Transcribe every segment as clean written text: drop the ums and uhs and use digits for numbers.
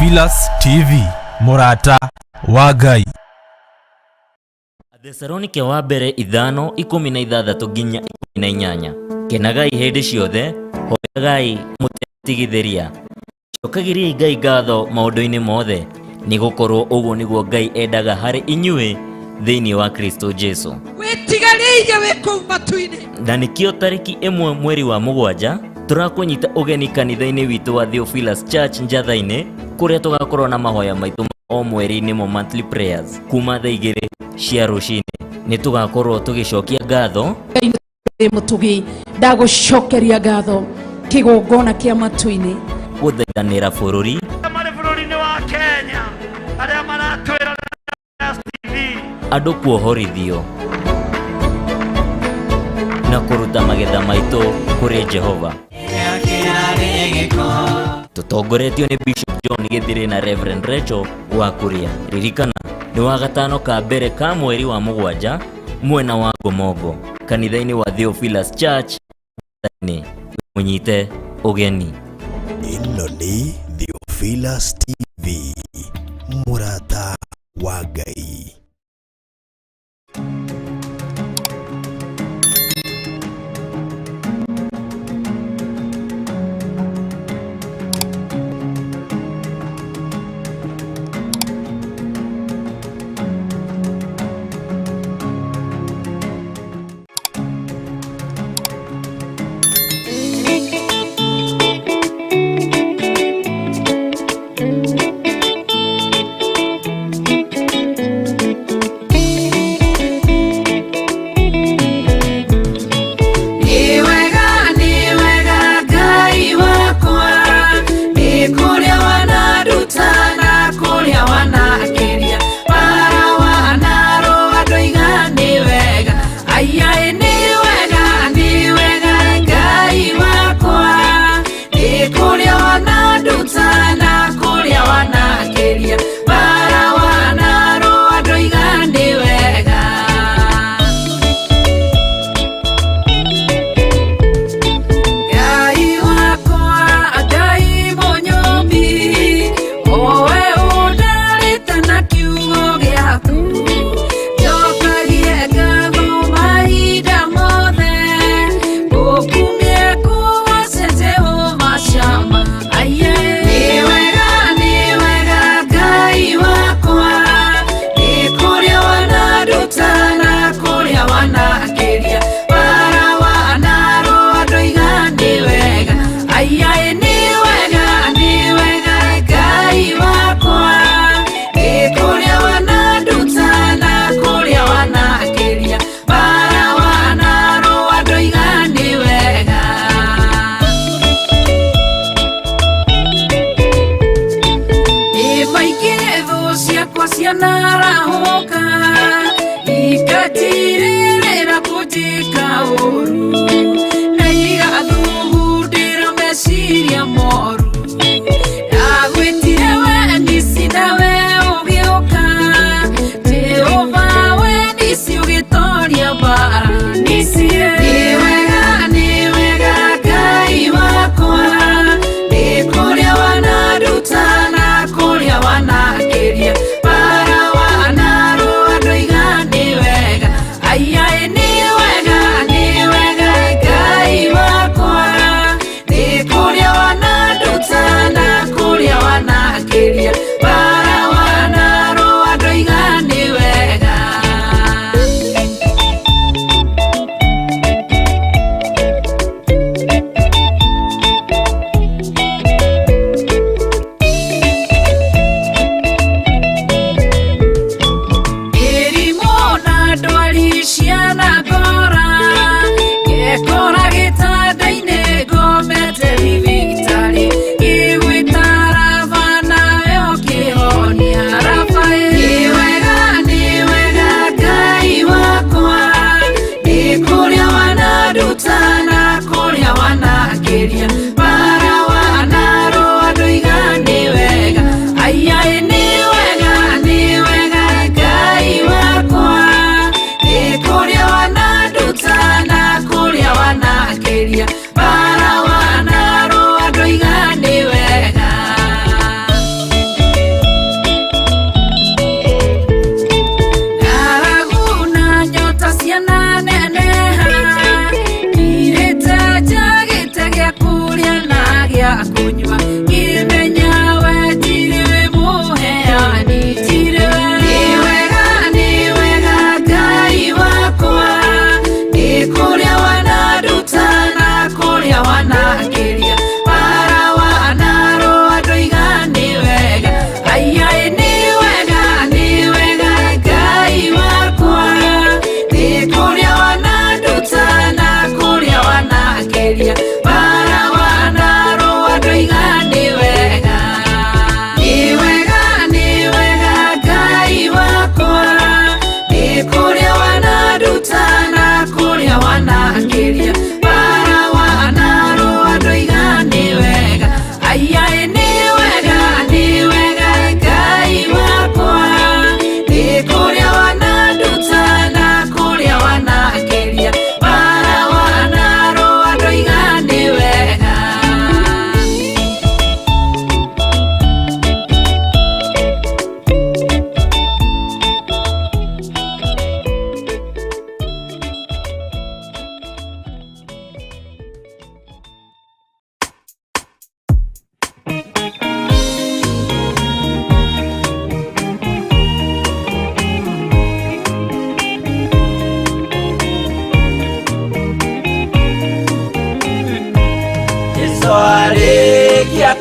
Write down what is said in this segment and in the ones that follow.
Theophilus TV, mũrata wa Ngai. Athesalonike wa mbere 5:16 nginya 18. Kenagai hĩndĩ ciothe, hoyagai mũtegũtigithĩria, cokagĩriai Ngai ngatho maũndũ-inĩ mothe, nĩ gũkorwo ũguo nĩguo Ngai endaga harĩ inyuĩ thĩinĩ wa Kristo Jesu. Wĩtigarĩire wĩ kũu matu-inĩ. Na nĩkĩo tarĩki 1 mweri wa 7 tũrakũnyita ũgeni kanitha-inĩ witũ wa Theophilus Church Njatha-inĩ, kũrĩa tũgakorwo na mahoya maitũ o mweri nĩmo monthly prayers kuma thaa 2 cia rũcinĩ. Nĩ tũgakorwo tũgĩcokia ngatho Ngai mũtugi, ndagũcokeria ngatho kĩgongona kĩa matu-inĩ, gũthaithanĩra bũrũri marĩ bũrũri-inĩ wa Kenya arĩa maratwĩra TV, andũ kuohorithio na kũruta magetha maitũ kũrĩ Jehova. Tũtongoretio nĩ Bishop John Gĩthirĩ na Reverend Rachel wa Kuria. Ririkana nĩ wa gatano ka mbere ka mweri wa 7 mwena wa Ngomongo kanitha-inĩ wa Theophilus Church nĩ mũnyite ũgeni. Ĩno nĩ Theophilus TV, mũrata wa Ngai.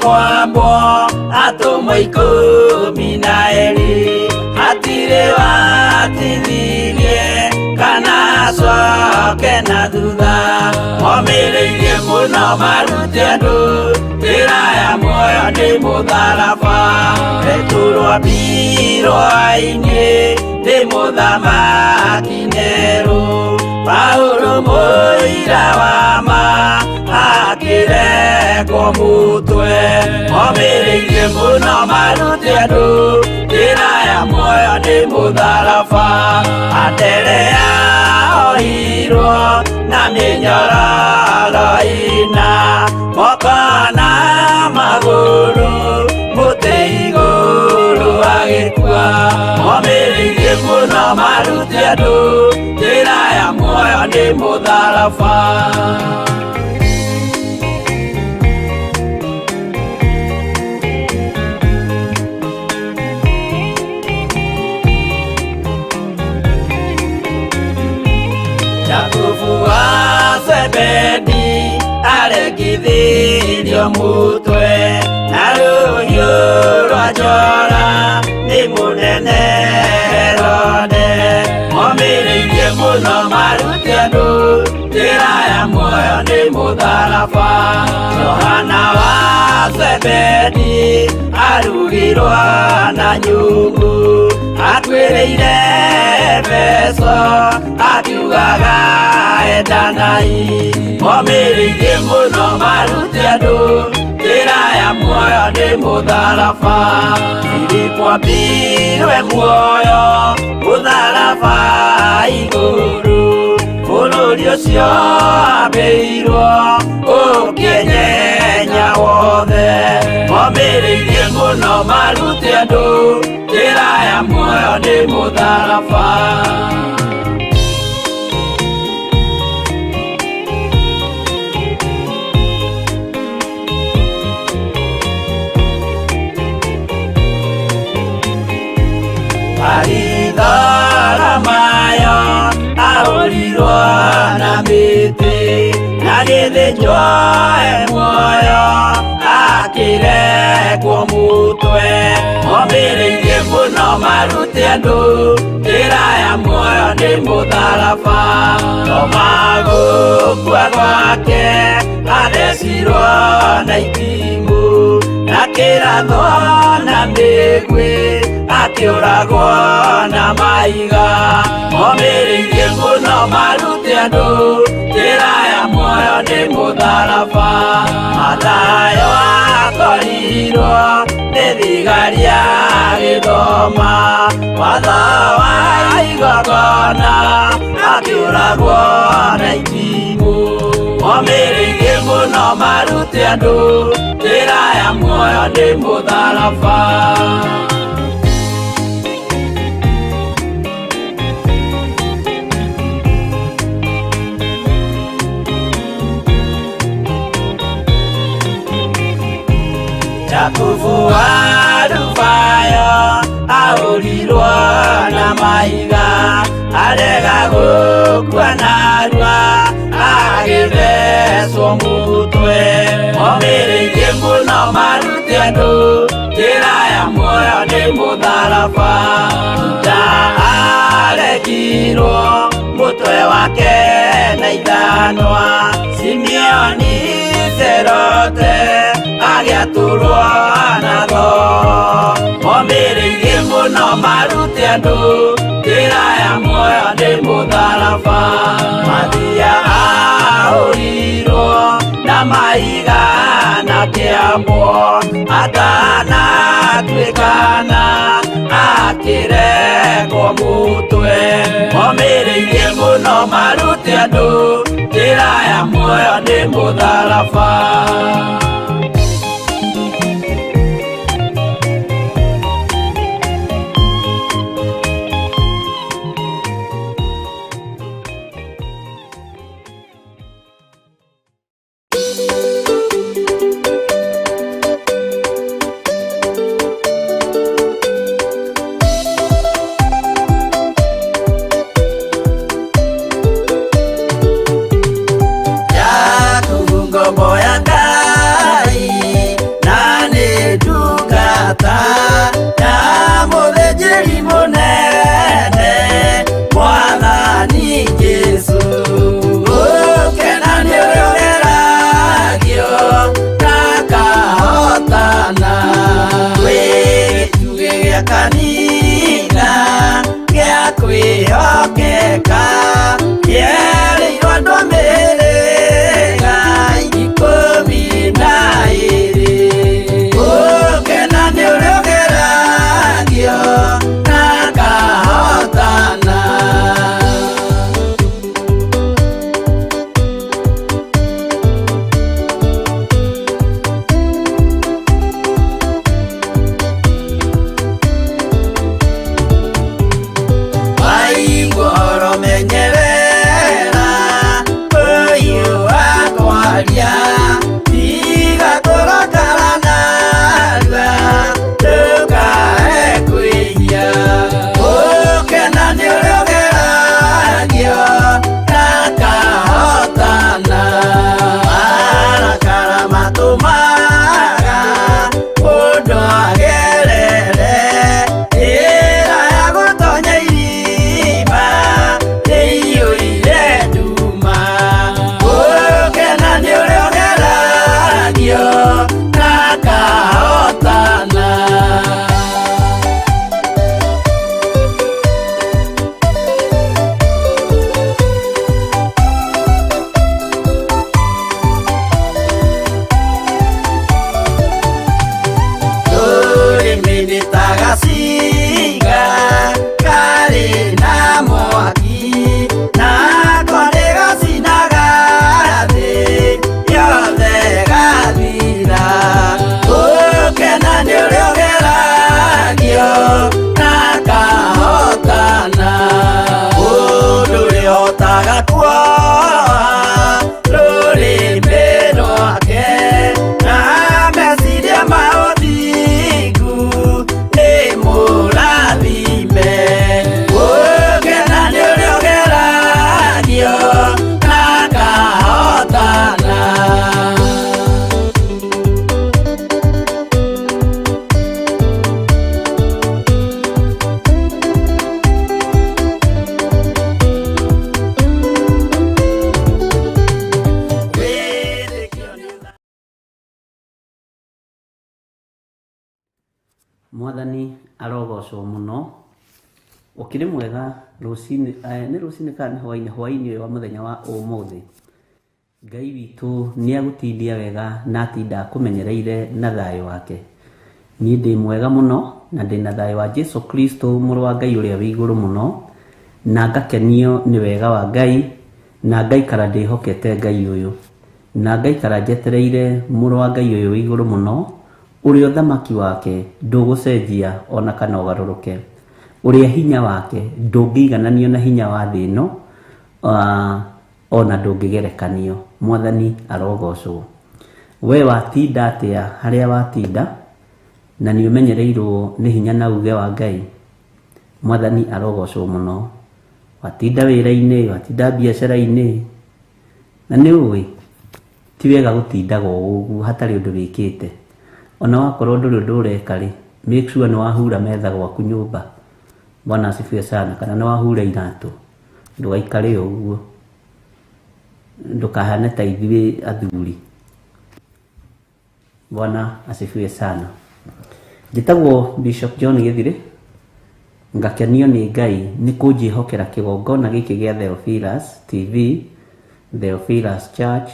Kwambwo atũmwo 12 hatirĩ watithirie kana acoke na thutha omĩrĩirie mũno marute andũ njĩra ya muoyo nĩ mũtharaba Petero ambirwo-inĩ nĩ mũthamaki Nero Paulo mũira wa ma akĩrekwo mũtwe omĩrĩirie mũno marute andũ njĩra ya muoyo nĩ mũtharaba Anderea ohirwo na mĩnyororo ĩna moko na magũrũ mũtĩ igũrũ agĩkua omĩrĩirie mũno marute andũ njĩra ya muoyo nĩ mũtharaba. Jakubu wa Zebedi aregithirio mutwe na rũhiũ rwa njora nĩ mũnene Herode omĩrĩirie mũno marute andũ njĩra ya muoyo nĩ mũtharaba Johana wa Zebedi arugirwo na nyungu atuĩrĩire Efeso akiugaga endanai omĩrĩirie mũno marute andũ njĩra ya muoyo nĩ mũtharaba Filipo ambirwe muoyo mũtharaba igũrũ bũrũri ũcio ambĩirwo ũkĩnyenya wothe omĩrĩirie mũno marute andũ njĩra ya muoyo nĩ mũtharaba. Baritholomayo ahũrirwo na mĩtĩ na gĩthĩnjwo e muoyo akĩrekwo mũtwe omĩrĩirie mũno marute andũ njĩra ya muoyo nĩ mũtharaba Toma gũkua gwake athecirwo na itimũ na kĩrathwo na mĩguĩ akĩũragwo na mahiga omĩrĩirie mũno marute andũ njĩra ya muoyo nĩ mũtharaba Mathayo akorirwo nĩ thigari agĩthoma watho wa igongona akĩũragwo na itimũ omĩrĩirie mũno marute andũ njĩra ya muoyo nĩ mũtharaba. Jakubu wa Alufayo ahũrirwo na mahiga arega gũkua narua agĩthecwo mũtwe omĩrĩirie mũno marute andũ njĩra ya muoyo nĩ mũtharaba Juda aregirwo mũtwe wake na ithanwa Simeoni Zerote agĩatũrwo na thoo omĩrĩirie mũno marute andũ njĩra ya muoyo nĩ mũtharaba Mathia ahũrirwo na mahiga na kĩambwo atanatuĩkana akĩrekwo mũtwe omĩrĩirie mũno marute andũ njĩra ya muoyo nĩ mũtharaba. Jakubu ngombo ya Ngai Mwathani arogocwo mũno. Ũkĩrĩ mwega rũcinĩ, nĩ rũcinĩ kana nĩ hwainĩ, hwainĩ ũyũ wa mũthenya wa ũmũthĩ. Ngai witũ nĩ agũtindia wega na atinda akũmenyereire na thayũ wake. Niĩ ndĩ mwega mũno na ndĩ na thayũ wa Jesu Kristo mũrũ wa Ngai ũrĩa wĩ igũrũ mũno, na ngakenio nĩ wega wa Ngai, na ngaikara ndĩhokete Ngai ũyũ, na ngaikara njetereire mũrũ wa Ngai ũyũ wĩ igũrũ mũno, ũrĩa ũthamaki wake ndũgũcenjia ona kana ũgarũrũke, ũrĩa hinya wake ndũngĩigananio na hinya wa thĩ ĩno, ona ndũngĩgerekanio. Mwathani arogocwo. We watinda atĩa harĩa watinda, na nĩ ũmenyereirwo nĩ hinya na uge wa Ngai? Mwathani arogocwo mũno. Watinda wĩra-inĩ, watinda biacara-inĩ, na nĩ ũĩ ti wega gũtindaga o ũguo hatarĩ ũndũ wĩkĩte. Ona wakorwo ndũrĩ ũndũ ũreka rĩ, make sure nĩ wahura metha gwaku nyũmba. Bwana asifiwe sana. Kana nĩ wahura iratũ, ndũgaikare o ũguo, ndũkahane ta ithuĩ athuri. Bwana asifiwe sana. Njĩtagwo Bishop John Gĩthirĩ, ngakenio nĩ Ngai nĩ kũnjĩhokera kĩgongona gĩkĩ gĩa Theophilus TV, Theophilus Church,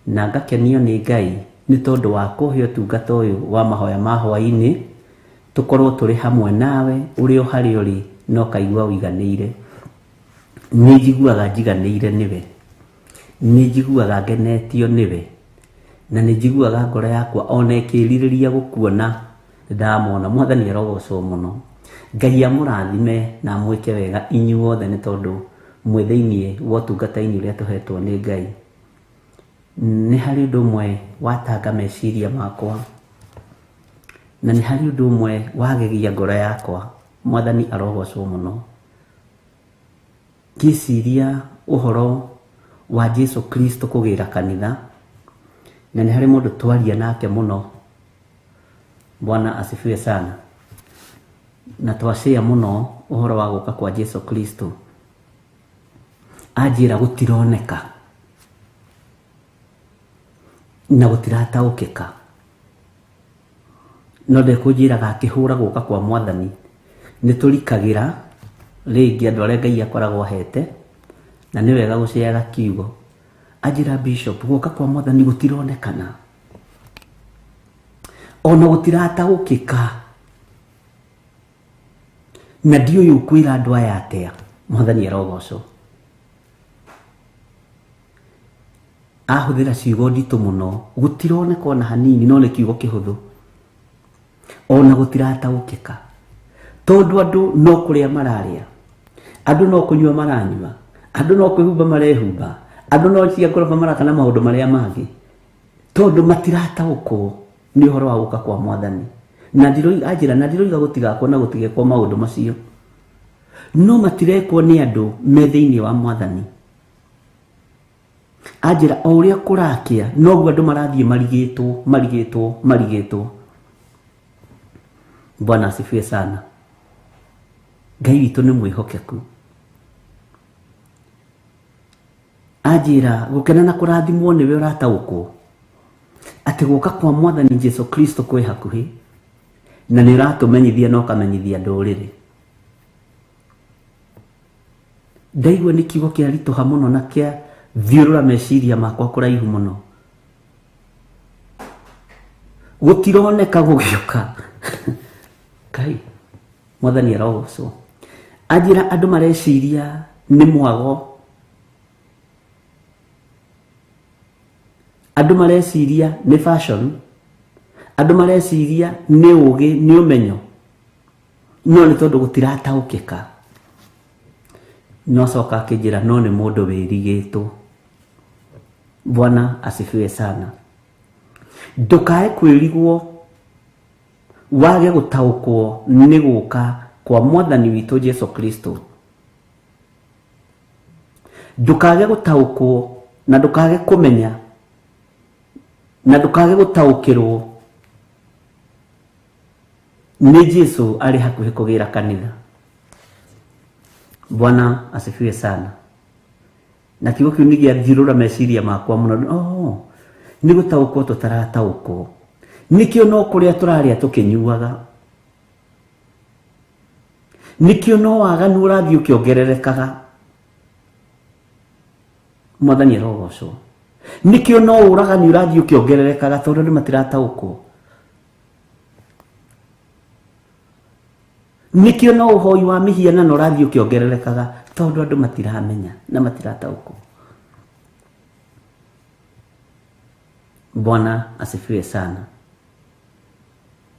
na ngakenio nĩ Ngai nĩ tondũ wa kũhe ũtungata ũyũ wa mahoya ma hwainĩ, tũkorwo tũrĩ hamwe nawe ũrĩ o harĩa ũrĩ na ũkaigua ũiganĩire. Nĩ njiguaga njiganĩire nĩwe, nĩ njiguaga ngenetio nĩwe, na nĩ njiguaga ngoro yakwa ona ĩkĩrirĩria gũkuona ndamona. Mwathani arogocwo mũno. Ngai amũrathime na amwĩke wega inyuothe nĩ tondũ mwĩ thĩinĩ wa ũtungata-inĩ ũrĩa tũhetwo nĩ Ngai. Nĩ harĩ ũndũ ũmwe watanga meciria makwa, na nĩ harĩ ũndũ ũmwe wagegia ngoro yakwa. Mwathani arogocwo mũno. Ngĩciria ũhoro wa Jesu Kristo kũgĩra kanitha, na nĩ harĩ mũndũ twaria nake mũno. Bwana asifiwe sana. Na twacĩa mũno ũhoro wa gũka kwa Jesu Kristo. Anjĩra gũtironeka na gũtirataũkĩka, no ndekũnjĩraga akĩhũra gũka kwa Mwathani nĩ tũrikagĩra rĩngĩ andũ arĩa Ngai akoragwo ahete, na nĩ wega gũceaga kiugo. Anjĩra Bishop, gũka kwa Mwathani gũtironekana ona gũtirataũkĩka, na ndiũĩ ũkwĩra andũ aya atĩa. Mwathani arogocwo. Ahũthĩra ciugo nditũ mũno, gũtironeka ona hanini, no nĩ kiugo kĩhũthũ, ona gũtirataũkĩka, tondũ andũ no kũrĩa mararĩa, andũ no kũnyua maranyua, andũ no kwĩhumba marehumba, andũ no cia ngoroba maraka na maũndũ marĩa mangĩ, tondũ matirataũkwo nĩ ũhoro wa gũka kwa Mwathani. Na ndiroiga, anjĩra, na ndiroiga gũtigakwo na gũtigekwo maũndũ macio, no matirekwo nĩ andũ me thĩinĩ wa Mwathani. Anjĩra o ũrĩa kũrakĩa noguo andũ marathiĩ marigĩtwo marigĩtwo marigĩtwo. Bwana asifiwe sana. Ngai witũ nĩ mwĩhokeku. Anjĩra gũkena na kũrathimwo nĩwe ũrataũkwo atĩ gũka kwa Mwathani Jesu Kristo kwĩ hakuhĩ, na nĩ ũratũmenyithia na ũkamenyithia ndũrĩrĩ. Ndaigua nĩ kiugo kĩaritũha mũno na kĩa thiũrũra meciria makwa kũraihu mũno. Gũtironeka gũgĩũka. Ngai, Mwathani arogocwo. Anjĩra andũ mareciria nĩ mwago, andũ mareciria nĩ fashion, andũ mareciria nĩ ũgĩ, nĩ ũmenyo, no nĩ tondũ gũtirataũkĩka. No coka akĩnjĩra no nĩ mũndũ wĩrigĩtwo. Bwana asifiwe sana. Ndũkae kwĩrigwo wage gũtaũkwo nĩ gũka kwa Mwathani witũ Jesu Kristo. Ndũkage gũtaũkwo na ndũkage kũmenya na ndũkage gũtaũkĩrwo nĩ Jesu arĩ hakuhĩ kũgĩra kanitha. Bwana asifiwe sana. Na kiugo kĩu nĩ gĩathiũrũra meciria makwa mũno. Oh, nĩ gũtaũkwo tũtarataũkwo, nĩkĩo no kũrĩa tũrarĩa tũkĩnyuaga, Nĩkĩo no waganu ũrathiĩ ũkĩongererekaga. Mwathani arogocwo. Nĩkĩo no ũragani ũrathiĩ ũkĩongererekaga tondũ andũ matirataũkwo. Nĩkĩo no ũhoi wa mĩhianano ũrathiĩ ũkĩongererekaga tondũ andũ matiramenya na matirataũkwo. Bwana asifiwe sana.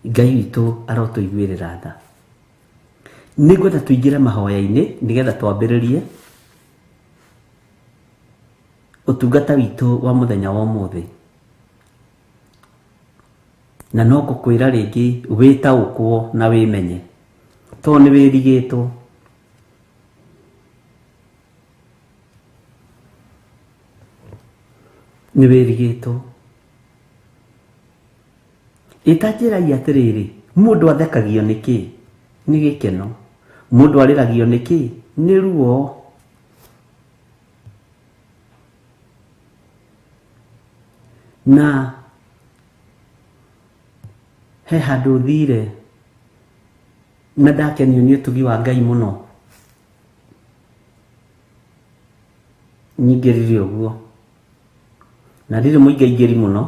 Ngai witũ arotũiguĩrĩra tha. Nĩngwenda tũingĩre mahoya-inĩ nĩgetha twambĩrĩrie ũtungata witũ wa mũthenya wa ũmũthĩ. Na no ngũkwĩra rĩngĩ wĩtaũkwo na wĩmenye tondũ nĩ wĩrigĩtwo. Nĩ wĩrigĩtwo. Ĩtanjĩrai atĩrĩrĩ, mũndũ athekagio nĩkĩ? Nĩ gĩkeno. Mũndũ arĩragio nĩkĩ? Nĩ ruo. Na he handũ thire na ndakenio nĩ ũtugi wa Ngai mũno. Nyingĩrire ũguo na ndirĩ mũingaingĩri mũno,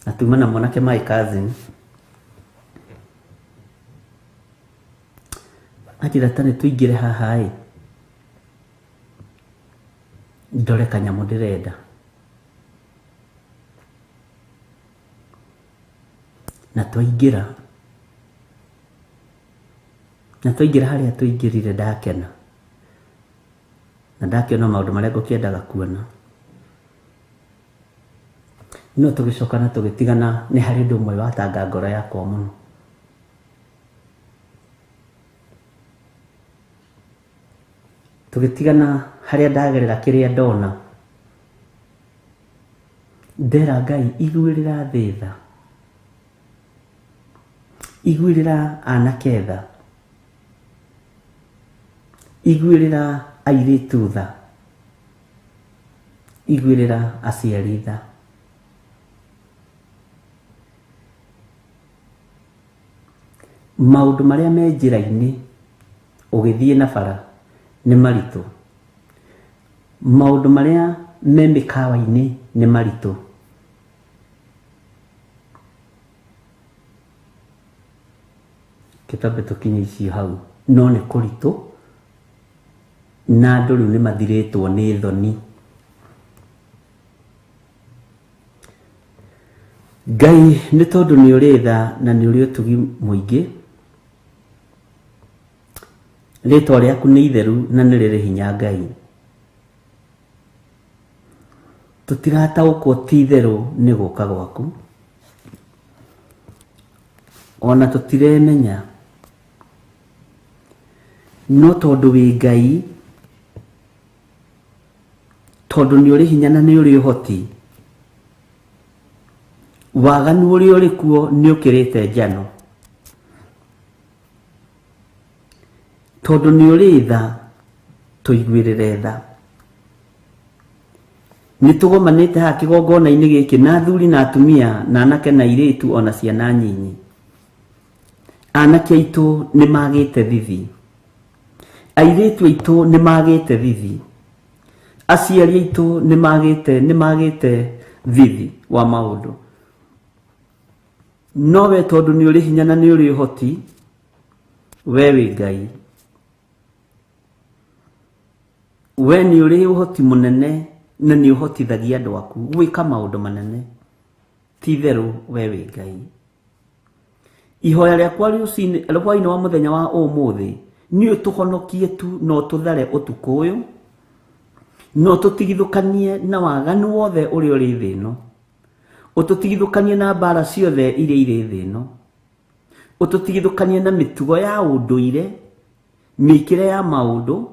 na tuma na mwanake my cousin anjĩra ta nĩ tũingĩre haha ĩ, ndore kanyamũ ndĩrenda. Na twaingĩra, harĩa tũingĩrire ndakena na ndakĩona maũndũ marĩa ngũkĩendaga kuona. No tũgĩcoka na tũgĩtigana nĩ harĩ ũndũ ũmwe watanga ngoro yakwa mũno. Tũgĩtigana harĩa ndagerera kĩrĩa ndona, ndera Ngai iguĩrĩra thĩ tha, iguĩrĩra anake tha, iguĩrĩra airĩtu tha, iguĩrĩra aciari tha. Maũndũ marĩa me njĩra-inĩ ũgĩthiĩ na bara nĩ maritũ, maũndũ marĩa me mĩkawa-inĩ nĩ maritũ. Kĩtambe tũkinye icio hau, no nĩ kũritũ na andũ rĩu nĩ mathirĩtwo nĩ thoni. Ngai nĩ tondũ nĩ ũrĩ tha na nĩ ũrĩ ũtugi mũingĩ, rĩtwa rĩaku nĩ itheru na nĩ rĩrĩ hinya Ngai. Tũtirataũkwo ti itherũ nĩ gũka gwaku, ona tũtiremenya, no tondũ wĩ Ngai, tondũ nĩ ũrĩ hinya na nĩ ũrĩ ũhoti, waganu ũrĩa ũrĩ kuo nĩ ũkĩrĩte njano. Tondũ nĩ ũrĩ tha, tũiguĩrĩre tha. Nĩ tũgomanĩte haha kĩgongona-inĩ gĩkĩ na athuri na atumia na anake na airĩtu ona ciana nyinyi. Anake aitũ nĩ magĩte thithi, airĩtu aitũ nĩ magĩte thithi, aciari aitũ nĩ magĩte thithi wa maũndũ. No we tondũ nĩ ũrĩ hinya na nĩ ũrĩ ũhoti, we wĩ Ngai. We nĩ ũrĩ ũhoti mũnene na nĩ ũhotithagia andũ aku gwĩka maũndũ manene. Ti itherũ we wĩ Ngai. Ihoya rĩakwa rũcinĩ hwaĩ-inĩ wa mũthenya wa ũmũthĩ nĩ ũtũhonokie tu na ũtũthare ũtukũ ũyũ, na ũtũtigithũkanie na waganu wothe ũrĩa ũrĩ thĩ ĩno, ũtũtigithũkanie na mbara ciothe iria irĩ thĩ ĩno, ũtũtigithũkanie na mĩtugo ya ũndũire, mĩkĩre ya maũndũ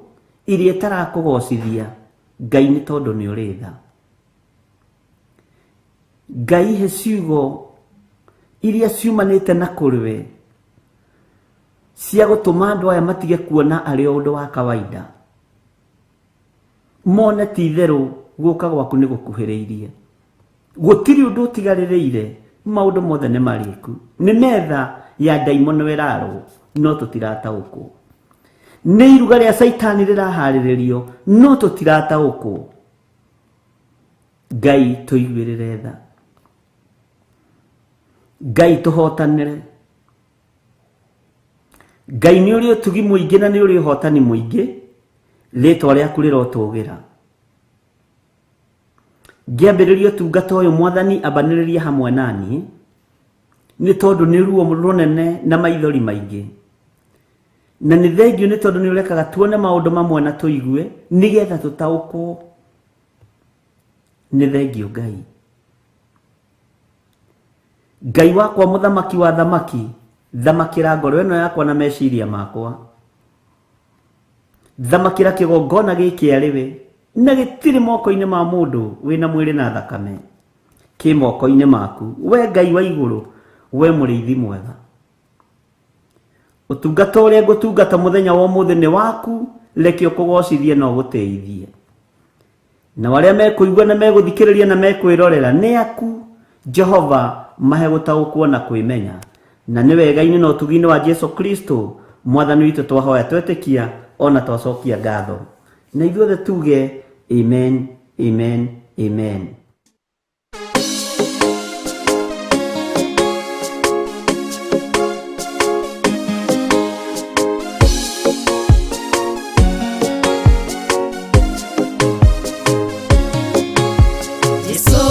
iria ĩtarakũgocithia Ngai, nĩ tondũ nĩ ũrĩ tha. Ngai he ciugo iria ciumanĩte na kũrĩ we cia gũtũma andũ aya matige kuona arĩ o ũndũ wa kawaida, mone ti itherũ gũka gwaku nĩ gũkuhĩrĩirie, gũtirĩ ũndũ ũtigarĩrĩire, maũndũ mothe nĩ marĩku, nĩ metha ya ndaimono ĩrarwo no tũtirataũkwo. Nĩ iruga rĩa Caitani rĩraharĩrĩrio no tũtirataũkwo. Ngai tũiguĩrĩre tha, Ngai tũhotanĩre. Ngai nĩ ũrĩ ũtugi mũingĩ na nĩ ũrĩ ũhotani mũingĩ, rĩtwa rĩaku rĩrotũgĩra. Ngĩambĩrĩria ũtungata ũyũ Mwathani ambanĩrĩria hamwe na niĩ, nĩ tondũ nĩ ruo rũnene na maithori maingĩ. Na nĩ thengiũ nĩ tondũ nĩ ũrekaga tuone maũndũ mamwe na tũigue nĩgetha tũtaũkwo. Nĩ thengiũ Ngai. Ngai wakwa mũthamaki wa thamaki, thamakĩra ngoro ĩno yakwa na meciria makwa. Thamakĩra kĩgongona gĩkĩ arĩ we, na gĩtirĩ moko-inĩ ma mũndũ wĩna mwĩrĩ na thakame, kĩ moko-inĩ maku, we Ngai wa igũrũ, we mũrĩithi mwega. Ũtungata ũrĩa ngũtungata mũthenya wa ũmũthĩ nĩ waku, reke ũkũgocithie na ũgũtĩithie. Nao arĩa mekũigua na megũthikĩrĩria na mekwĩrorera nĩ aku, Jehova, mahe gũtaũkwo na kwĩmenya. Na nĩ wega-inĩ na ũtugi-inĩ wa Jesu Kristo, Mwathani witũ twahoya twetĩkia o na twacokia ngatho. Na ithuothe tuge amen, amen, amen. Jesu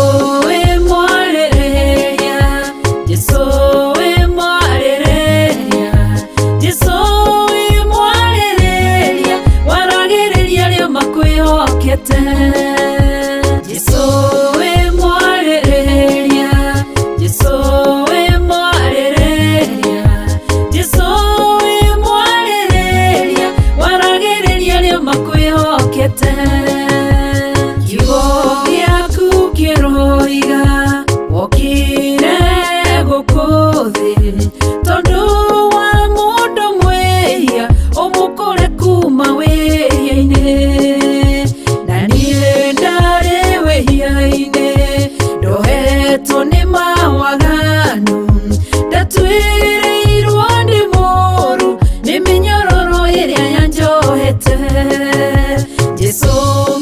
we mwarĩrĩria, Jesu we mwarĩrĩria, Jesu we mwarĩrĩria, waragĩrĩria arĩa makwĩhokete. Jesu we mwarĩrĩria, Jesu we mwarĩrĩria, Jesu we mwarĩrĩria, waragĩrĩria arĩa makwĩhokete. Kiugo gĩaku kĩroiga wokire gũkũ thĩ tondũ wa mũndũ mwĩhia ũmũkũre kuma wĩhia-inĩ, na niĩ ndarĩ wĩhia-inĩ ndohetwo nĩ mawaganu, ndatuĩrĩirwo nĩ mũũru nĩ mĩnyororo ĩrĩa yanjohete. Jesu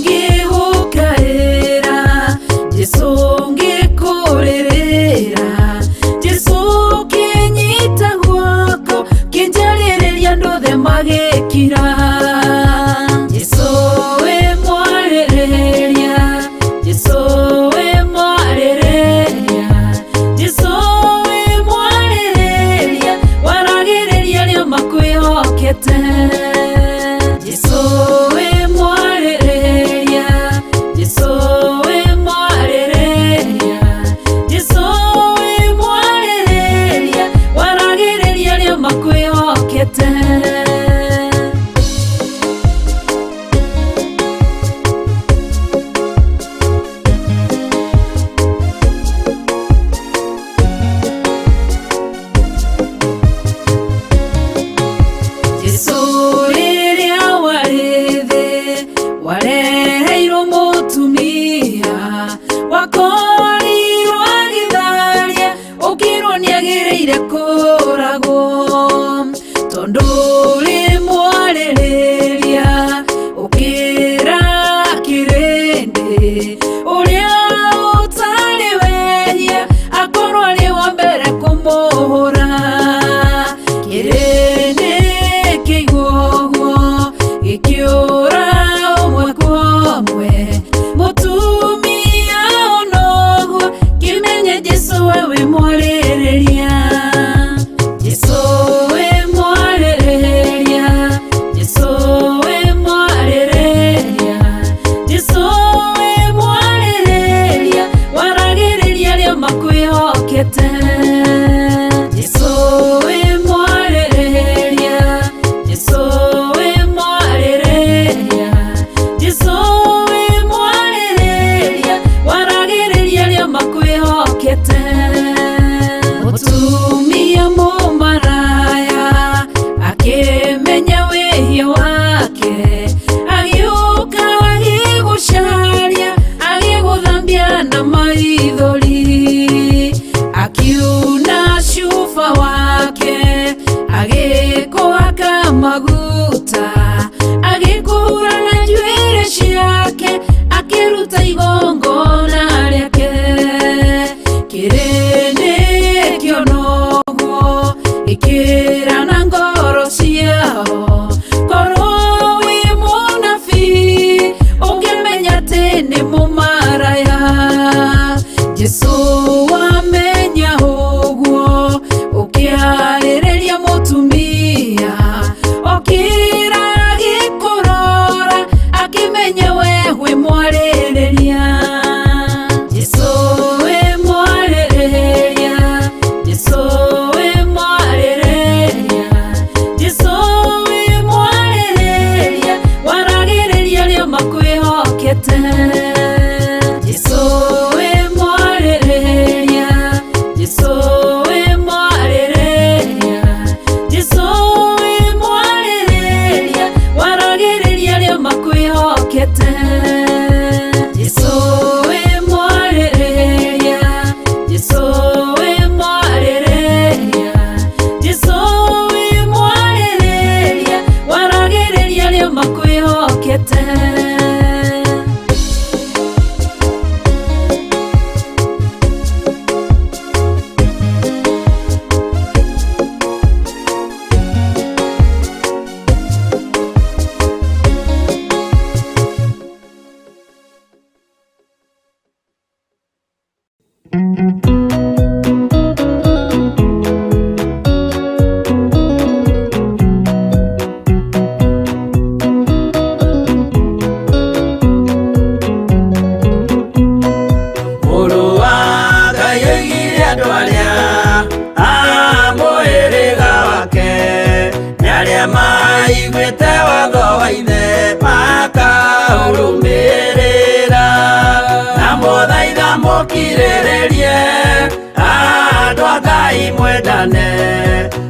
ngĩgũkaĩra, Jesu ngĩkũrĩrĩra, Jesu kĩnyita guoko kĩnjarĩrĩria andũ othe magĩkira. Jesu we mwarĩrĩria, Jesu we mwarĩrĩria, Jesu we mwarĩrĩria, waragĩrĩria arĩa makwĩhokete. Jesu we mwarĩrĩria, Jesu we mwarĩrĩria, Jesu we mwarĩrĩria, waragĩrĩria arĩa makwĩhokete. Jesu rĩrĩa warĩ thĩ wareheirwo mũtumia wakorirwo agĩtharia ũkĩrwo nĩagĩrĩire kũragwo, tondũ ũrĩ mwarĩrĩria ũkĩra kĩrĩndĩ ũrĩa ũtarĩ wehia akorwo arĩ wa mbere kũmũhũra. Kĩrĩndĩ kĩigua ũguo gĩkĩũra ũmwe kwa ũmwe, mũtumia ona Nĩ mũmaraya. Jesũ wamenya ũguo, ũkĩarĩrĩria mũtumia, okĩra agĩkũrora, akĩmenya we wĩ mwarĩrĩria. Jesũ wĩ mwarĩrĩria, Jesũ wĩ mwarĩrĩria, Jesũ wĩ mwarĩrĩria, waragĩrĩria arĩa makwĩhokete. Jesũ wĩ mwarĩrĩria, Jesũ wĩ mwarĩrĩria, Jesũ wĩ mwarĩrĩria, waragĩrĩria arĩa makwĩhokete. Jesũ wĩ mwarĩrĩria, Jesũ wĩ mwarĩrĩria, Jesũ wĩ mwarĩrĩria, waragĩrĩria arĩa makwĩhokete. Mũrũ wa Ngai oigire andũ arĩa a mũhĩrĩga wake nĩ arĩa maiguĩte watho wa ithe makaũrũmĩrĩra. Na mũthaitha mũkirĩrĩrie andũ a Ngai mwendane,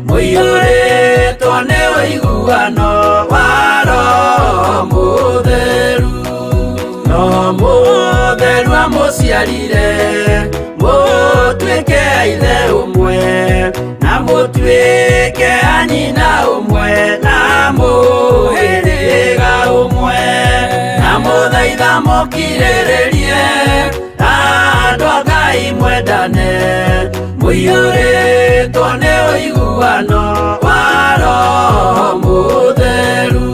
mũiyũrĩtwo nĩ ũiguano wa Roho Mũtheru. No mũtheru amũciarire mũtuĩke a ithe ũmwe, na mũtuĩke a nyina ũmwe, na mũhĩrĩga ũmwe. Na mũthaitha mũkirĩrĩrie andũ a Ngai mwendane, mũiyũrĩtwo nĩ ũiguano wa Roho Mũtheru.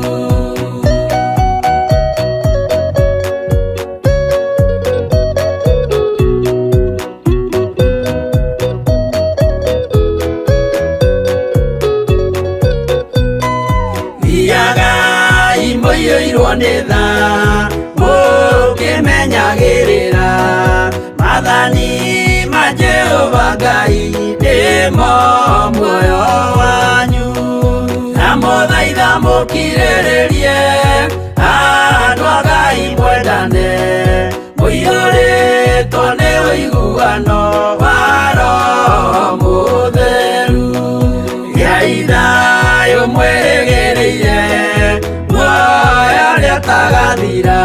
Thiagai mũiyũirwo nĩ tha, mũkĩmenyagĩrĩra maathani ma Jehova Ngai nĩmo muoyo wanyu. Na mũthaitha mũkirĩrĩrie andũ a Ngai mwendane, mũiyũrĩtwo nĩ ũiguano wa Roho Mũtheru. Gĩai thayũ mwĩrĩgĩrĩire muoyo ũrĩa ũtagathira,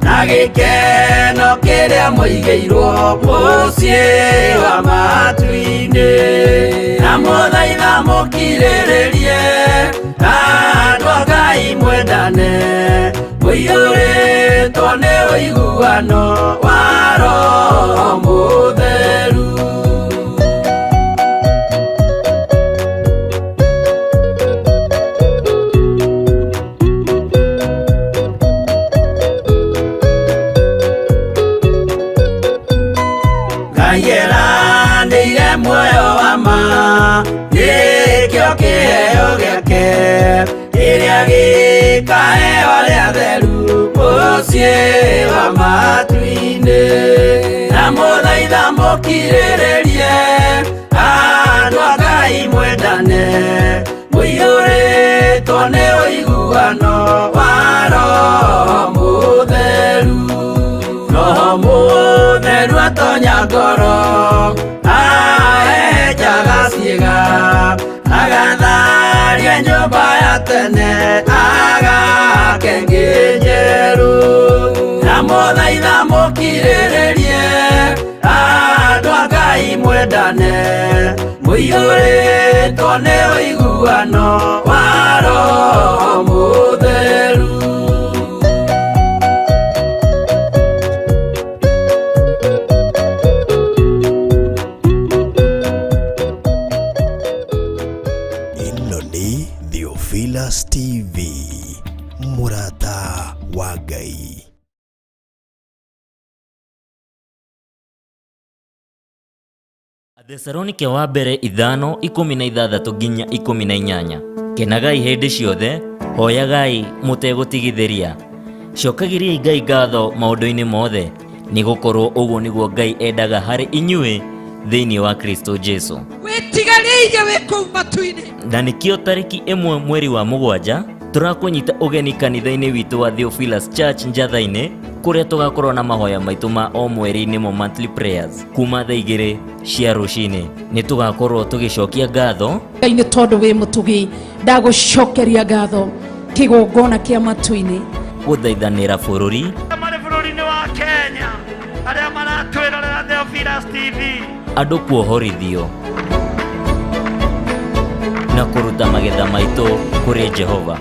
na gĩkeno kĩrĩa mũigĩirwo mũciĩ wa matu-inĩ. Na mũthaitha mũkirĩrĩrie andũ a Ngai mwendane, mũiyũrĩtwo nĩ ũiguano wa Roho Mũtheru. Ngai eranĩire muoyo wa ma, nĩkĩo kĩheo gĩake kĩrĩa gĩkaheo arĩa atheru mũciĩ wa matu-inĩ. Na mũthaitha mũkirĩrĩrie andũ a Ngai mwendane, mũiyũrĩtwo nĩ ũiguano wa Roho Mũtheru. Roho Mũtheru atonya ngoro, ahehenjaga ciĩga, agatharia nyũmba ya tene, agake ĩngĩ njerũ. Na mũthaitha mũkirĩrĩrie andũ a Ngai mwendane, mũiyũrĩtwo nĩ ũiguano wa Roho Mũtheru. Ĩno nĩ Theophilus TV, mũrata wa Ngai. Athesalonike wa mbere 5:16 nginya 18. Kenagai hĩndĩ ciothe, hoyagai mũtegũtigithĩria. Cokagĩriai Ngai ngatho maũndũ-inĩ mothe, nĩgũkorwo ũguo nĩguo Ngai endaga harĩ inyuĩ thĩinĩ wa Kristo Jesu. Wĩtigarĩire wĩ kũu matu-inĩ. Na nĩkĩo tarĩki 1 mweri wa 7 tũrakũnyita ũgeni kanitha-inĩ witũ wa Theophilus Church Njatha-inĩ, kũrĩa tũgakorwo na mahoya maitũ ma o mweri nĩmo monthly prayers kuma thaa 2 cia rũcinĩ. Nĩ tũgakorwo tũgĩcokia ngatho Ngai nĩ tondũ wĩ mũtugi, ndagũcokeria ngatho kĩgongona kĩa matu-inĩ, gũthaithanĩra bũrũri, marĩ bũrũri-inĩ wa Kenya arĩa maratwĩrorera Theophilus TV, andũ kuohorithio na kũruta magetha maitũ kũrĩ Jehova.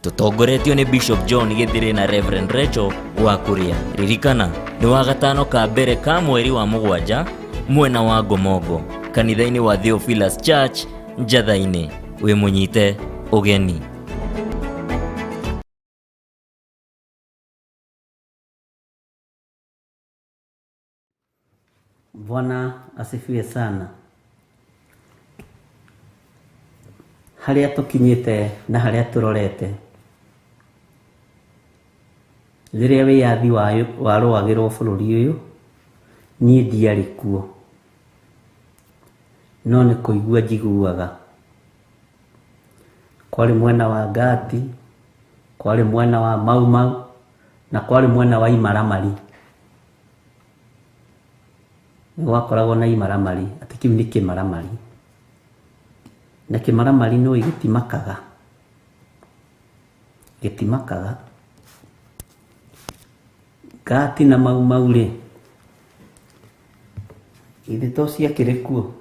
Tũtongoretio nĩ Bishop John Gĩthirĩ na Reverend Rachel wa Kuria. Ririkana nĩ wa gatano ka mbere ka mweri wa 7 mwena wa Ngomongo, kanitha-inĩ wa Theophilus Church Njatha-inĩ. Wĩ mũnyite ũgeni. Bwana asifiwe sana. Harĩa tũkinyĩte na harĩa tũrorete, rĩrĩa wĩyathi warũagĩrwo bũrũri ũyũ, niĩ ndiarĩ kuo, no nĩ kũigua njiguaga. Kwarĩ mwena wa Ngati, kwarĩ mwena wa Mau Mau, na kwarĩ mwena wa Imaramari. Nĩ gwakoragwo na Imaramari, atĩ kĩu nĩ kĩmaramari. Na kĩmaramari nĩ ũĩ gĩtimakaga. Gĩtimakaga. Ngati na Mau Mau rĩ, githĩ to ciakĩrĩ kuo?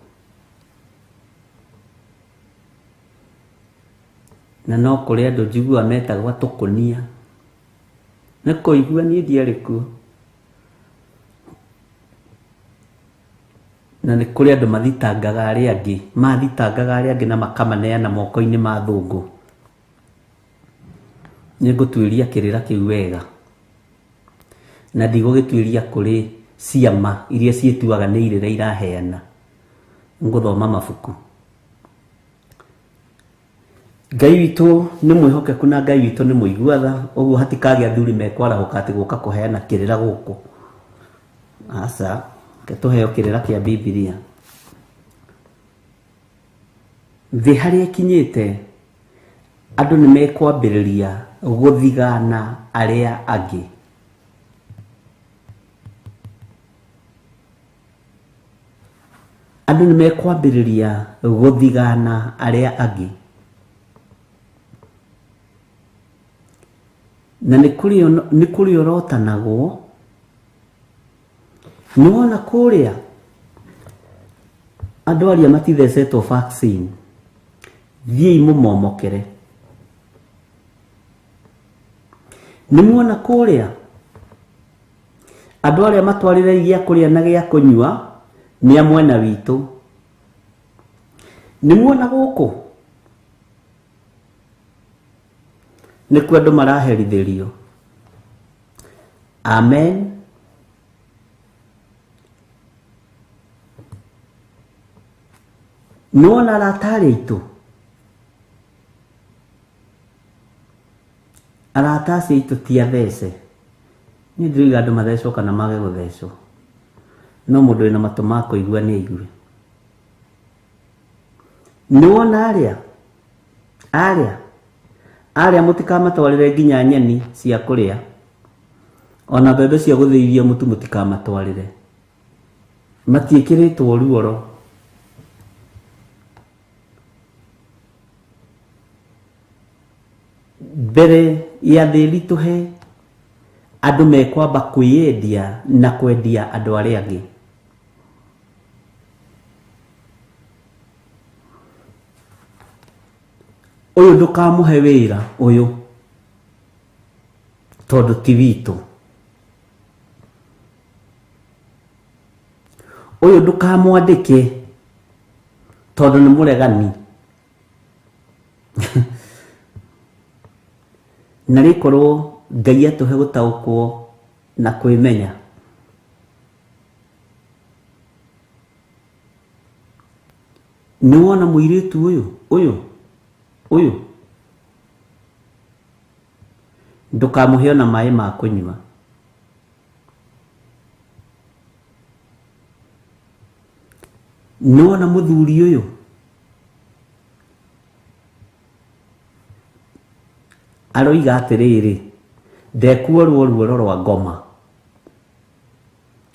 Na no kũrĩ andũ njiguaga metagwo tũkũnia. Nĩ kũigua niĩ ndiarĩ kuo. Na nĩ kũrĩ andũ mathitangaga arĩa angĩ, mathitangaga arĩa angĩ na makamaneana moko-inĩ ma thũngũ. Nĩ ngũtuĩria kĩrĩra kĩu wega. Na ndigũgĩtuĩria kũrĩ ciama iria ciĩtuaga nĩ irĩra iraheana. Ngũthoma mabuku. Ngai witũ nĩ mwĩhokeku na Ngai witũ nĩ mũigua tha, ũguo hatikagĩa athuri mekwarahũka atĩ gũka kũheana kĩrĩra gũkũ. Aca, reke tũheo kĩrĩra kĩa Bibilia. Thĩ harĩa ĩkinyĩte, andũ nĩ mekwambĩrĩria gũthigana arĩa angĩ. Andũ nĩ mekwambĩrĩria gũthigana arĩa angĩ. Na nĩ kũrĩ ũrotanagwo. Nĩ wona kũrĩa andũ arĩa matithecetwo vaccine, thiĩi mũmomokere. Nĩ muona kũrĩa andũ arĩa matwarĩre gĩa kũrĩa na gĩa kũnyua nĩ a mwena witũ. Nĩ muona gũkũ nĩkuo andũ maraherithĩrio. Amen. Nĩ wona arata arĩa aitũ, arata acio aitũ ti athece. Niĩ ndiroiga andũ mathecwo kana mage gũthecwo, no mũndũ wĩna matũ ma kũigua nĩ aigue. Nĩ wona arĩa arĩa arĩa mũtikamatwarĩre nginya nyeni cia kũrĩa, ona mbembe cia gũthĩithia mũtu mũtikamatwarĩre. Matiĩkĩrĩtwo ruoro. Mbere ya thĩ ĩritũhe, andũ mekwamba kwĩyendia na kwendia andũ arĩa angĩ. Ũyũ ndũkamũhe wĩra ũyũ tondũ ti witũ. Ũyũ ndũkamwandĩke tondũ nĩ mũregani. Na rĩkorwo Ngai atũhe gũtaũkwo na kwĩmenya. Nĩ wona mũirĩtu ũyũ ũyũ ũyũ, ndũkamũhe ona maĩ ma kũnyua. Nĩ wona mũthuri ũyũ aroiga atĩrĩrĩ, ndekuorwo ruoro rwa ngoma,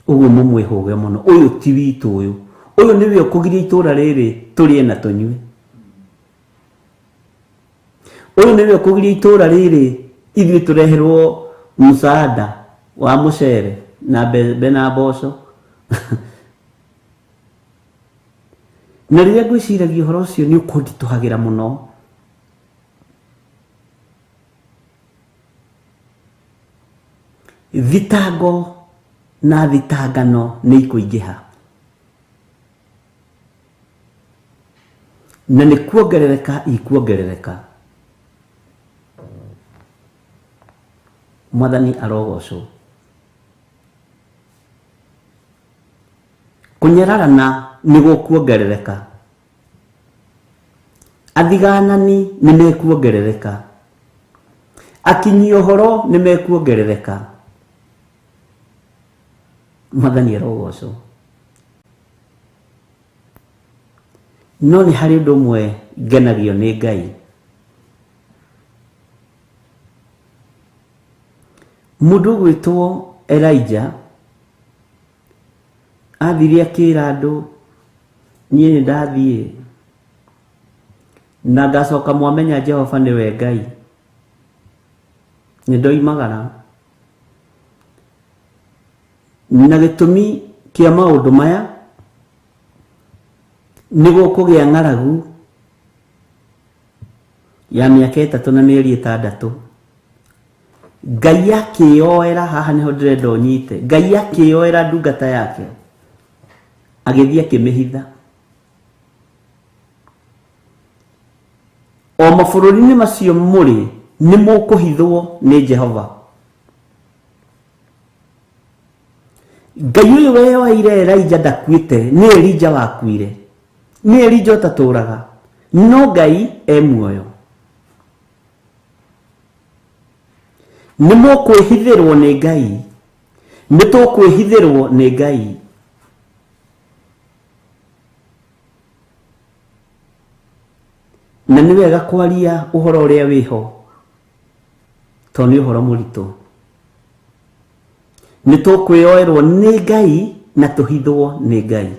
ũguo mũmwĩhũge mũno, ũyũ ti witũ, ũyũ ũyũ nĩwe ũkũgiria itũra rĩrĩ tũrĩe na tũnyue, ũyũ nĩwe ũkũgiria itũra rĩrĩ ithuĩ tũreherwo msaada wa mũcere na mbembe na mboco. Na rĩrĩa ngwĩciragia ũhoro ũcio nĩ ũkũnditũhagĩra mũno. Thitango na thitangano nĩ ikũingĩha, na nĩ kuongerereka ikuongerereka. Mwathani arogocwo. Kũnyararana nĩ gũkuongerereka, athiganani nĩ mekuongerereka, akinyi ũhoro nĩ mekuongerereka. Mwathani arogocwo. No nĩ harĩ ũndũ ũmwe ngenagio nĩ Ngai. Mũndũ ũgwĩtwo Elijah athire akĩra andũ, niĩ nĩ ndathiĩ na ngacoka mwamenya Jehova nĩwe Ngai, nĩ ndoimagara. Na gĩtũmi kĩa maũndũ maya nĩ gũkũgĩa ng'aragu ya mĩaka 3 na mĩeri 6. Ngai akĩyoera, haha nĩho ndĩrenda ũnyite, Ngai akĩyoera ndungata yake agĩthiĩ akĩmĩhitha. O mabũrũri-inĩ macio mũrĩ nĩ mũkũhithwo nĩ Jehova. Ngai ũyũ weyoeire Elijah ndakuĩte, nĩ Elijah wakuire, nĩ Elijah ũtatũraga, no Ngai e muoyo. Nĩ mũkwĩhithĩrwo nĩ Ngai, nĩ tũkwĩhithĩrwo nĩ Ngai. Na nĩ wega kwaria ũhoro ũrĩa wĩho, tondũ nĩ ũhoro mũritũ. Nĩ tũkwĩyoerwo nĩ Ngai na tũhithwo nĩ Ngai.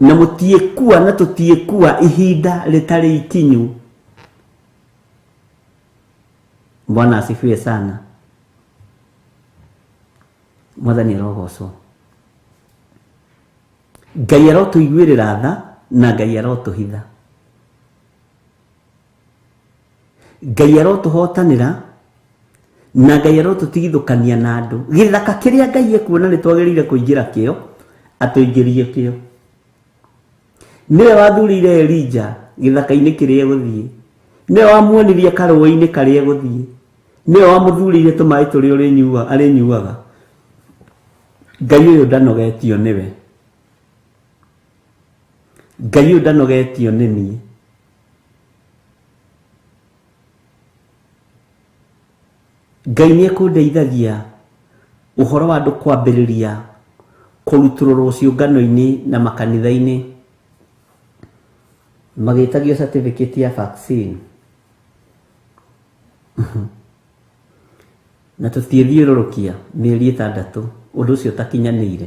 Na mũtiĩkua na tũtiĩkua ihinda rĩtarĩ ikinyu. Bwana asifiwe sana. Mwathani arogocwo. Ngai arotũiguĩrĩra tha na Ngai arotũhitha. Ngai arotũhotanĩra na Ngai arotũtigithũkania na andũ. Gĩthaka kĩrĩa Ngai ekuona nĩ twagĩrĩire kũingĩra kĩo, atũingĩrie kĩo. Nĩwe wathurire Elijah gĩthaka-inĩ kĩrĩa egũthiĩ, nĩwe wamuonirie karũĩ-inĩ karĩa egũthiĩ, nĩwe wamũthurĩire tũmaĩ tũrĩa arĩnyuaga. Ngai ũyũ ndanogetio nĩwe, Ngai ũyũ ndanogetio nĩ niĩ. Ngai nĩ ekũndeithagia ũhoro wa andũ kwambĩrĩria kũrutũrũrwo ciũngano-inĩ na makanitha-inĩ magĩtagio certificate ya vaccine. Na tũtiĩthiũrũrũkia mĩeri 6 ũndũ ũcio ũtakinyanĩire.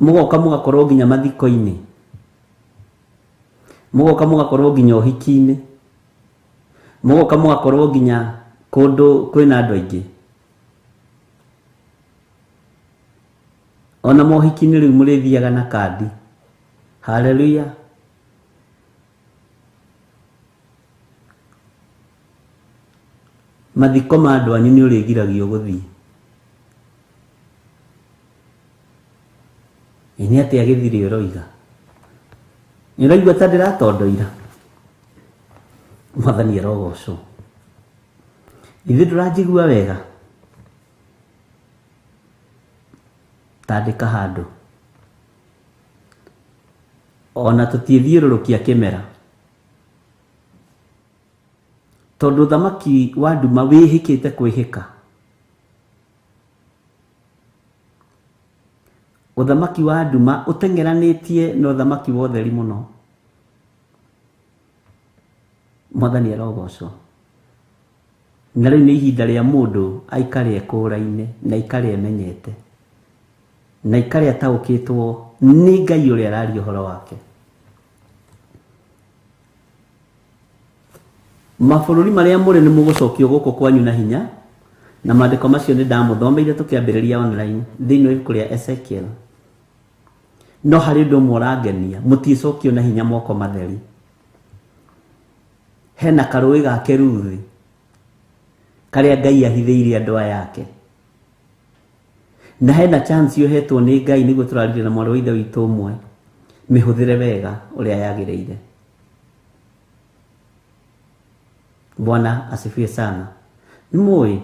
Mũgoka mũgakorwo nginya mathiko-inĩ, mũgoka mũgakorwo nginya ũhiki-inĩ, mũgoka mũgakorwo nginya kũndũ kwĩna andũ aingĩ. Ona mohiki-inĩ rĩu mũrĩthiaga na kandi. Haleluya. Mathiko ma andũ anyu nĩ ũrĩgiragio gũthiĩ. Nĩ atĩa gĩthirĩ ũroiga? Nĩ ũraigua ta ndĩratondoira? Mwathani arogocwo. Ithuĩ ndũranjigua wega? Tandĩka handũ. Ona tũtiĩthiũrũrũkia kĩmera. Tondũ ũthamaki wa nduma wĩhĩkĩte kwĩhĩka. Ũthamaki wa nduma ũteng'eranĩtie na ũthamaki wa ũtheri mũno. Mwathani arogocwo. Na rĩu nĩ ihinda rĩa mũndũ aikare ekũraine na aikare emenyete na aikare ataũkĩtwo nĩ Ngai ũrĩa araria ũhoro wake. Mabũrũri marĩa mũrĩ nĩ mũgũcokio gũkũ kwanyu na hinya, na maandĩko macio nĩ ndamũthomeire tũkĩambĩrĩria online thĩinĩ wa ibuku rĩa Ezekiel. No harĩ ũndũ ũmwe ũrangenia, mũtiĩcokio na hinya moko matheri. Hena karũĩ ga Keruthi karĩa Ngai ahithĩire andũ aya ake. Na hena chance ũhetwo nĩ Ngai nĩguo tũraririe na mwarĩ wa ithe witũ ũmwe, mĩhũthĩre wega ũrĩa yagĩrĩire. Bwana asifiwe sana. Nĩ mũĩ,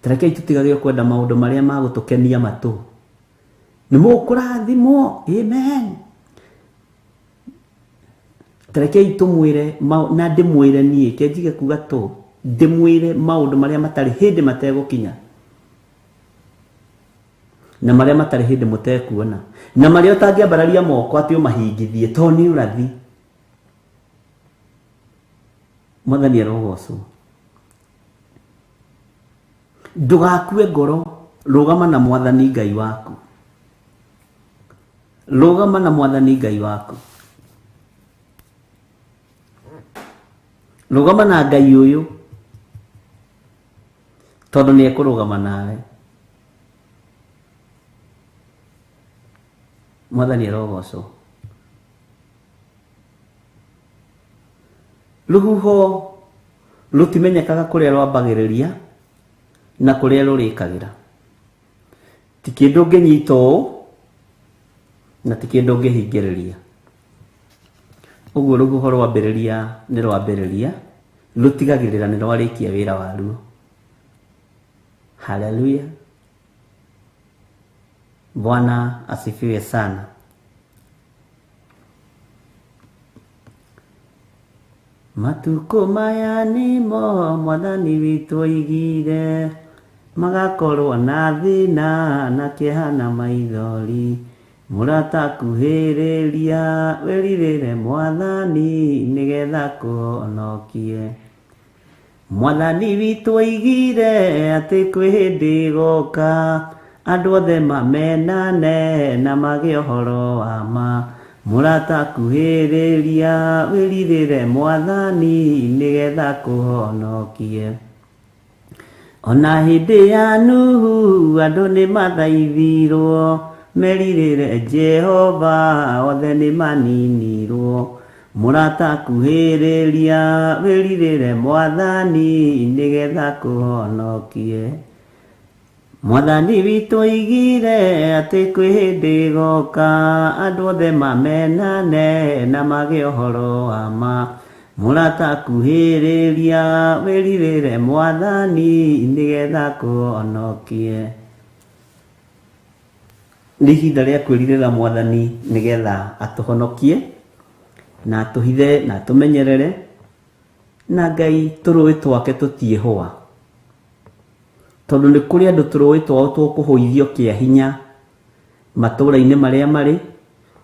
tarekei tũtigage kwenda maũndũ marĩa ma gũtũkenia matũ. Nĩ mũkũrathimwo, amen. Tarekei tũmwĩre na ndĩmwĩre niĩ, ke njige kuga tũ, ndĩmwĩre maũndũ marĩa matarĩ hĩndĩ mategũkinya. Na marĩa matarĩ hĩndĩ mũtekuona. Na marĩa ũtangĩambararia moko atĩ ũmahingithie, to nĩ ũrathi. Mwathani arogocwo. Ndũgakue ngoro, rũgama na Mwathani Ngai waku. Rũgama na Mwathani Ngai waku. Rũgama na Ngai ũyũ, tondũ nĩ ekũrũgama nawe. Mwathani arogocwo. Rũhuho rũtimenyekaga kũrĩa rwambagĩrĩria na kũrĩa rũrĩkagĩra. Ti kĩndũ ũngĩnyita ũũ na ti kĩndũ ũngĩhingĩrĩria. Ũguo rũhuho rwambĩrĩria nĩ rwambĩrĩria, rũtigagĩrĩra nĩ rwarĩkia wĩra waruo. Haleluya. Bwana asifiwe sana. Matukũ maya nĩmo Mwathani witũ oigire, magakorwo na thĩna na kĩeha na maithori. Mũrata kuhĩrĩria, wĩrirĩre Mwathani nĩgetha akũhonokie. Mwathani witũ oigire atĩ kwĩ hĩndĩ ĩgoka andũ othe mamenane na magĩe ũhoro wa ma. Mũrata kuhĩrĩria, wĩrirĩre Mwathani nĩgetha akũhonokie. Ona hĩndĩ ya Nuhu andũ nĩ mathaithirwo, merirĩre Jehova othe nĩ maninirwo. Mũrata kuhĩrĩria, wĩrirĩre Mwathani nĩgetha akũhonokie. Mwathani witũ oigire atĩ kwĩ hĩndĩ ĩgoka andũ othe mamenane na magĩe ũhoro wa ma. Mũrata kuhĩrĩria, wĩrirĩre Mwathani nĩgetha akũhonokie. Nĩ ihinda rĩa kwĩrirĩra Mwathani nĩgetha atũhonokie na atũhithe na atũmenyerere, na Ngai tũrũĩ twake tũtiĩhũa. Tondũ nĩ kũrĩ andũ tũrũĩ twao tũkũhũithio kĩa hinya matũũra-inĩ marĩa marĩ,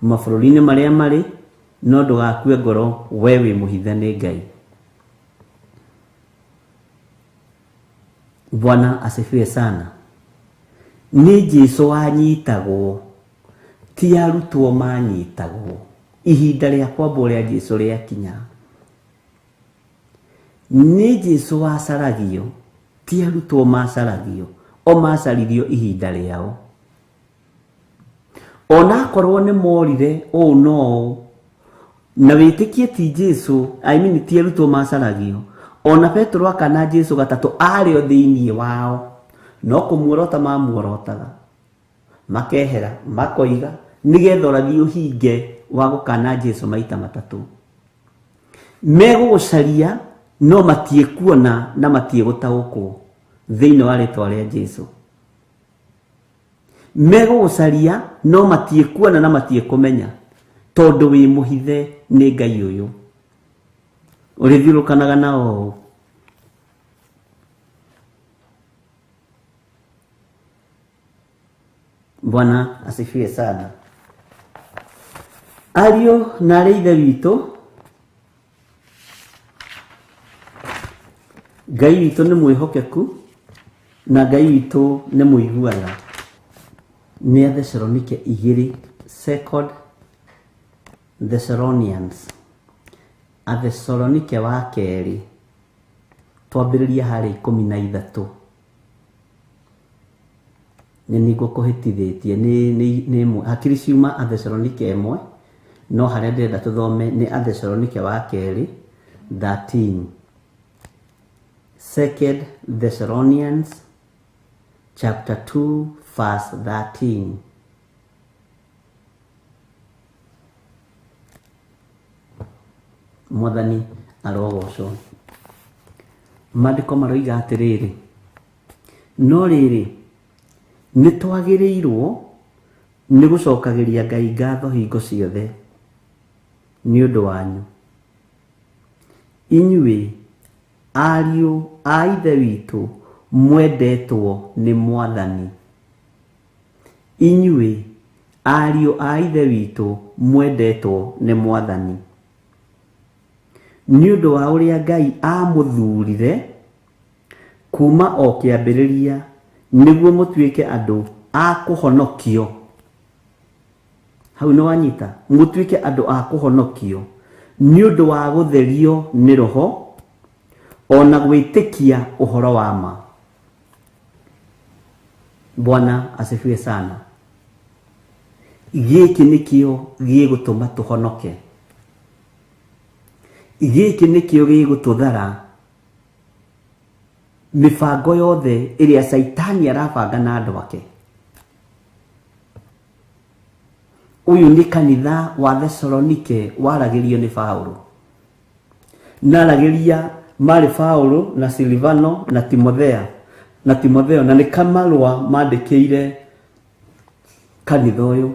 mabũrũri-inĩ marĩa marĩ, no ndũgakue ngoro we wĩ mũhithe nĩ Ngai. Bwana asifiwe sana. Nĩ Jesu wanyitagwo, ti arutwo manyitagwo. Ihinda rĩa kwambwo rĩa Jesu rĩakinya. Nĩ Jesu wacaragio, ti arutwo macaragio, o macaririo ihinda rĩao. Onakorwo nĩ morire ũũ no ũũ, na wĩtĩkie ti Jesu, I mean ti arutwo macaragio, ona Petero akana Jesu gatatũ arĩ o thĩinĩ wao, no kũmuorota mamuorotaga, makehera, makoiga, nĩgetha ũrathi ũhinge wa gũkana Jesu maita matatũ. Megũgũcaria no matiĩkuona na matiĩgũtaũkwo thĩinĩ wa rĩtwa rĩa Jesu. Megũgũcaria no matiĩkuona na matiĩkũmenya tondũ wĩ mũhithe nĩ Ngai ũyũ ũrĩthiũrũkanaga nao ũũ. Bwana asifiwe sana. Ariũ na arĩ ithe witũ, Ngai witũ nĩ mwĩhokeku na Ngai witũ nĩ mũiguaga. Nĩ Athesalonike igĩrĩ, Second Thessalonians, Athesalonike wa kerĩ, twambĩrĩria harĩa 13. Nĩ nĩguo kũhĩtithĩtie nĩ ĩmwe hakiri ciuma Athesalonike ĩmwe, no harĩa ndĩrenda tũthome nĩ Athesalonike wa kerĩ 13. Second Thessalonians chapter 2 verse 13. Mwathani arogocwo. Maandĩko maroiga atĩrĩrĩ, no rĩrĩ, nĩ twagĩrĩirwo nĩ gũcokagĩria Ngai ngatho hingo ciothe nĩ ũndũ wanyu, inyuĩ ariũ a Ithe witũ mwendetwo nĩ Mwathani. Inyuĩ ariũ a Ithe witũ mwendetwo nĩ Mwathani, nĩ ũndũ wa ũrĩa Ngai aamũthuurire kuma o kĩambĩrĩria nĩguo mũtuĩke andũ a kũhonokio. Hau nĩ wanyita, mũtuĩke andũ a kũhonokio nĩ ũndũ wa gũtherio nĩ Roho ona gwĩtĩkia ũhoro wa ma. Bwana asifiwe sana. Gĩkĩ nĩkĩo gĩgũtũma tũhonoke, gĩkĩ nĩkĩo gĩgũtũthara mĩbango yothe ĩrĩa Caitani arabanga na andũ ake. Ũyũ nĩ kanitha wa Thesalonike waragĩrio nĩ Paũlũ, naragĩria marĩ Paũlũ na Silivano na Timothea na Timotheo, na nĩ kamarũa mandĩkĩire kanitha ũyũ.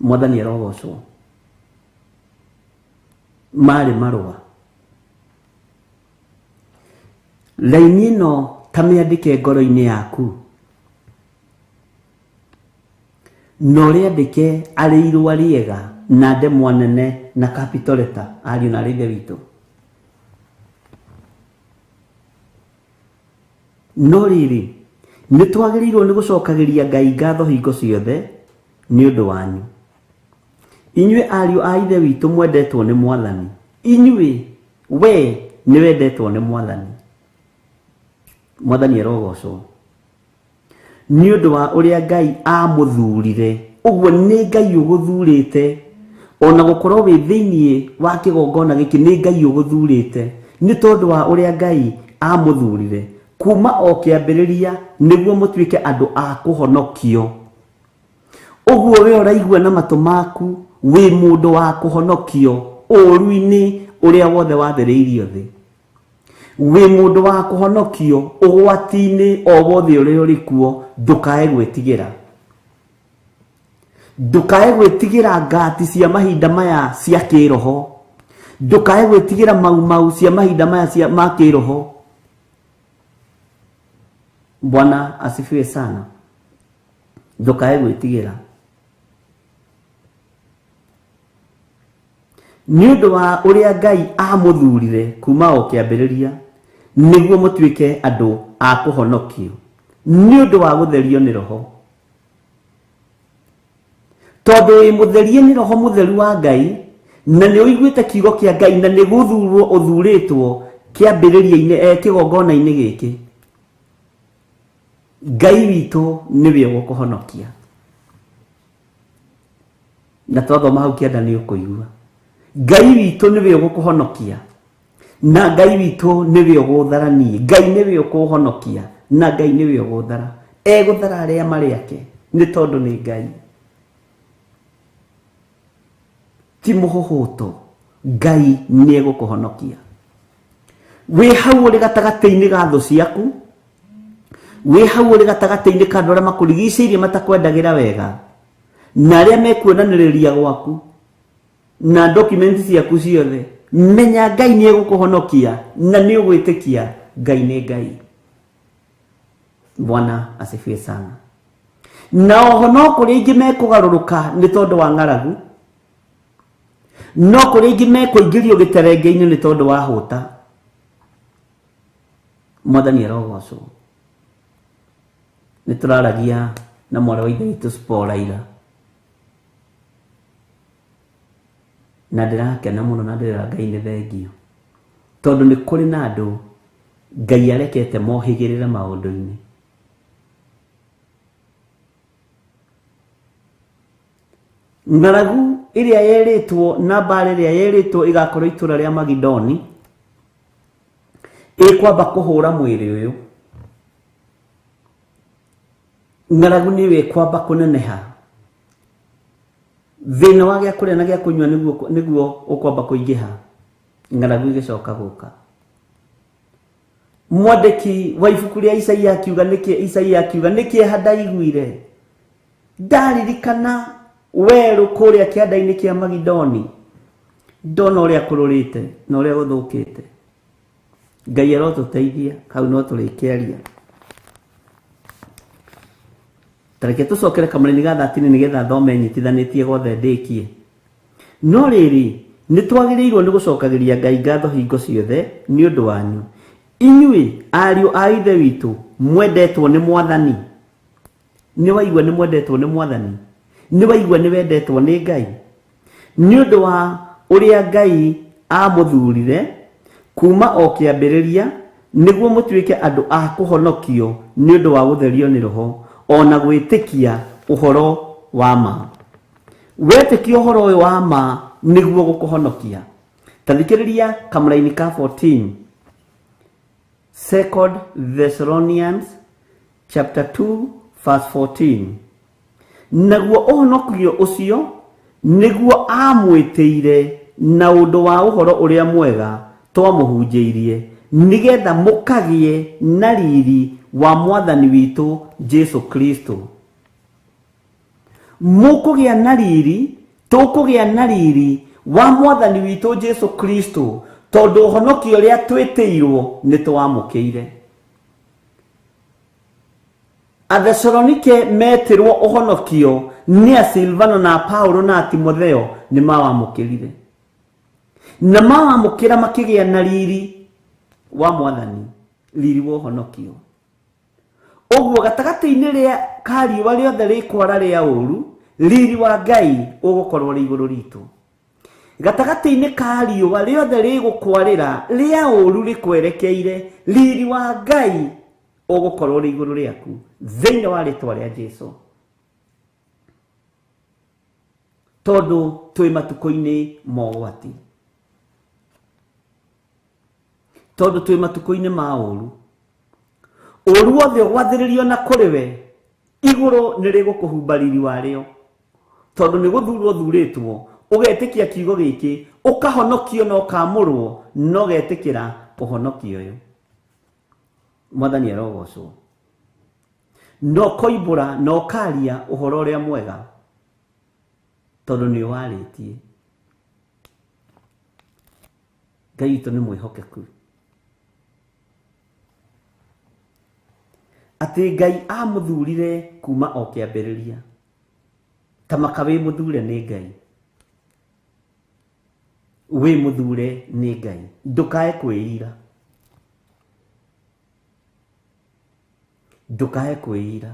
Mwathani arogocwo. Marĩ marũa. Raini ĩno ta mĩandĩke ngoro-inĩ yaku, na ũrĩandĩke arĩ irũa rĩega na ndemwa nene na capital letter, ariũ na arĩ ithe witũ. No rĩrĩ, nĩ twagĩrĩirwo nĩ gũcokagĩria Ngai ngatho hingo ciothe nĩ ũndũ wanyu, inyuĩ ariũ a Ithe witũ mwendetwo nĩ Mwathani. Inyuĩ, we nĩ wendetwo nĩ Mwathani. Mwathani arogocwo nĩ ũndũ wa ũrĩa Ngai amũthurire. Ũguo nĩ Ngai ũgũthurĩte, ona gũkorwo wĩ thĩinĩ wa kĩgongona gĩkĩ nĩ Ngai ũgũthurĩte, nĩ tondũ wa ũrĩa Ngai amũthurire kuma o kĩambĩrĩria nĩguo mũtuĩke andũ a kũhonokio. Ũguo we ũraigua na matũ maku wĩ mũndũ wa kũhonokio ũũru-inĩ ũrĩa wothe wathĩrĩirio thĩ, wĩ mũndũ wa kũhonokio ũgwati-inĩ o wothe ũrĩa ũrĩ kuo. Ndũkae gwĩtigĩra, ndũkae gwĩtigĩra ngati cia mahinda maya cia kĩroho, ndũkae gwĩtigĩra mau cia mahinda maya cia ma kĩroho. Bwana asifiwe sana. Ndũkae gwĩtigĩra nĩ ũndũ wa ũrĩa Ngai amũthurire kuma o kĩambĩrĩria nĩguo mũtuĩke andũ a kũhonokio nĩ ũndũ wa gũtherio nĩ Roho, tondũ wĩ mũtherie nĩ Roho mũtheru wa Ngai, na nĩ ũiguĩte kiugo kĩa Ngai, na nĩ gũthurwo ũthurĩtwo kĩambĩrĩria-inĩ, kĩgongona-inĩ gĩkĩ. Ngai witũ nĩwe ũgũkũhonokia. Na twathoma hau kĩanda nĩ ũkũigua Ngai witũ nĩwe ũgũkũhonokia, na Ngai witũ nĩwe ũgũthara niĩ. Ngai nĩwe ũkũhonokia, na Ngai nĩwe ũgũthara. Egũthara arĩa marĩ ake, nĩ tondũ nĩ Ngai, ti mũhũhũto. Ngai nĩ egũkũhonokia wĩ hau ũrĩ gatagatĩ-inĩ ga thũ ciaku, Wĩ hau ũrĩ gatagatĩ-inĩ ka andũ arĩa makũrigicĩirie matakwendagira wega na arĩa mekuonanĩrĩria gwaku na document ciaku ciothe, menya Ngai nĩ egũkũhonokia na nĩ ũgwĩtĩkia Ngai nĩ Ngai. Bwana asifiwe sana. Na oho no kũrĩ aingĩ mekũgarũrũka nĩ tondũ wa ng'aragu, no kũrĩ aingĩ mekũingĩrio gĩterenge-inĩ nĩ tondũ wa hũta. Mwathani arogocwo. Nĩ tũraragia na mwarĩ wa ithe witũ Spora ira, na ndĩrakena mũno na ndĩrera Ngai nĩ thengio, tondũ nĩ kũrĩ na andũ Ngai arekete mohĩgĩrĩre maũndũ-inĩ. Ng'aragu ĩrĩa yerĩtwo na mbara ĩrĩa yerĩtwo ĩgakorwo itũra rĩa Magidoni ĩkwamba kũhũra mwĩrĩ ũyũ. Ng'aragu nĩyo ĩkwamba kũneneha. Thĩna wa gĩa kũrĩa na gĩa kũnyua nĩguo ũkwamba kũingĩha. Ng'aragu ĩgĩcoka gũka. Mwandĩki wa ibuku rĩa Isaia akiuga nĩkĩ, Isaia akiuga nĩkĩeha ndaiguire ndaririkana werũ kũrĩa kĩanda-inĩ kĩa Magidoni, ndona ũrĩa kũrũrĩte na ũrĩa gũthũkĩte. Ngai arotũteithia, hau no tũrĩkĩaria. Tareke tũcokere kamũraini ga 13 nĩgetha thome nyitithanĩtie gothe ndĩkie. No rĩrĩ, nĩ twagĩrĩirwo nĩ gũcokagĩria Ngai ngatho hingo ciothe nĩ ũndũ wanyu, inyuĩ ariũ a ithe witũ mwendetwo nĩ Mwathani. Nĩ waigua nĩ mwendetwo nĩ Mwathani, nĩ waigua nĩ wendetwo nĩ Ngai, nĩ ũndũ wa ũrĩa Ngai amũthurire kuma o kĩambĩrĩria nĩguo mũtuĩke andũ a kũhonokio nĩ ũndũ wa gũtherio nĩ Roho ona gwĩtĩkia ũhoro wa ma. Wetĩkia ũhoro ũyũ wa ma nĩguo gũkũhonokia. Ta thikĩrĩria kamũraini ka 14, Second Thessalonians chapter 2 verse 14. Naguo ũhonokio ũcio nĩguo amwĩtĩire na ũndũ wa ũhoro ũrĩa mwega twamũhunjĩirie, nĩgetha mũkagĩe na riri wa Mwathani witũ Jesu Kristo. Mũkũgĩa na riri, tũkũgĩa na riri wa Mwathani witũ Jesu Kristo, tondũ ũhonokio ũrĩa twĩtĩirwo nĩ twamũkĩire. Athesalonike metirwo ũhonokio nĩ a Silvano na Paulo na Timotheo nĩ mawamũkĩrire, na mawamũkĩra makĩgĩa na riri wa Mwathani, riri wa ũhonokio. Ũguo gatagatĩ-inĩ rĩa ka riũa rĩothe rĩkwara rĩa ũru, riri wa Ngai ũgũkorwo ũrĩ igũrũ ritũ. Gatagatĩ-inĩ ka riũa rĩothe rĩgũkwarĩra rĩa ũru rĩkwerekeire, riri wa Ngai ũgũkorwo ũrĩ igũrũ rĩaku thĩinĩ wa rĩtwa rĩa Jesu. Tondũ twĩ matukũ-inĩ ma ũgwati, tondũ twĩ matukũ-inĩ ma ũru, ũru wothe ũgwathĩrĩrio na kũrĩ we, igũrũ nĩ rĩgũkũhumba riri warĩo, tondũ nĩ gũthurwo ũthurĩtwo, ũgetĩkia kiugo gĩkĩ, ũkahonokio na ũkamũrwo, na ũgetĩkĩra ũhonokio ũyũ. Mwathani arogocwo. Na ũkoimbũra na ũkaria ũhoro ũrĩa mwega, tondũ nĩ ũwarĩtie. Ngai witũ nĩ mwĩhokeku. Atĩ Ngai amũthurire kuma o kĩambĩrĩria, ta maka wĩ mũthure nĩ Ngai, wĩ mũthure nĩ Ngai, ndũkae kwĩira, ndũkae kwĩira,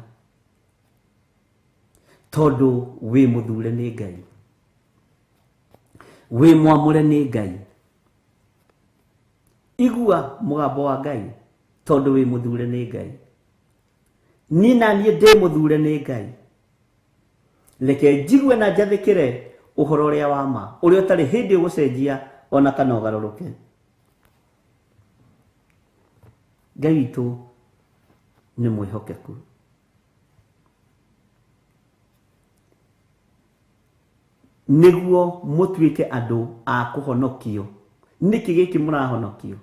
tondũ wĩ mũthure nĩ Ngai, wĩ mwamũre nĩ Ngai. Igua mũgambo wa Ngai, tondũ wĩ mũthure nĩ Ngai. Niĩ na niĩ ndĩ mũthure nĩ Ngai. Reke njigue na njathĩkĩre ũhoro ũrĩa wa ma, ũrĩa ũtarĩ hĩndĩ ũgũcenjia ona kana ũgarũrũke. Ngai witũ nĩ mwĩhokeku. Nĩguo mũtuĩke andũ a kũhonokio. Nĩkĩ gĩkĩ mũrahonokio?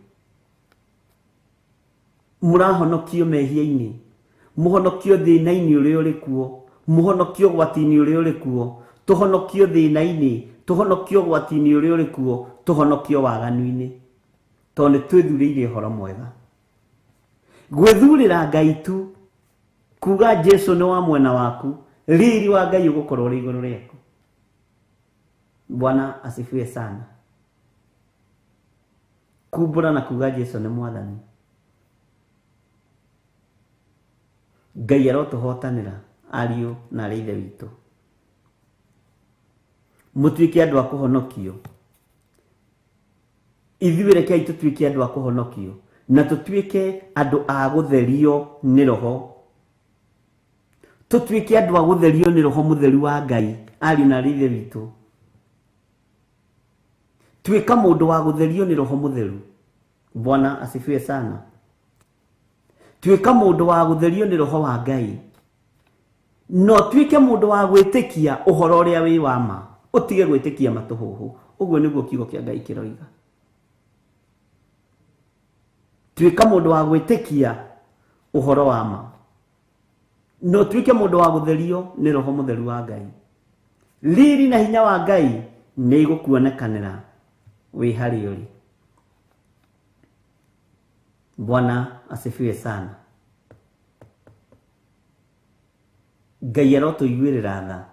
Mũrahonokio mehia-inĩ, Mũhonokio thĩna-inĩ ũrĩa ũrĩ kuo, mũhonokio ũgwati-inĩ ũrĩa ũrĩ kuo, tũhonokio thĩna-inĩ, tũhonokio ũgwati-inĩ ũrĩa ũrĩ kuo, tũhonokio waganu-inĩ, tondũ nĩ twĩthurĩire ũhoro mwega. Gwĩthurĩra Ngai tu, kuga Jesu nĩ wa mwena waku, riri wa Ngai ũgũkorwo ũrĩ igũrũ rĩaku. Bwana asifiwe sana. Kumbũra na kuga Jesu nĩ mwathani. Ngai arotũhotanĩra ariũ na arĩ ithe witũ, mũtuĩke andũ a kũhonokio. Ithuĩ rekei tũtuĩke andũ a kũhonokio na tũtuĩke andũ a gũtherio nĩ roho, tũtuĩke andũ a gũtherio nĩ roho mũtheru wa Ngai. Ariũ na arĩ ithe witũ, tuĩka mũndũ wa gũtherio nĩ roho mũtheru. Bwana asifiwe sana. Tuĩka mũndũ wa gũtherio nĩ roho wa Ngai, no tuĩke mũndũ wa gwĩtĩkia ũhoro ũrĩa wĩ wa ma, ũtige gwĩtĩkia matũhũhũ. Ũguo nĩguo kiugo kĩa Ngai kĩroiga. Tuĩka mũndũ wa gwĩtĩkia ũhoro wa ma, no tuĩke mũndũ wa gũtherio nĩ roho mũtheru wa Ngai. Riri na hinya wa Ngai nĩ igũkuonekanĩra wĩ harĩa ũrĩ. Bwana asifiwe sana. Ngai arotũiguĩrĩra tha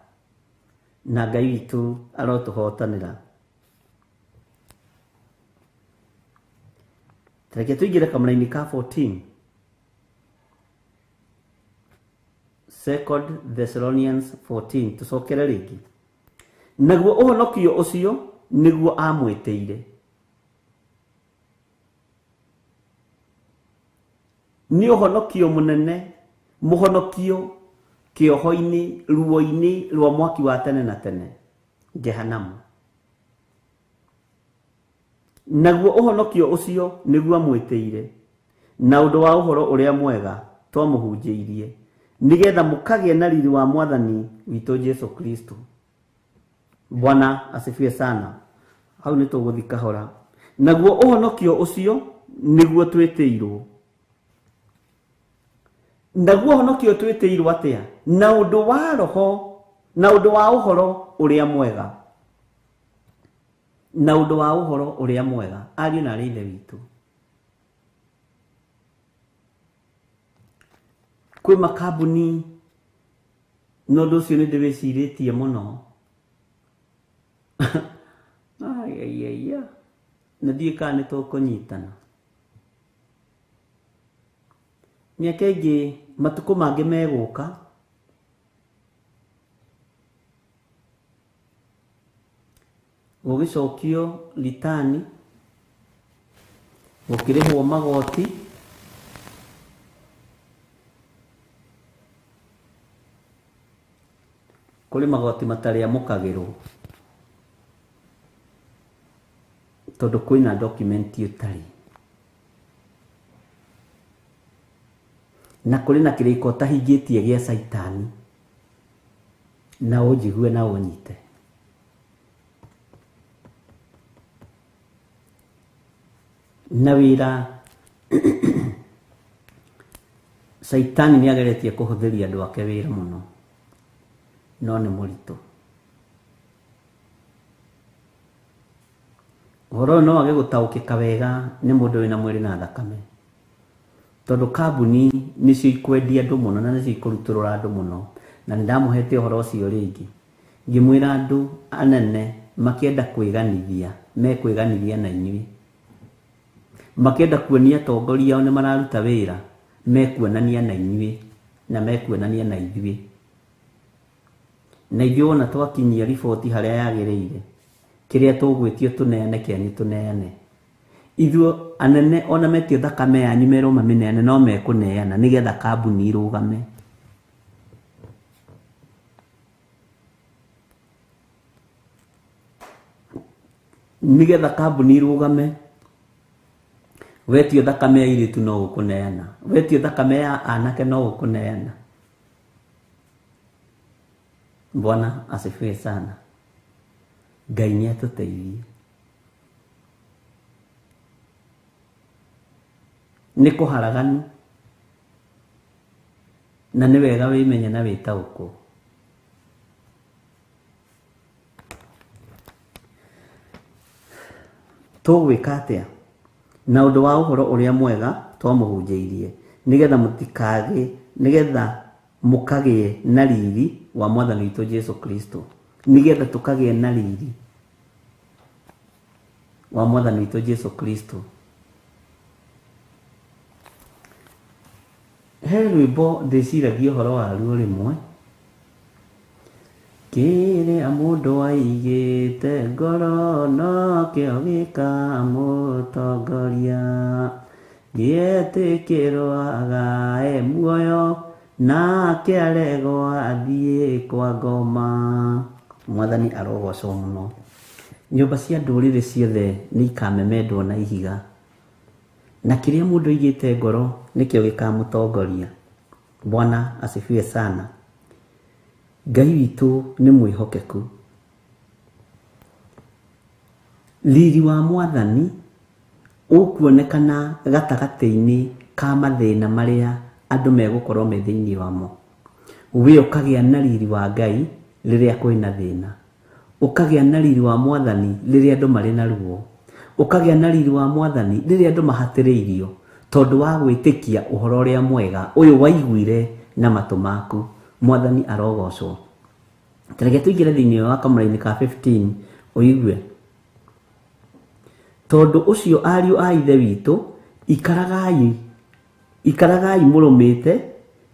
na Ngai witũ arotũhotanĩra. Reke tũingĩre kamũra-inĩ ka 14, Second Thessalonians 14, tũcokere rĩngĩ. Naguo ũhonokio ũcio nĩguo amwĩtĩire, nĩ ũhonokio mũnene, mũhonokio kĩoho-inĩ, ruo-inĩ rwa mwaki wa tene na tene, Jehanamu. Naguo ũhonokio ũcio nĩguo amwĩtĩire, na ũndũ wa ũhoro ũrĩa mwega twamũhunjĩirie, nĩgetha mũkagĩe na riri wa mwathani witũ Jesu Kristo. Bwana asifiwe sana. Hau nĩ tũgũthiĩ kahora. Naguo ũhonokio ũcio nĩguo twĩtĩirwo. Naguo ũhonokio twĩtĩirwo atĩa? Na ũndũ wa roho, na ũndũ wa ũhoro ũrĩa mwega, na ũndũ wa ũhoro ũrĩa mwega. Ariũ na arĩ ithe witũ, kwĩ makambuni, na ũndũ ũcio nĩ ndĩwĩcirĩtie mũno. Aiaiaia, na ndiũĩ kana nĩ tũkũnyitana. Mĩaka ĩngĩ, matukũ mangĩ megũka, gũgĩcokio ritani, gũkĩrĩhwo magoti, kũrĩ magoti matarĩamũkagĩrwo tondũ kwĩna document ũtarĩ, na kũrĩ na kĩrĩko ũtahingĩtie gĩa caitani, na ũnjigue na ũnyite. Na wĩra caitani nĩ ageretie kũhũthĩria andũ ake wĩra mũno, no nĩ mũritũ. Ũhoro ũyũ no wage gũtaũkĩka wega nĩ mũndũ wĩna mwĩrĩ na thakame, tondũ kambuni nĩcio ikwendia andũ mũno na nĩcio ikũrutũrũra andũ mũno. Na nĩ ndamũhete ũhoro ũcio rĩngĩ, ngĩmwĩra andũ anene makĩenda kwĩganithia, mekwĩganithia na inyuĩ, makĩenda kuonia atongoria ao nĩ mararuta wĩra, mekuonania na inyuĩ na mekuonania na ithuĩ. Na ithuĩ wona twakinyia riboti harĩa yagĩrĩire, kĩrĩa tũgwĩtio tũneane kĩanyu tũneane. Ithuĩ anene ona metio thakame yanyu merwo mamĩneane, no mekũneana nĩgetha kambuni irũgame. Nĩgetha kambuni irũgame, wetio thakame ya airĩtu no ũkũneana, wetio thakame ya anake no ũkũneana. Bwana asifiwe sana. Ngai nĩ atũteithie. Nĩ kũharaganu, Na nĩ wega wĩmenye na wĩtaũkwo. Tũgwĩka atĩa na ũndũ wa ũhoro ũrĩa mwega twamũhunjĩirie, nĩgetha mũtikagĩe, nĩgetha mũkagĩe na riri wa Mwathani witũ Jesu Kristo, nĩgetha tũkagĩe na riri wa Mwathani witũ Jesu Kristo. He rwĩmbo ndĩciragia ũhoro waruo rĩmwe, kĩrĩa mũndũ aigĩte ngoro nokĩo gĩkamũtongoria, gĩetĩkĩrwo agae muoyo nake aregwo athiĩ kwa ngoma. Mwathani arogocwo mũno. Nyũmba cia ndũrĩrĩ ciothe nĩ ikamemendwo na ihiga, na kĩrĩa mũndũ aigĩte ngoro nĩkĩo gĩkamũtongoria. Bwana asifiwe sana. Ngai witũ nĩ mwĩhokeku. Riri wa Mwathani ũkuonekana gatagatĩ-inĩ ka mathĩna marĩa andũ megũkorwo me thĩinĩ wamo. We ũkagĩa na riri wa Ngai rĩrĩa kwĩna thĩna, ũkagĩa na riri wa Mwathani rĩrĩa andũ marĩ na ruo, ũkagĩa na riri wa Mwathani rĩrĩa andũ mahatĩrĩirio tondũ wa gwĩtĩkia ũhoro ũrĩa mwega ũyũ waiguire na matũ maku. Mwathani arogocwo. Tareke tũingĩre thĩinĩ wa kamũra-inĩ ka 15 ũigue. Tondũ ũcio ariũ a Ithe witũ, ikaragai mũrũmĩte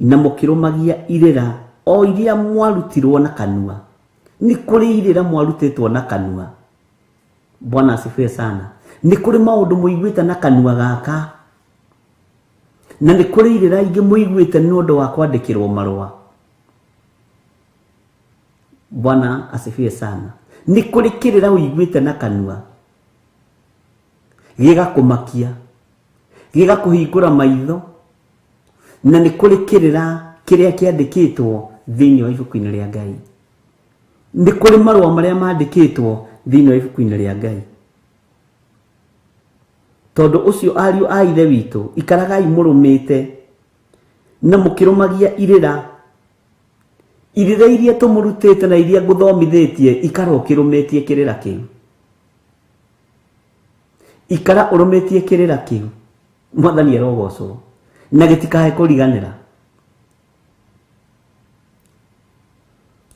na mũkĩrũmagia irĩra o iria mwarutirwo na kanua. Nĩ kũrĩ irĩra mwarutĩtwo na kanua. Bwana asifiwe sana. Nĩ kũrĩ maũndũ mũiguĩte na kanua gaka, na nĩ kũrĩ irĩra ingĩ mũiguĩte nĩ ũndũ wa kwandĩkĩrwo marũa. Bwana asifiwe sana. Nĩ kũrĩ kĩrĩra ũiguĩte na kanua gĩgakũmakia, gĩgakũhingũra maitho, na nĩ kũrĩ kĩrĩra kĩrĩa kĩandĩkĩtwo thĩinĩ wa ibuku-inĩ rĩa Ngai. Nĩ kũrĩ marũa marĩa mandĩkĩtwo thĩinĩ wa ibuku-inĩ rĩa Ngai. Tondũ ũcio ariũ a Ithe witũ, ikaragai mũrũmĩte na mũkĩrũmagia irĩra, irĩra iria tũmũrutĩte na iria ngũthomithĩtie, ikara ũkĩrũmĩtie kĩrĩra kĩu. Ikara ũrũmĩtie kĩrĩra kĩu. Mwathani arogocwo, na gĩtikae kũriganĩra.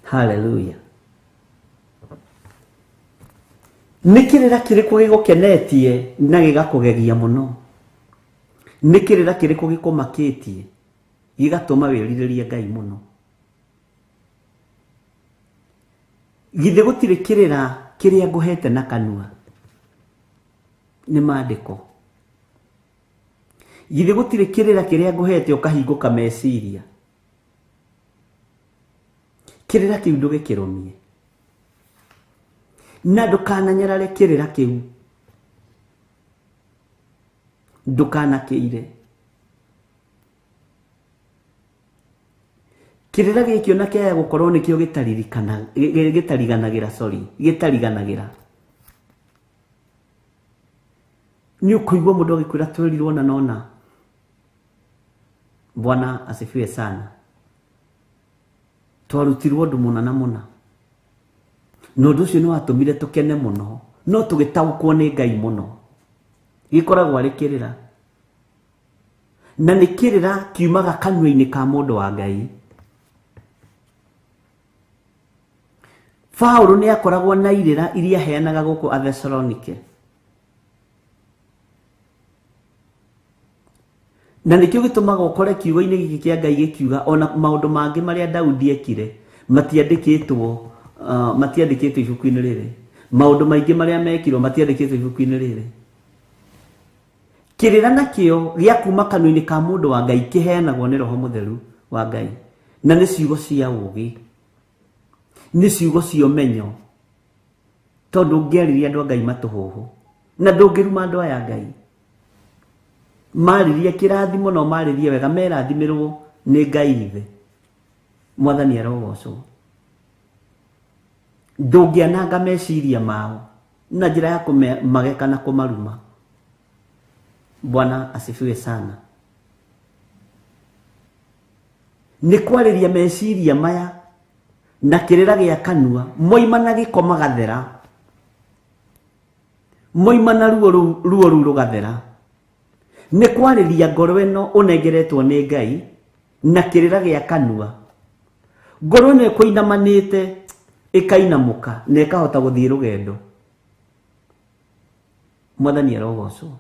Haleluya. Nĩ kĩrĩra kĩrĩkũ gĩgũkenetie na gĩgakũgegia mũno? Nĩ kĩrĩra kĩrĩkũ gĩkũmakĩtie gĩgatũma wĩrirĩrie Ngai mũno? Githĩ gũtirĩ kĩrĩra kĩrĩa ngũhete na kanua? Nĩ maandĩko. Githĩ gũtirĩ kĩrĩra kĩrĩa ngũhete ũkahingũka meciria? Kĩrĩra kĩu ndũgĩkĩrũmie, na ndũkananyarare kĩrĩra kĩu, ndũkanakĩire. Kĩrĩra gĩkĩ ona kĩaya gũkorwo nĩkĩo gĩtariganagĩra, sorry, gĩtariganagĩra. Nĩ ũkũigua mũndũ agĩkwĩra twerirwo na nona. Bwana asifiwe sana. Twarutirwo ũndũ mũna na mũna, na ũndũ ũcio nĩ watũmire tũkene mũno, no tũgĩtaũkwo nĩ Ngai mũno. Gĩkoragwo arĩ kĩrĩra, na nĩ kĩrĩra kiumaga kanua-inĩ ka mũndũ wa Ngai. Paũlũ nĩ akoragwo na irĩra iria aheanaga gũkũ Athesalonike, na nĩkĩo gĩtũmaga ũkore kiugo-inĩ gĩkĩ kĩa Ngai gĩkiuga ona maũndũ mangĩ marĩa Daudi ekire matiandĩkĩtwo, matiandĩkĩtwo ibuku-inĩ rĩrĩ. Maũndũ maingĩ marĩa mekirwo matiandĩkĩtwo ibuku-inĩ rĩrĩ. Kĩrĩra nakĩo gĩa kuma kanua-inĩ ka mũndũ wa Ngai kĩheanagwo nĩ Roho Mũtheru wa Ngai, na nĩ ciugo cia ũũgĩ, nĩ ciugo cia ũmenyo, tondũ ũngĩarĩria andũ a Ngai matũhũhũ, na ndũngĩruma andũ aya Ngai. Marĩrie kĩrathimo na ũmarĩrie wega, merathimĩrwo nĩ Ngai Ithe. Mwathani arogocwo. Ndũngĩananga meciria mao na njĩra ya kũmageka na kũmaruma. Bwana asifiwe sana. Nĩ kwarĩria meciria maya na kĩrĩra gĩa kanua, moima na gĩko magathera, moima na ruo rũu rũgathera. Nĩ kwarĩria ngoro ĩno ũnengeretwo nĩ Ngai na kĩrĩra gĩa kanua. Ngoro ĩno ĩkũinamanĩte ĩkainamũka na ĩkahota gũthiĩ rũgendo. Mwathani arogocwo.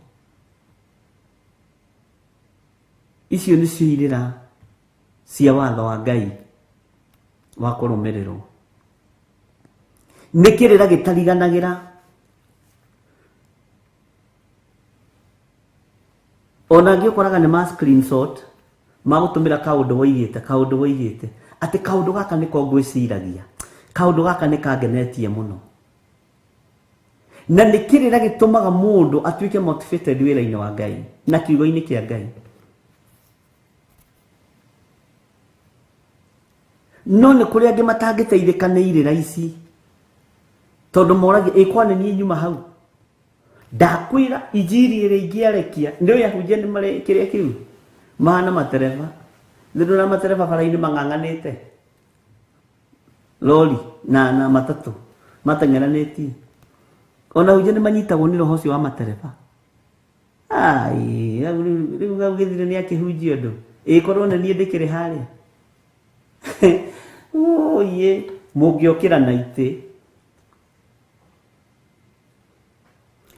Icio nĩcio irĩra cia watho wa Ngai wa kũrũmĩrĩrwo. Nĩ kĩrĩra gĩtariganagĩra. Ona angĩ ũkoraga nĩ ma screenshot magũtũmĩra kaũndũ woigĩte, kaũndũ woigĩte, atĩ kaũndũ gaka nĩko ngwĩciragia, kaũndũ gaka nĩ kangenetie mũno. Na nĩ kĩrĩra gĩtũmaga mũndũ atuĩke motivated wĩra-inĩ wa Ngai na kiugo-inĩ kĩa Ngai. No nĩ kũrĩ angĩ matangĩteithĩka nĩ irĩra ici, tondũ moragia ĩkwa nĩ niĩ nyuma hau. Ndakwĩra injiri ĩrĩa ingĩarekia, nĩ ũĩ ahunjia nĩ marĩ kĩrĩa kĩu mahana matereba. Nĩ ndona matereba bara-inĩ mang'ang'anĩte, lori na matatũ mateng'eranĩtie. Ona ahunjia nĩ manyitagwo nĩ roho ũcio wa matereba. Ai, rĩu hau gĩthire nĩ akĩhunjia ũndũ. Ĩkorwo nĩ niĩ ndĩkĩrĩ harĩa. Oye, mũngĩokĩra na itĩ.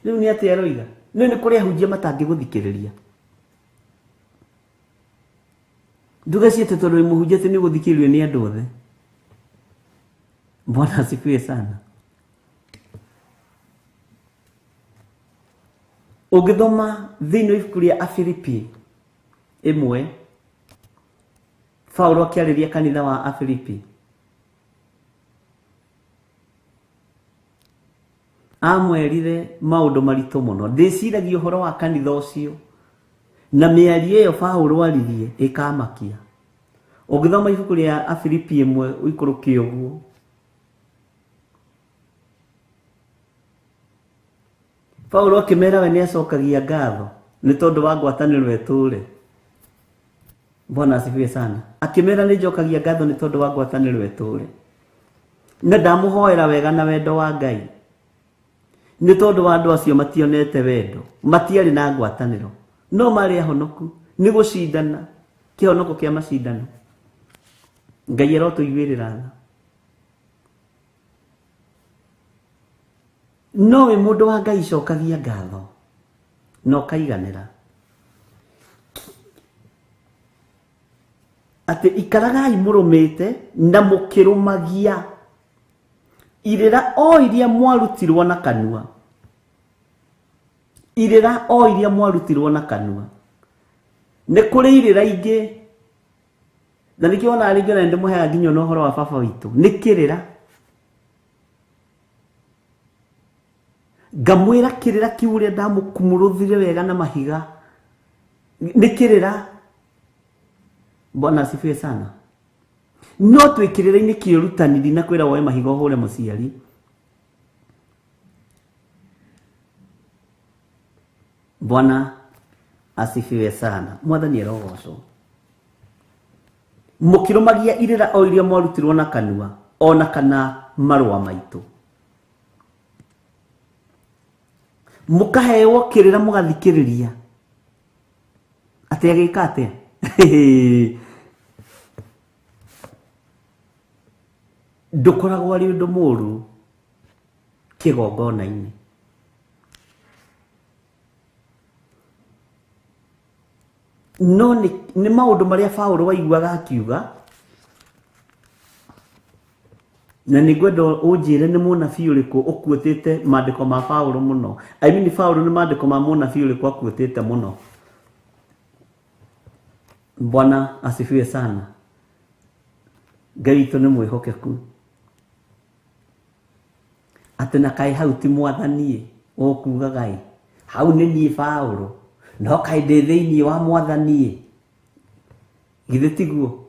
Rĩu nĩ atĩa aroiga? Nĩ nĩ kũrĩ ahunjia matangĩgũthikĩrĩria. Ndũgecirie tondũ wĩ mũhunjia atĩ nĩ ũgũthikĩrĩrio nĩ andũ othe. Bwana asifiwe sana. Ũngĩthoma thĩinĩ wa ibuku rĩa Afilipi 1, Paulo akĩarĩria kanitha wa Afilipi, amwerire maũndũ maritũ mũno. Ndĩciragia ũhoro wa kanitha ũcio na mĩario ĩyo Paulo aririe ĩkamakia. Ũngĩthoma ibuku rĩa Afilipi 1 ũikũrũke ũguo, Paulo akĩmera we nĩ acokagia ngatho nĩ tondũ wa ngwatanĩro ĩtũre. Bwana asifiwe sana. Akĩmera nĩ njokagia ngatho nĩ tondũ wa ngwatanĩro ĩtũre, na ndamũhoera wega na wendo wa Ngai, nĩ tondũ wa andũ acio mationete wendo, matiarĩ na ngwatanĩro, no marĩ ahonoku nĩ gũcindana, kĩhonoko kĩa macindano. Ngai arotũiguĩrĩra tha. No wĩ mũndũ wa Ngai cokagia ngatho na ũkaiganĩra. Atĩ ikaragai mũrũmĩte na mũkĩrũmagia irĩra o iria mwarutirwo na kanua. Irĩra o iria mwarutirwo na kanua. Nĩ kũrĩ irĩra ingĩ, na nĩkĩo wonaga rĩngĩ ona nĩndĩmũheaga nginya ona ũhoro wa baba witũ. Nĩ kĩrĩra. Ngamwĩra kĩrĩra kĩu ũrĩa ndamũkumũrũthire wega na mahiga. Nĩ kĩrĩra. Bwana asifiwe sana. No twĩ kĩrĩra-inĩ kĩa ũrutani, ndinakwĩra woe mahiga ũhũre mũciari. Bwana asifiwe sana. Mwathani arogocwo. Mũkĩrũmagia irĩra o iria mwarutirwo na kanua, ona kana marũa maitũ. Mũkaheo kĩrĩra mũgathikĩrĩria. Atĩ agĩka atĩa? Ndũkoragwo arĩ ũndũ mũũru kĩgongona-inĩ. No nĩ maũndũ marĩa Paulo waiguaga akiuga, na nĩ ngwenda ũnjĩre nĩ mũnabii ũrĩkũ ũkuĩtĩte maandĩko ma Paulo mũno. I mean Paulo nĩ maandĩko ma mũnabii ũrĩkũ akuĩtĩte mũno. Bwana asifiwe sana. Ngai witũ nĩ mwĩhokeku. Atĩ na kaĩ hau ti mwathani ũkugaga ĩ, hau nĩ niĩ Paulo, no kaĩ ndĩ thĩinĩ wa mwathani. Githĩ tiguo?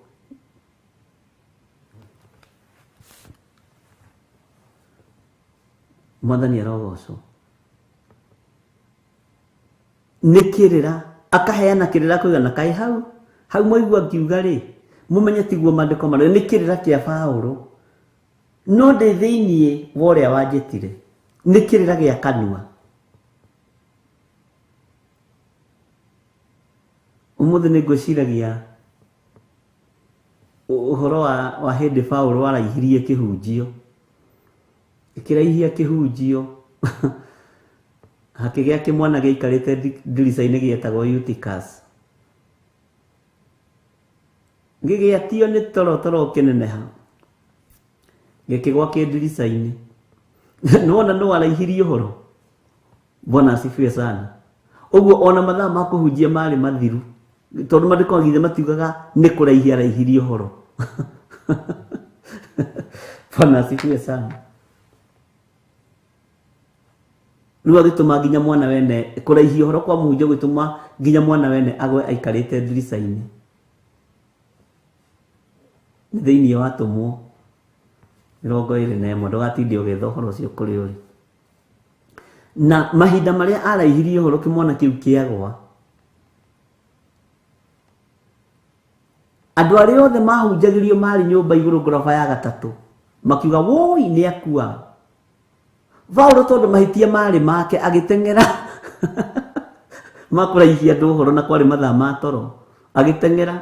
Mwathani arogocwo. Nĩ kĩrĩra, akaheana kĩrĩra kũigana kaĩ hau, hau mwaigua ngiuga rĩ, Mumenye tiguo maandĩko marĩa nĩ kĩrĩra kĩa Paũlũ, no ndĩ thĩinĩ wa ũrĩa wanjĩtire, nĩ kĩrĩra gĩa kanua. Ũmũthĩ nĩ ngwĩciragia ũhoro wa hĩndĩ Paũlũ araihirie kĩhunjio, ĩkĩraihia kĩhunjio hakĩgĩa kĩmwana gĩaikarĩte ndirica-inĩ gĩetagwo Eutychus, gĩgĩatio nĩ toro toro ũkĩneneha, gĩkĩgwa kĩ ndirica-inĩ. Nĩwona nũ araihirie ũhoro? Bwana asifiwe sana. Ũguo ona mathaa ma kũhunjia marĩ mathiru, tondũ maandĩko githĩ matiugaga nĩ kũraihia araihirie ũhoro. Bwana asifiwe sana. Rĩu agĩtũma nginya mwana wene kũraihia ũhoro kwa mũhunjia gũgĩtũma nginya mwana wene agwe aikarĩte ndirica-inĩ. Nĩ thĩinĩ wa Atũmwo 21, ndũgatinde ũgĩetha ũhoro ũcio kũrĩ ũrĩ. Na mahinda marĩa araihirie ũhoro kĩmwana kĩu kĩagwa, andũ arĩa othe mahunjagĩrio marĩ nyũmba igũrũ ngoroba ya gatatũ makiuga woi nĩ akua. Paũlũ tondũ mahĩtia marĩ make agĩteng'era makũraihia andũ ũhoro na kwarĩ mathaa ma toro, agĩteng'era.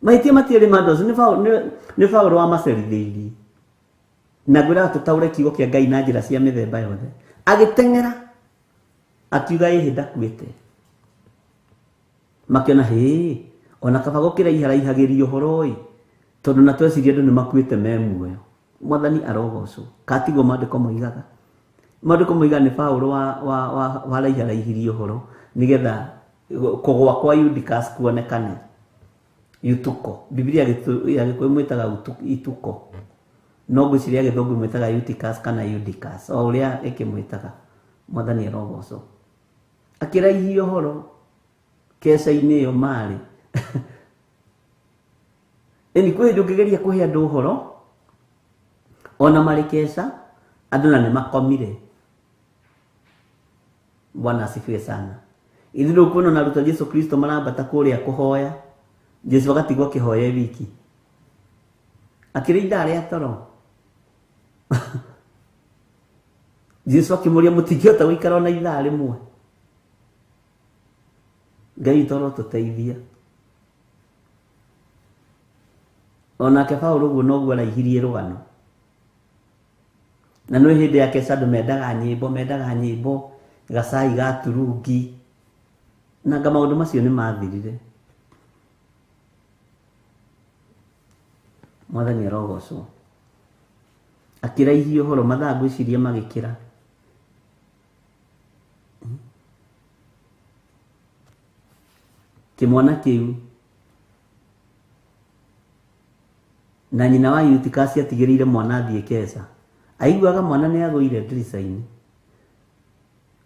Mahĩtia matiarĩ ma andũ acio, nĩ Paũlũ wamacerithĩirie. Na ngwĩraga tũtaũre kiugo kĩa Ngai na njĩra cia mĩthemba yothe. Agĩteng'era akiuga ĩhĩ ndakuĩte. Makĩona hĩ ona kaba gũkĩra iharaihagĩria ũhoro ĩ, tondũ na tweciria andũ nĩ makuĩte me muoyo. Mwathani arogocwo. Katiguo maandĩko moigaga. Maandĩko moigaga nĩ Paũlũ waraiharaihirie ũhoro nĩgetha kũgwa kwa Eutychus kuonekane. Eutuko. Biblia ya Gĩkũyũ mwĩtaga Ituko, no ngwĩciria Gĩthũngũ mwĩtaga Eutychus kana Eutychus, o ũrĩa ĩkĩmwĩtaga. Mwathani arogocwo. Akĩraihia ũhoro keca-inĩ ĩyo marĩ. Ĩni kwĩ hĩndĩ ũngĩgeria kũhe andũ ũhoro ona marĩ keca, andũ na nĩ makomire. Bwana asifiwe sana. Ithuĩ ndũkuona ona arutwo a Jesu Kristo marambata kũrĩa kũhoya, Jesu agatigwo akĩhoya wiki, akĩrĩ ithaa rĩa toro. Jesu akĩmũria mũtingĩhota gũikara ona ithaa rĩmwe. Ngai witũ arotũteithia. Onake Paũlũ ũguo noguo araihirie rũgano. Na nĩ hĩndĩ ya keca andũ mendaga nyĩmbo, mendaga nyĩmbo, gacai ga turungi, na nga maũndũ macio nĩ mathirire. Mwathani arogocwo. Akĩraihia ũhoro mathaa ngwĩciria magĩkĩra. Kĩmwana kĩu na nyina wa Eutychus atigĩrĩire mwana athiĩ keca. Aiguaga mwana nĩ agũire ndirica-inĩ,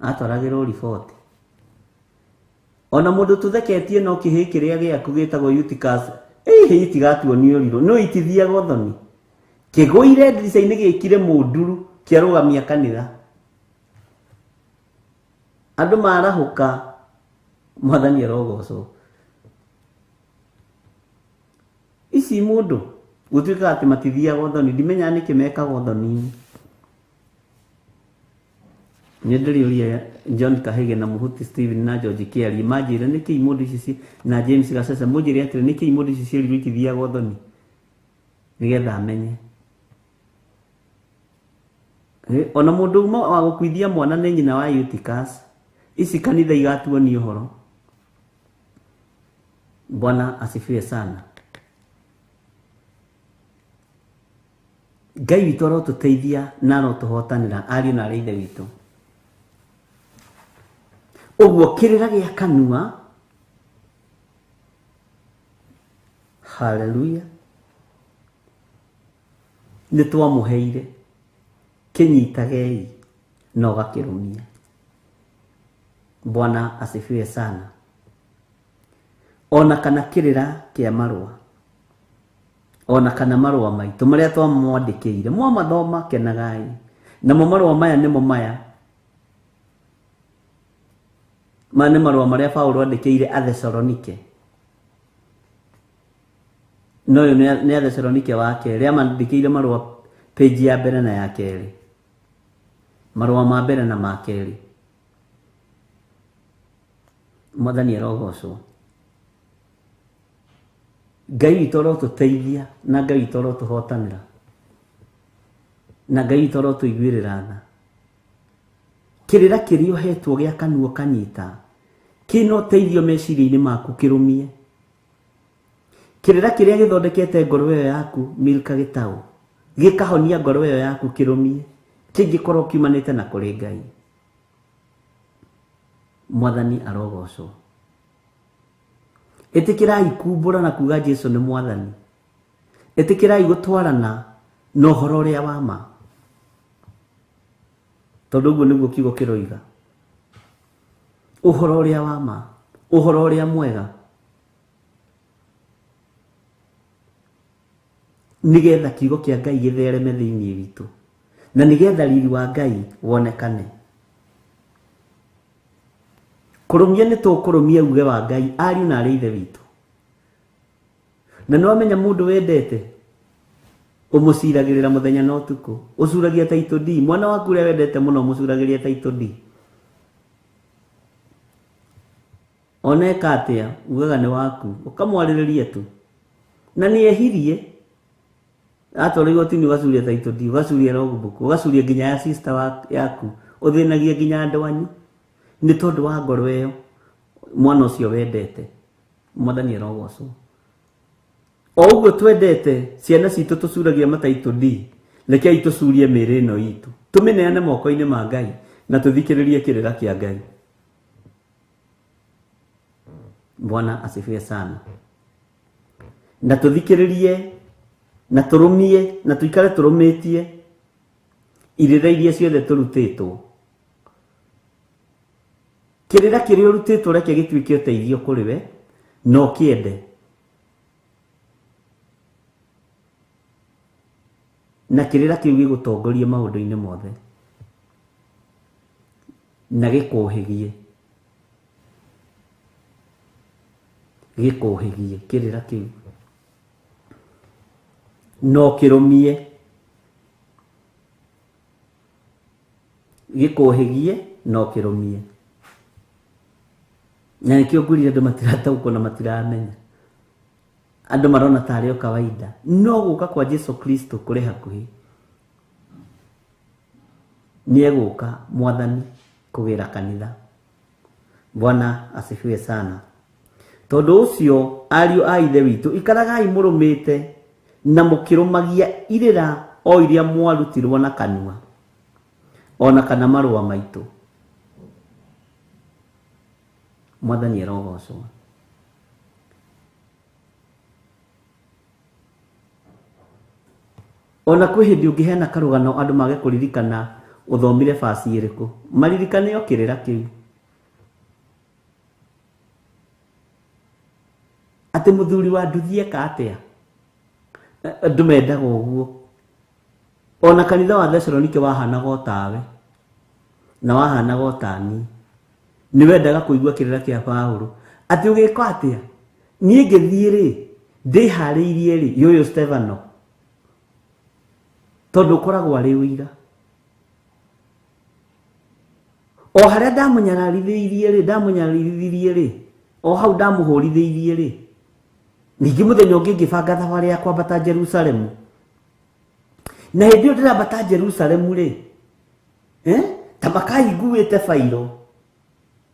atwaragĩrwo riboti. Ona mũndũ tũtheketie no kĩhĩ kĩrĩa gĩaku gĩtagwo Eutychus, ĩhĩ itigatuonio ũrirũ, no itithiaga ũthoni. Kĩgũire ndirica-inĩ gĩkire mũnduru kĩarũgamia kanitha. Andũ marahũka, Mwathani arogocwo. Ici mũndũ gũtuĩkaga atĩ matithiaga ũthoni, ndimenyaga nĩkĩ mekaga ũthoni-inĩ. Nĩ ndĩrĩũria John Kahige na Mũhuti Steven na George Kĩarie manjĩre nĩkĩ imũndũ ici na James Gacece mũnjĩre atĩrĩ nĩkĩ imũndũ ici cierirwo itithiaga ũthoni, nĩgetha amenye. Ona mũndũ ũmwe wa gũkuithia mwana nĩ nyina wa Eutychus, ici kanitha igatuonia ũhoro. Bwana asifiwe sana. Ngai witũ arotũteithia na arotũhotanĩra ariũ na arĩ ithe witũ. Ũguo kĩrĩra gĩa kanua, haleluya, nĩ twamũheire, kĩnyitagei na ũgakĩrũmia. Bwana asifiwe sana. Ona kana kĩrĩra kĩa marũa, ona kana marũa maitũ marĩa twamwandĩkĩire, mwamathoma kenagai. Namo marũa maya nĩmo maya. Maya nĩ marũa marĩa Paũlũ andĩkĩire Athesalonike. No ũyũ nĩ Athesalonike wa kerĩ, amandĩkĩire marũa page ya mbere na ya kerĩ, marũa ma mbere na ma kerĩ. Mwathani arogocwo. Ngai witũ arotũteithia na Ngai witũ arotũhotanĩra na Ngai witũ arotũiguĩrĩra tha. Kĩrĩra kĩrĩa ũhetwo gĩa kanua kanyita kĩna ũteithio meciria-inĩ maku kĩrũmie. Kĩrĩra kĩrĩa gĩthondekete ngoro ĩyo yaku Milka Gĩtaũ gĩkahonia ngoro ĩyo yaku kĩrũmie, kĩngĩkorwo kiumanĩte na kũrĩ Ngai. Mwathani arogocwo. Ĩtĩkĩrai kumbũra na kuga Jesu nĩ Mwathani. Ĩtĩkĩrai gũtwarana na ũhoro ũrĩa wa ma, tondũ ũguo nĩguo kiugo kĩroiga. Ũhoro ũrĩa wa ma, ũhoro ũrĩa mwega, nĩgetha kiugo kĩa Ngai gĩthereme thĩinĩ witũ na nĩgetha riri wa Ngai wonekane. Kũrũmia nĩ tũkũrũmia uge wa Ngai, ariũ na arĩ ithe witũ. Na nĩ wamenya mũndũ wendete ũmũciragĩrĩra mũthenya na ũtukũ, ũcuragia title D. Mwana waku ũrĩa wendete mũno ũmũcuragĩria title D. Ona eka atĩa, ugaga nĩ waku, ũkamwarĩrĩria tu. Na nĩ ehirie, atwarwo igoti-inĩ ũgacuria title D, ũgacuria logbook, ũgacuria nginya ya sister yaku, ũthĩnagia nginya andũ anyu nĩ tondũ wa ngoro ĩyo mwana ũcio wendete. Mwathani arogocwo. O ũguo twendete ciana citũ tũcuragia mataitũ D, rekei tũcurie mĩĩrĩ ĩno itũ, tũmĩneane moko-inĩ ma Ngai na tũthikĩrĩrie kĩrĩra kĩa Ngai. Bwana asifiwe sana. Na tũthikĩrĩrie na tũrũmie na tũikare tũrũmĩtie irĩra iria ciothe tũrutĩtwo. Kĩrĩra kĩrĩa ũrutĩtwo reke gĩtuĩke ũteithio kũrĩ we na ũkĩende. Na kĩrĩra kĩu gĩgũtongorie maũndũ-inĩ mothe na gĩkũhĩgie, gĩkũhĩgie kĩrĩra kĩu no kĩrũmie, gĩkũhĩgie no kĩrũmie. Na nĩkĩo ngwĩrire andũ matirataũkwo na matiramenya. Andũ marona tarĩ o kawaida, no gũka kwa Jesu Kristo kũrĩ hakuhĩ. Nĩ egũka Mwathani kũgĩra kanitha. Bwana asifiwe sana. Tondũ ũcio ariũ a ithe witũ, ikaragai mũrũmĩte na mũkĩrũmagia irĩra o iria mwarutirwo na kanua ona kana marũa maitũ. Mwathani arogocwo. Ona kwĩ hĩndĩ ũngĩheana karũgano andũ mage kũririkana ũthomire baci ĩrĩkũ, maririkane o kĩrĩra kĩu. Atĩ mũthuri wa nduthi eka atĩa? Andũ mendaga ũguo. Ona kanitha wa Thesalonike wahanaga o tawe na wahanaga o tani. Nĩ wendaga kũigua kĩrĩra kĩa Paũlũ atĩ ũgĩka atĩa? Niĩ ngĩthiĩ rĩ, ndĩharĩirie rĩ, yũyũ Stefano, tondũ ũkoragwo arĩ ũira. O harĩa ndamũnyararithĩirie rĩ, ndamũnyararithirie rĩ, o hau ndamũhũrithĩirie rĩ, ningĩ mũthenya ũngĩ ngĩbanga thabarĩ ya kwambata Jerusalemu. Na hĩndĩ ĩyo ndĩrambata Jerusalemu rĩ, ta makaiguĩte bairo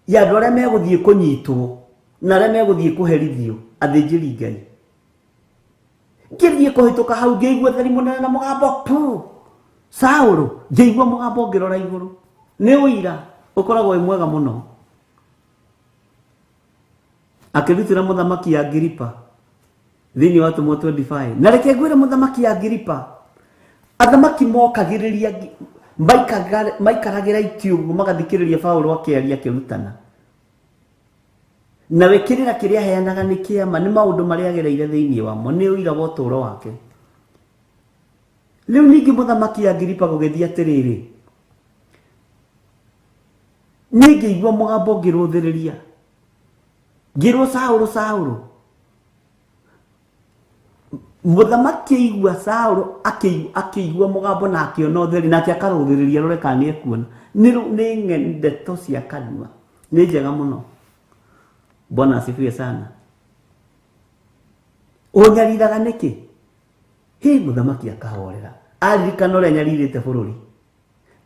ya andũ arĩa megũthiĩ kũnyitwo na arĩa megũthiĩ kũherithio athĩnjĩri Ngai. Ngĩthiĩ kũhĩtũka hau ngĩigua theri mũnene na mũgambo pu Saũlũ, ngĩigua mũgambo ngĩrora igũrũ. Nĩ ũira ũkoragwo wĩ mwega mũno. Akĩrutĩra mũthamaki Agiripa thĩinĩ wa Atũmwo 25. Na reke ngwĩre mũthamaki Agiripa, athamaki mokagĩrĩria maikaragĩra itĩ ũguo magathikĩrĩria Paũlũ akĩaria akĩrutana. Nawe kĩrĩra kĩrĩa aheanaga nĩ kĩama, nĩ maũndũ marĩa agereire thĩinĩ wamo, nĩ ũira wa ũtũũro wake. Rĩu ningĩ mũthamaki Agiripa gũgĩthiĩ atĩrĩrĩ, niĩ ngĩigua mũgambo ngĩrũthĩrĩria, ngĩrwo Saũlũ, Saũlũ, Mũthamaki aigua Saũlũ akĩigua mũgambo na akĩona ũtheri nake akarũthĩrĩria rore kana nĩekuona. Nĩ ndeto cia kanua. Nĩ njega mũno. Bwana asifiwe sana. Ũnyariraga nĩkĩ? Hĩ mũthamaki akahorera. Aririkana ũrĩa anyarirĩte bũrũri.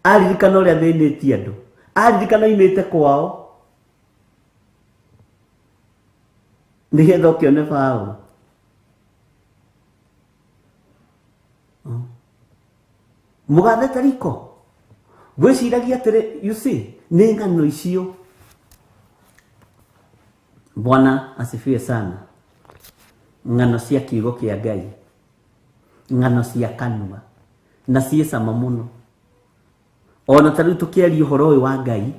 Aririkana ũrĩa athĩnĩtie andũ. Aririkana oimĩte kwao. Nĩgetha ũkĩone Paũlũ. Mũgathe Tariko. Gwĩciragia atĩrĩ, you see, nĩ ng'ano icio. Bwana asifiwe sana. Ng'ano cia kiugo kĩa Ngai. Ng'ano cia kanua. Na ciĩ cama mũno. Ona ta rĩu tũkĩaria ũhoro ũyũ wa Ngai,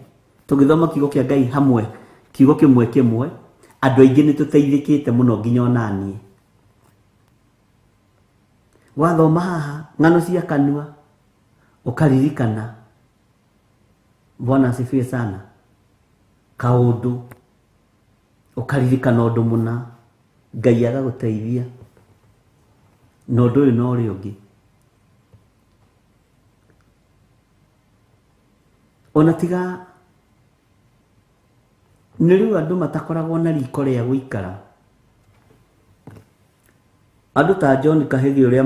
tũgĩthoma kiugo kĩa Ngai hamwe, kiugo kĩmwe kĩmwe, andũ aingĩ nĩ tũteithĩkĩte mũno nginya ona niĩ. Wathoma haha ng'ano cia kanua ũkaririkana. Bwana asifiwe sana. Kaũndũ ũkaririkana ũndũ mũna, Ngai agagũteithia na ũndũ ũyũ na ũrĩa ũngĩ. Ona tiga nĩ rĩu andũ matakoragwo na riko rĩa gũikara. Andũ ta John Kahĩgi ũrĩa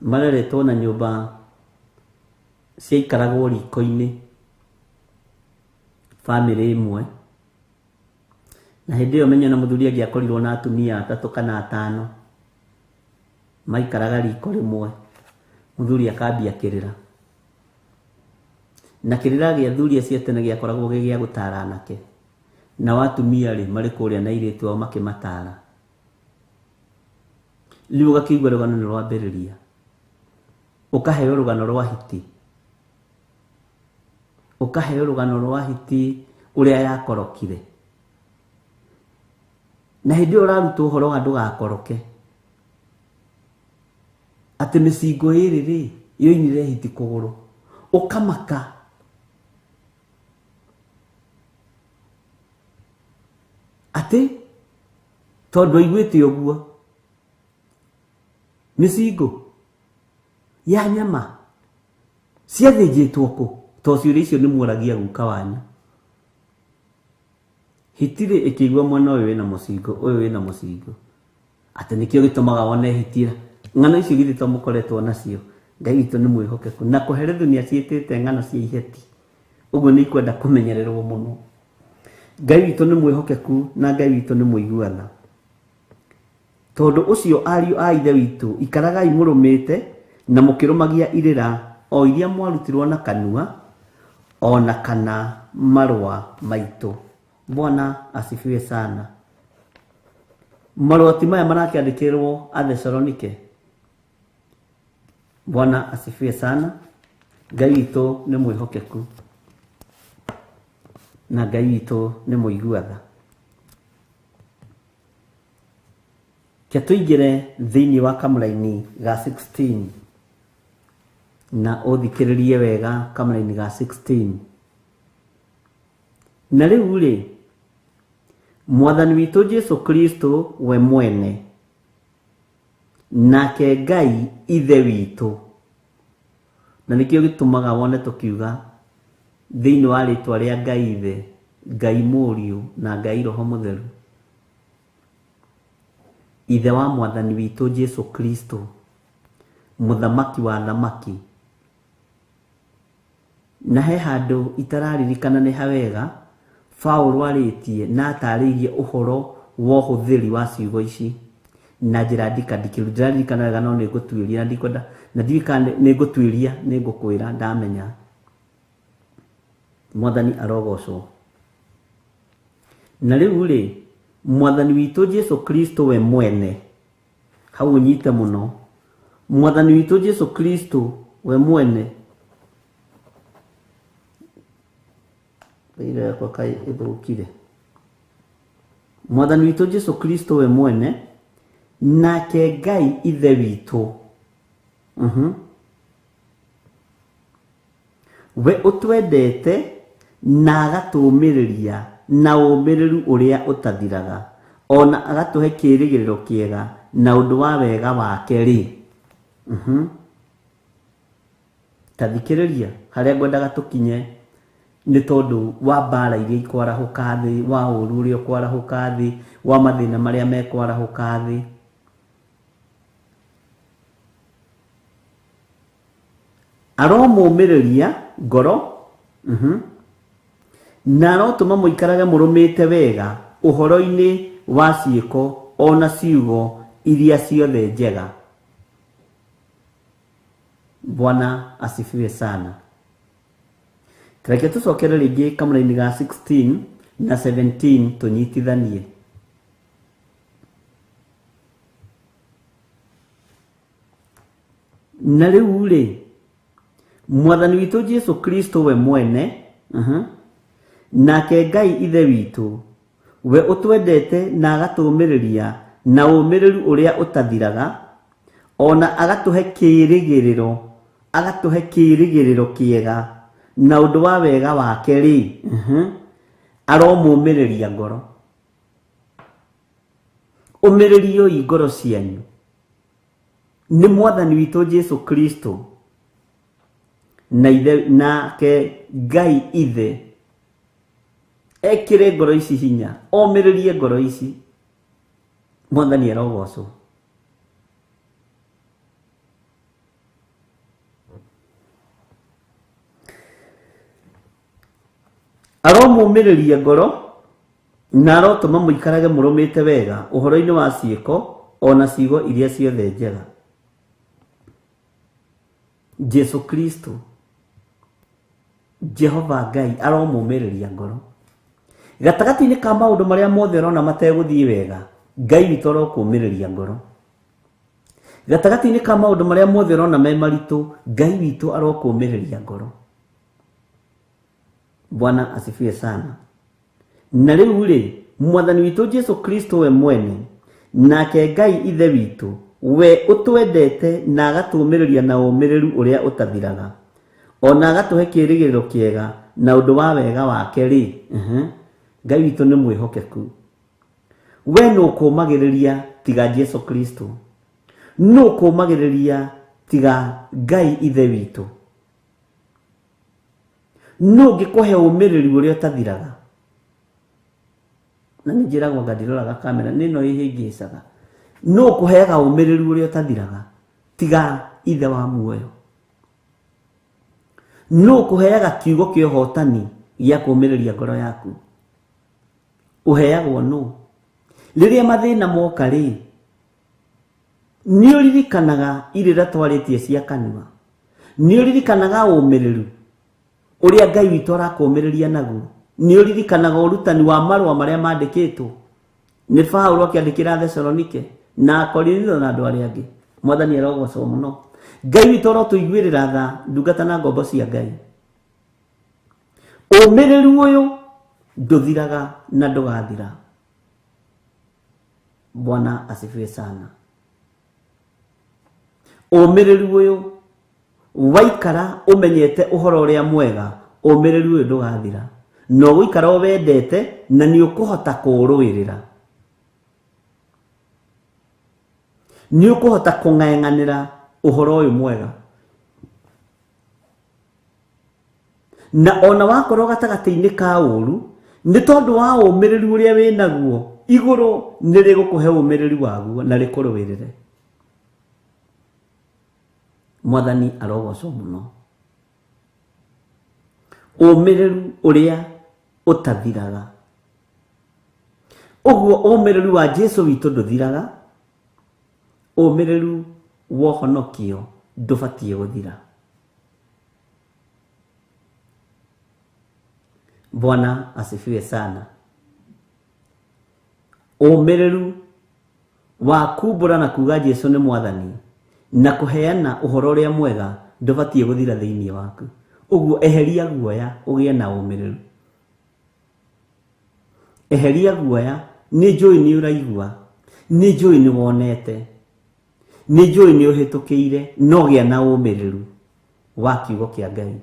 mareretwo na nyũmba ciaikaragwo riko-inĩ, bamĩrĩ ĩmwe. Na hĩndĩ ĩyo menye na mũthuri angĩakorirwo na atumia atatũ kana atano maikaraga riko rĩmwe, mũthuri akambia kĩrĩra. Na kĩrĩra gĩa athuri acio a tene gĩakoragwo gĩ gĩa gũtara anake. Nao atumia rĩ marĩ kũrĩa na airĩtu ao makĩmatara. Rĩu ũgakĩigua rũgano nĩ rwambĩrĩria. Ũkaheo rũgano rwa hiti. Ũkaheo rũgano rwa hiti ũrĩa yakorokire. Na hĩndĩ ĩyo ũrarutwo ũhoro wa ndũgakoroke. Atĩ mĩcingo ĩrĩ rĩ yoinire hiti kũgũrũ. Ũkamaka. Atĩ tondũ aiguĩte ũguo mĩcingo ya nyama ciathĩnjĩtwo kũ? To ciũria icio nĩ muoragia guka wanyu. Hiti rĩ ĩkĩigua mwena ũyũ wĩna mũcingo, ũyũ wĩna mũcingo. Atĩ nĩkĩo gĩtũmaga wone hiti. Ng'ano icio githĩ to mũkoretwo nacio. Ngai witũ nĩ mwĩhokeku. Na kũherethu nĩ aciĩtĩte ng'ano cia iheti. Ũguo nĩ ikwenda kũmenyererwo mũno. Ngai witũ nĩ mwĩhokeku na Ngai witũ nĩ mũigua tha. Tondũ ũcio ariũ a ithe witũ, ikaragai mũrũmĩte na mũkĩrũmagia irĩra o iria mwarutirwo na kanua ona kana marũa maitũ. Bwana asifiwe sana. Marũa ti maya marakĩandĩkĩrwo Athesalonike. Bwana asifiwe sana. Ngai witũ nĩ mwĩhokeku na Ngai witũ nĩ mũigua tha. Ke tũingĩre thĩinĩ wa kamũraini ga 16 na ũthikĩrĩrie wega kamũraini ga 16. Na rĩu rĩ, Mwathani witũ Jesu Kristo we mwene nake Ngai ithe witũ. Na nĩkĩo gĩtũmaga wone tũkiuga thĩinĩ wa rĩtwa rĩa Ngai ithe, Ngai mũriũ na Ngai Roho Mũtheru. Ithe wa Mwathani witũ Jesu Kristo, mũthamaki wa thamaki. Na he handũ itararirikana nĩ hawega Paũlũ arĩtie na atarĩirie ũhoro wa ũhũthĩri wa ciugo ici na njĩra ndikandikĩru. Ndĩraririkana wega no nĩngũtuĩria na ndikwenda na ndiũĩ kana nĩngũtuĩria nĩngũkwĩra ndamenya. Mwathani arogocwo. Na rĩu rĩ, Mwathani witũ Jesu Kristo we mwene, hau ũnyite mũno. Mwathani witũ Jesu Kristo we mwene, ĩra yakwa kaĩ ĩthũkire. Mwathani witũ Jesu Kristo we mwene nake Ngai ithe witũ, we ũtwendete na agatũũmĩrĩria na ũũmĩrĩru ũrĩa ũtathiraga ona agatũhe kĩĩrĩgĩrĩro kĩega na ũndũ wa wega wake rĩ. Ta thikĩrĩria harĩa ngwendaga tũkinye nĩ tondũ wa mbara iria ikwarahũka thĩ, wa ũru ũrĩa ũkwarahũka thĩ, wa mathĩna marĩa mekwarahũka thĩ. Aromũmĩrĩria ngoro, na arotũma mũikarage mũrũmĩte wega ũhoro-inĩ wa ciĩko ona ciugo iria ciothe njega. Bwana asifiwe sana. Reke tũcokere rĩngĩ kamũraini ga 16 na 17 tũnyitithanie. Na rĩu rĩ, Mwathani witũ Jesu Kristo we mwene, nake Ngai Ithe witũ, we ũtwendete na agatũũmĩrĩria na ũũmĩrĩru ũrĩa ũtathiraga, ona agatũhe kĩĩrĩgĩrĩro, agatũhe kĩĩrĩgĩrĩro kĩega na ũndũ wa wega wake rĩ, aromũũmĩrĩria ngoro. Ũmĩrĩrioi ngoro cianyu nĩ Mwathani witũ Jesu Kristo na ithe nake Ngai Ithe ekĩre ngoro ici hinya, omĩrĩrie ngoro ici. Mwathani arogocwo. Aromũmĩrĩria ngoro na arotũma mũikarage mũrũmĩte wega ũhoro-inĩ wa ciĩko ona ciugo iria ciothe njega. Jesu Kristo Jehova Ngai aromũmĩrĩria ngoro gatagatĩ-inĩ ka maũndũ marĩa mothe ũrona mategũthiĩ wega. Ngai witũ arokũmĩrĩria ngoro gatagatĩ-inĩ ka maũndũ marĩa mothe ũrona me maritũ. Ngai witũ arokũmĩrĩria ngoro. Bwana asifiwe sana. Na rĩu rĩ, Mwathani witũ Jesu Kristo we mwene nake Ngai Ithe witũ we ũtwendete na agatũũmĩrĩria na ũũmĩrĩru ũrĩa ũtathiraga, ona agatũhe kĩĩrĩgĩrĩro kĩega na ũndũ wa wega wake rĩ, Ngai witũ nĩ mwĩhokeku. We nũ ũkũũmagĩrĩria tiga Jesu Kristo? Nũ ũkũũmagĩrĩria tiga Ngai Ithe witũ? Nũ ũngĩkũhe ũũmĩrĩru ũrĩa ũtathiraga? Na nĩ njĩragwo anga ndiroraga kamera nĩ ĩno ĩhĩngĩcaga. Nũ ũkũheaga ũũmĩrĩru ũrĩa ũtathiraga tiga Ithe wa muoyo? Nũ ũkũheaga kiugo kĩa ũhotani gĩa kũũmĩrĩria ngoro yaku? Ũheagwo nũ? Rĩrĩa mathĩna moka rĩ, nĩ ũririkanaga irĩra twarĩtie cia kanua? Nĩ ũririkanaga ũũmĩrĩru ũrĩa Ngai witũ arakũũmĩrĩria naguo? Nĩ ũririkanaga ũrutani wa marũa marĩa mandĩkĩtwo nĩ Paulo akĩandĩkĩra Thesalonike na Akorinitho na andũ arĩa angĩ? Mwathani arogocwo mũno. Ngai witũ arotũiguĩrĩra tha, ndungata na ngombo cia Ngai. Ũũmĩrĩru ũyũ ndũthiraga na ndũgathira. Bwana asifiwe sana. Ũũmĩrĩru ũyũ waikara ũmenyete ũhoro ũrĩa mwega, ũũmĩrĩru ũyũ ndũgathira. Na ũgũikara ũwendete na nĩ ũkũhota kũũrũĩrĩra. Nĩ ũkũhota kũng'eng'anĩra ũhoro ũyũ mwega. Na ona wakorwo gatagatĩ-inĩ ka ũru, nĩ tondũ wa ũũmĩrĩru ũrĩa wĩnaguo, igũrũ nĩ rĩgũkũhe ũũmĩrĩru waguo na rĩkũrũĩrĩre. Mwathani arogocwo mũno. Ũũmĩrĩru ũrĩa ũtathiraga. Ũguo ũũmĩrĩru wa Jesu witũ ndũthiraga. Ũũmĩrĩru wa ũhonokio ndũbatiĩ gũthira. Bwana asifiwe sana. Ũũmĩrĩru wa kumbũra na kuga Jesu nĩ Mwathani na kũheana ũhoro ũrĩa mwega ndũbatiĩ gũthira thĩinĩ waku. Ũguo eheria guoya ũgĩe na ũũmĩrĩru. Eheria guoya, nĩ njũĩ nĩ ũraigua, nĩ njũĩ nĩ wonete, nĩ njũĩ nĩ ũhĩtũkĩire, no gĩa na ũũmĩrĩru wa kiugo kĩa Ngai.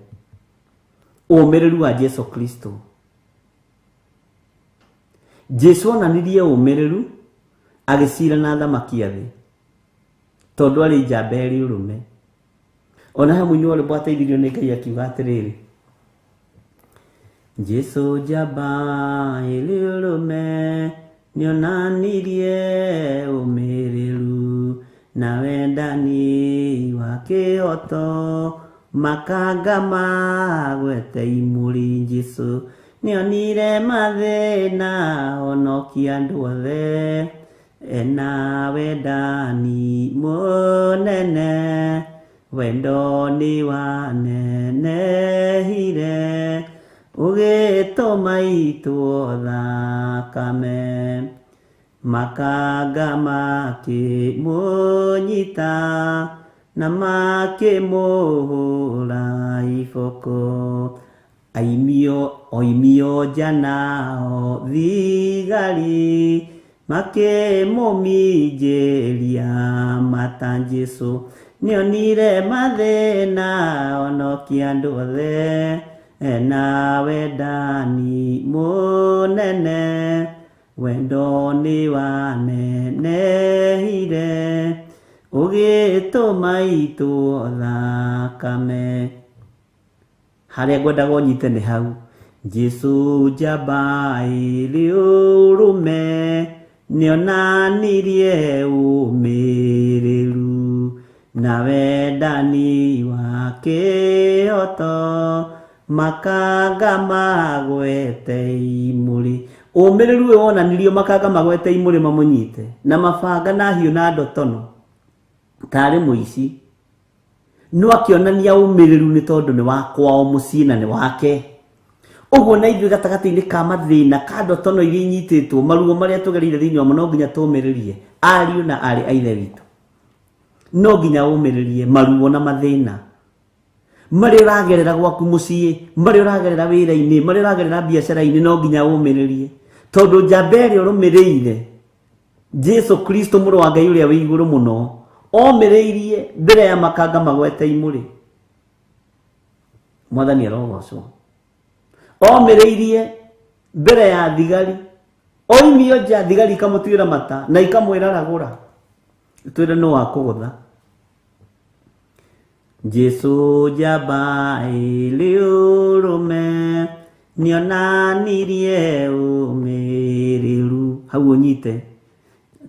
Ũũmĩrĩru wa Jesu Kristo. Jesu onanirie ũmĩrĩru agĩcira na athamaki a thĩ tondũ arĩ njamba ĩrĩ ũrũme. Ona he mũini wa rwĩmbo ateithirio nĩ Ngai akiuga atĩrĩrĩ, Jesu njamba ĩrĩ ũrũme nĩonanirie ũmĩrĩru na wendani wa kĩhoto makanga magwete imũrĩ. Jesu nĩonire mathĩna honokia andũ othe ena wendani mũnene wendo nĩ wanenehire ũgĩtũma itwo thakame makanga makĩmũnyita na makĩmũhũra iboko aimio oimio nja nao thigari makĩmũminjĩria mata. Jesu nĩonire mathĩna honokia andũ othe ena wendani mũnene wendo nĩ wanenehire ũgĩtũma itwo thakame. Harĩa ngwendaga ũnyite nĩ hau. Jesu njamba ĩrĩ ũrũme nĩonanirie ũmĩrĩru na wendani wa kĩhoto makanga magwete imũrĩ. Ũmĩrĩru ũyũ wonanirio makanga magwete imũrĩ mamũnyite na mabanga na hiũ na ndotono tarĩ mũici, no akĩonania ũmĩrĩru nĩ tondũ nĩ wa kwao mũciĩ na nĩ wake. Ũguo na ithuĩ gatagatĩ-inĩ ka mathĩna ka ndotono iria inyitĩtwo maruo marĩa tũgereire thĩinĩ wamo no nginya tũmĩrĩrie ariũ na aarĩ a Ithe witũ. No nginya ũmĩrĩrie maruo na mathĩna marĩa ũragerera gwaku mũciĩ, marĩa ũragerera wĩra-inĩ, marĩa ũragerera biacara-inĩ, no nginya ũmĩrĩrie tondũ njamba ĩrĩa ũrũmĩrĩire Jesu Kristo mũrũ wa Ngai ũrĩa wĩ igũrũ mũno omĩrĩirie mbere ya makanga magwete imũrĩ. Mwathani arogocwo. Omĩrĩirie mbere ya thigari, oimio nja thigari ikamũtuĩra mata na ikamwĩra ragũra, twĩre nũ wakũgũtha. Jesu njamba ĩrĩ ũrũme nĩonanirie ũmĩrĩru. Hau ũnyite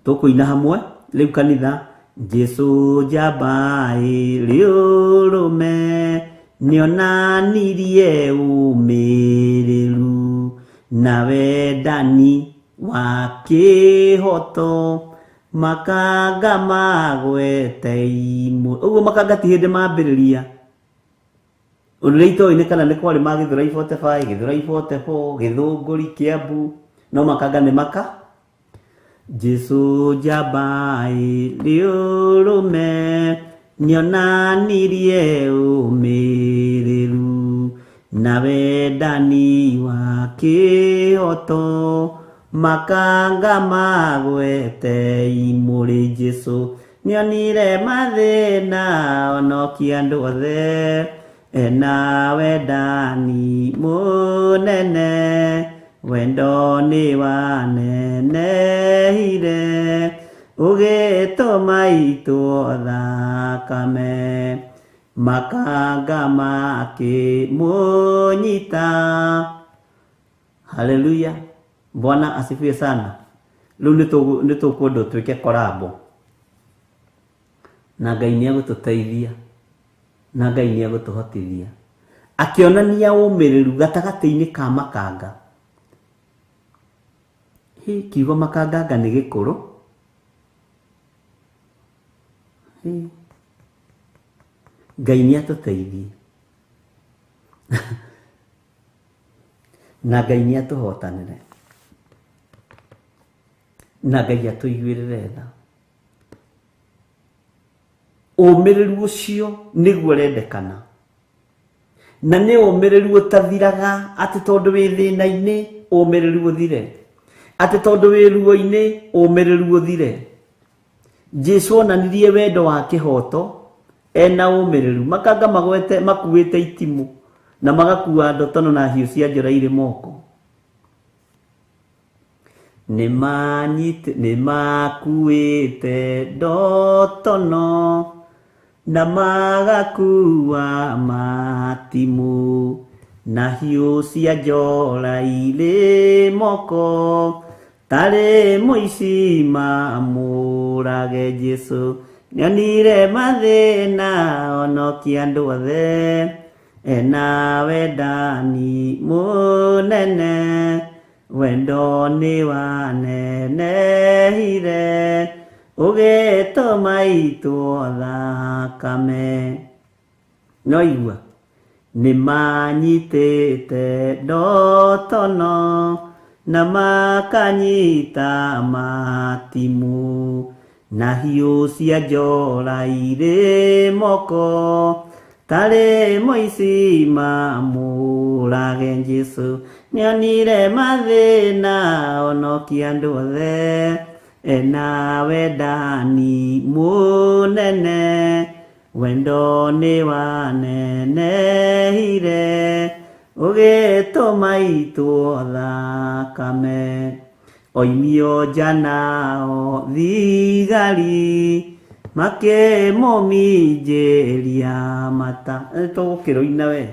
tũkũina hamwe rĩu kanitha. Jesu njamba ĩrĩ ũrũme nĩonanirie ũmĩrĩru na wendani wa kĩhoto makanga magwete imũrĩ. Ũguo makanga ti hĩndĩ mambĩrĩria. Ũndũ ũrĩa itoĩ nĩ kana nĩ kwarĩ ma Gĩthũrai 45, Gĩthũrai 44, Gĩthũngũri, Kĩambu, no makanga nĩ maka. Jesu njamba ĩrĩ ũrũme nĩonanirie ũmĩrĩru na wendani wa kĩhoto makanga magwete imũrĩ. Jesu nĩonire mathĩna honokia andũ othe ena wendani mũnene wendo nĩ wanenehire ũgĩtũma itwo thakame makanga makĩmũnyita. Haleluya, Bwana asifiwe sana. Rĩu nĩ tũkwenda ũtuĩke korambo na Ngai nĩ egũtũteithia na Ngai nĩ egũtũhotithia. Akĩonania ũmĩrĩru gatagatĩ-inĩ ka makanga. Hĩ, kiugo makanganga nĩ gĩkũrũ. Hĩ, Ngai nĩ atũteithie na Ngai nĩ atũhotanĩre na Ngai atũiguĩrĩre tha. Ũmĩrĩru ũcio nĩguo ũrendekana na nĩ ũmĩrĩru ũtathiraga atĩ tondũ wĩ thĩna-inĩ ũmĩrĩru ũthire, atĩ tondũ wĩ ruo-inĩ ũmĩrĩru ũthire. Jesu onanirie wendo wa kĩhoto ena ũmĩrĩru. Makanga magwete makuĩte itimũ na magakua ndotono na hiũ cia njora irĩ moko. Nĩmakuĩte ndotono na magakua matimũ na hiũ cia njora irĩ moko tarĩ mũici mamũrage. Jesũ nĩonire mathĩna onokia andũ othe, ena wendani mũnene, wendo nĩ wanenehire ũgĩtũma itwo thakame. No igua nĩmanyitĩte ndotono na makanyita matimũ na hiũ cia njora irĩ moko tarĩ mũici mamũrage. Jesũ nĩonire mathĩna onokia andũ othe, ena wendani mũnene, wendo nĩ wanenehire ũgĩtũma itwo thakame. Oimio nja nao thigari makĩmũminjĩria mata. Tũgũkĩrũina we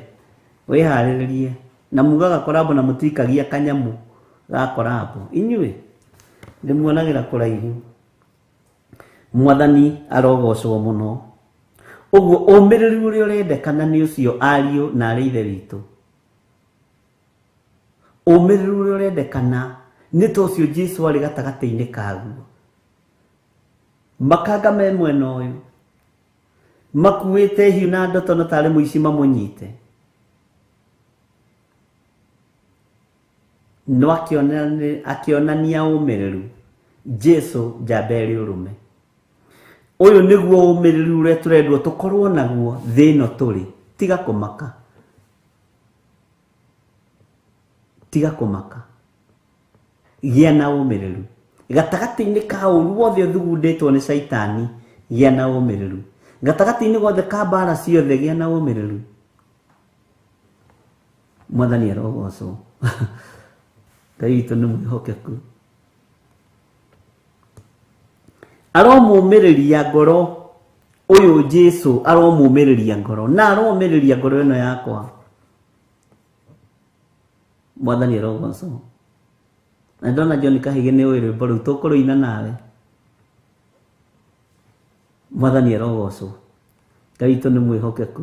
wĩharĩrĩrie na mugaga korabo na mũtikagia kanyamũ ga korabo inyuĩ ndĩmuonagĩra kũraihu. Mwathani arogocwo mũno. Ũguo ũmĩrĩru ũrĩa ũrendekana nĩ ũcio ariũ na arĩ ithe witũ. Ũmĩrĩru ũrĩa ũrendekana nĩ ta ũcio Jesũ arĩ gatagatĩ-inĩ kaguo. Makanga me mwena ũyũ makuĩte hiũ na ndotono tarĩ mũici mamũnyite, no akĩonania ũmĩrĩru. Jesũ njamba ĩrĩ ũrũme. Ũyũ nĩguo ũmĩrĩru ũrĩa tũrendwo tũkorwo naguo thĩ ĩno tũrĩ. Tiga kũmaka, tiga kũmaka, gĩa na ũmĩrĩru gatagatĩ-inĩ ka ũru wothe ũthugundĩtwo nĩ caitani. Gĩa na ũmĩrĩru gatagatĩ-inĩ gothe ka mbara ciothe, gĩa na ũmĩrĩru. Mwathani arogocwo. Ngai witũ nĩ mwĩhokeku. Aromũmĩrĩria ngoro ũyũ Jesũ, aromũmĩrĩria ngoro na aromĩrĩria ngoro ĩno yakwa. Mwathani arogocwo. Na ndona John Kahige nĩ ũĩ rwĩmbo rũu tũkũrũina nawe. Mwathani arogocwo. Ngai witũ nĩ mwĩhokeku.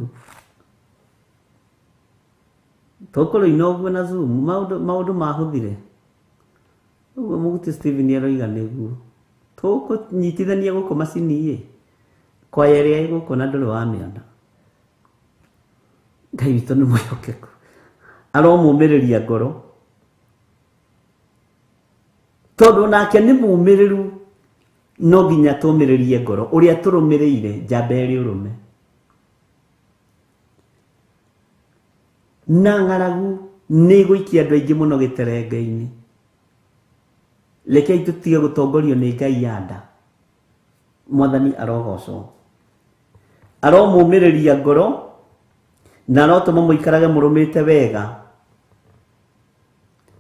Tũkũrũina ũguo na Zoom maũndũ mahũthire. Ũguo Mũguti Stephen aroiga nĩguo. Tũkũnyitithania gũkũ macini ĩ kwaya ĩrĩa ĩ gũkũ na ndũrĩ wamĩona. Ngai witũ nĩ mwĩhokeku. Aromũmĩrĩria ngoro tondũ nake nĩ mũmĩrĩru. No nginya tũmĩrĩrie ngoro ũrĩa tũrũmĩrĩire njamba ĩrĩ ũrũme. Na ng'aragu nĩ ĩgũikia andũ aingĩ mũno gĩterenge-inĩ. Rekei tũtige gũtongorio nĩ Ngai ya nda. Mwathani arogocwo. Aromũmĩrĩria ngoro na arotũma mũikarage mũrũmĩte wega,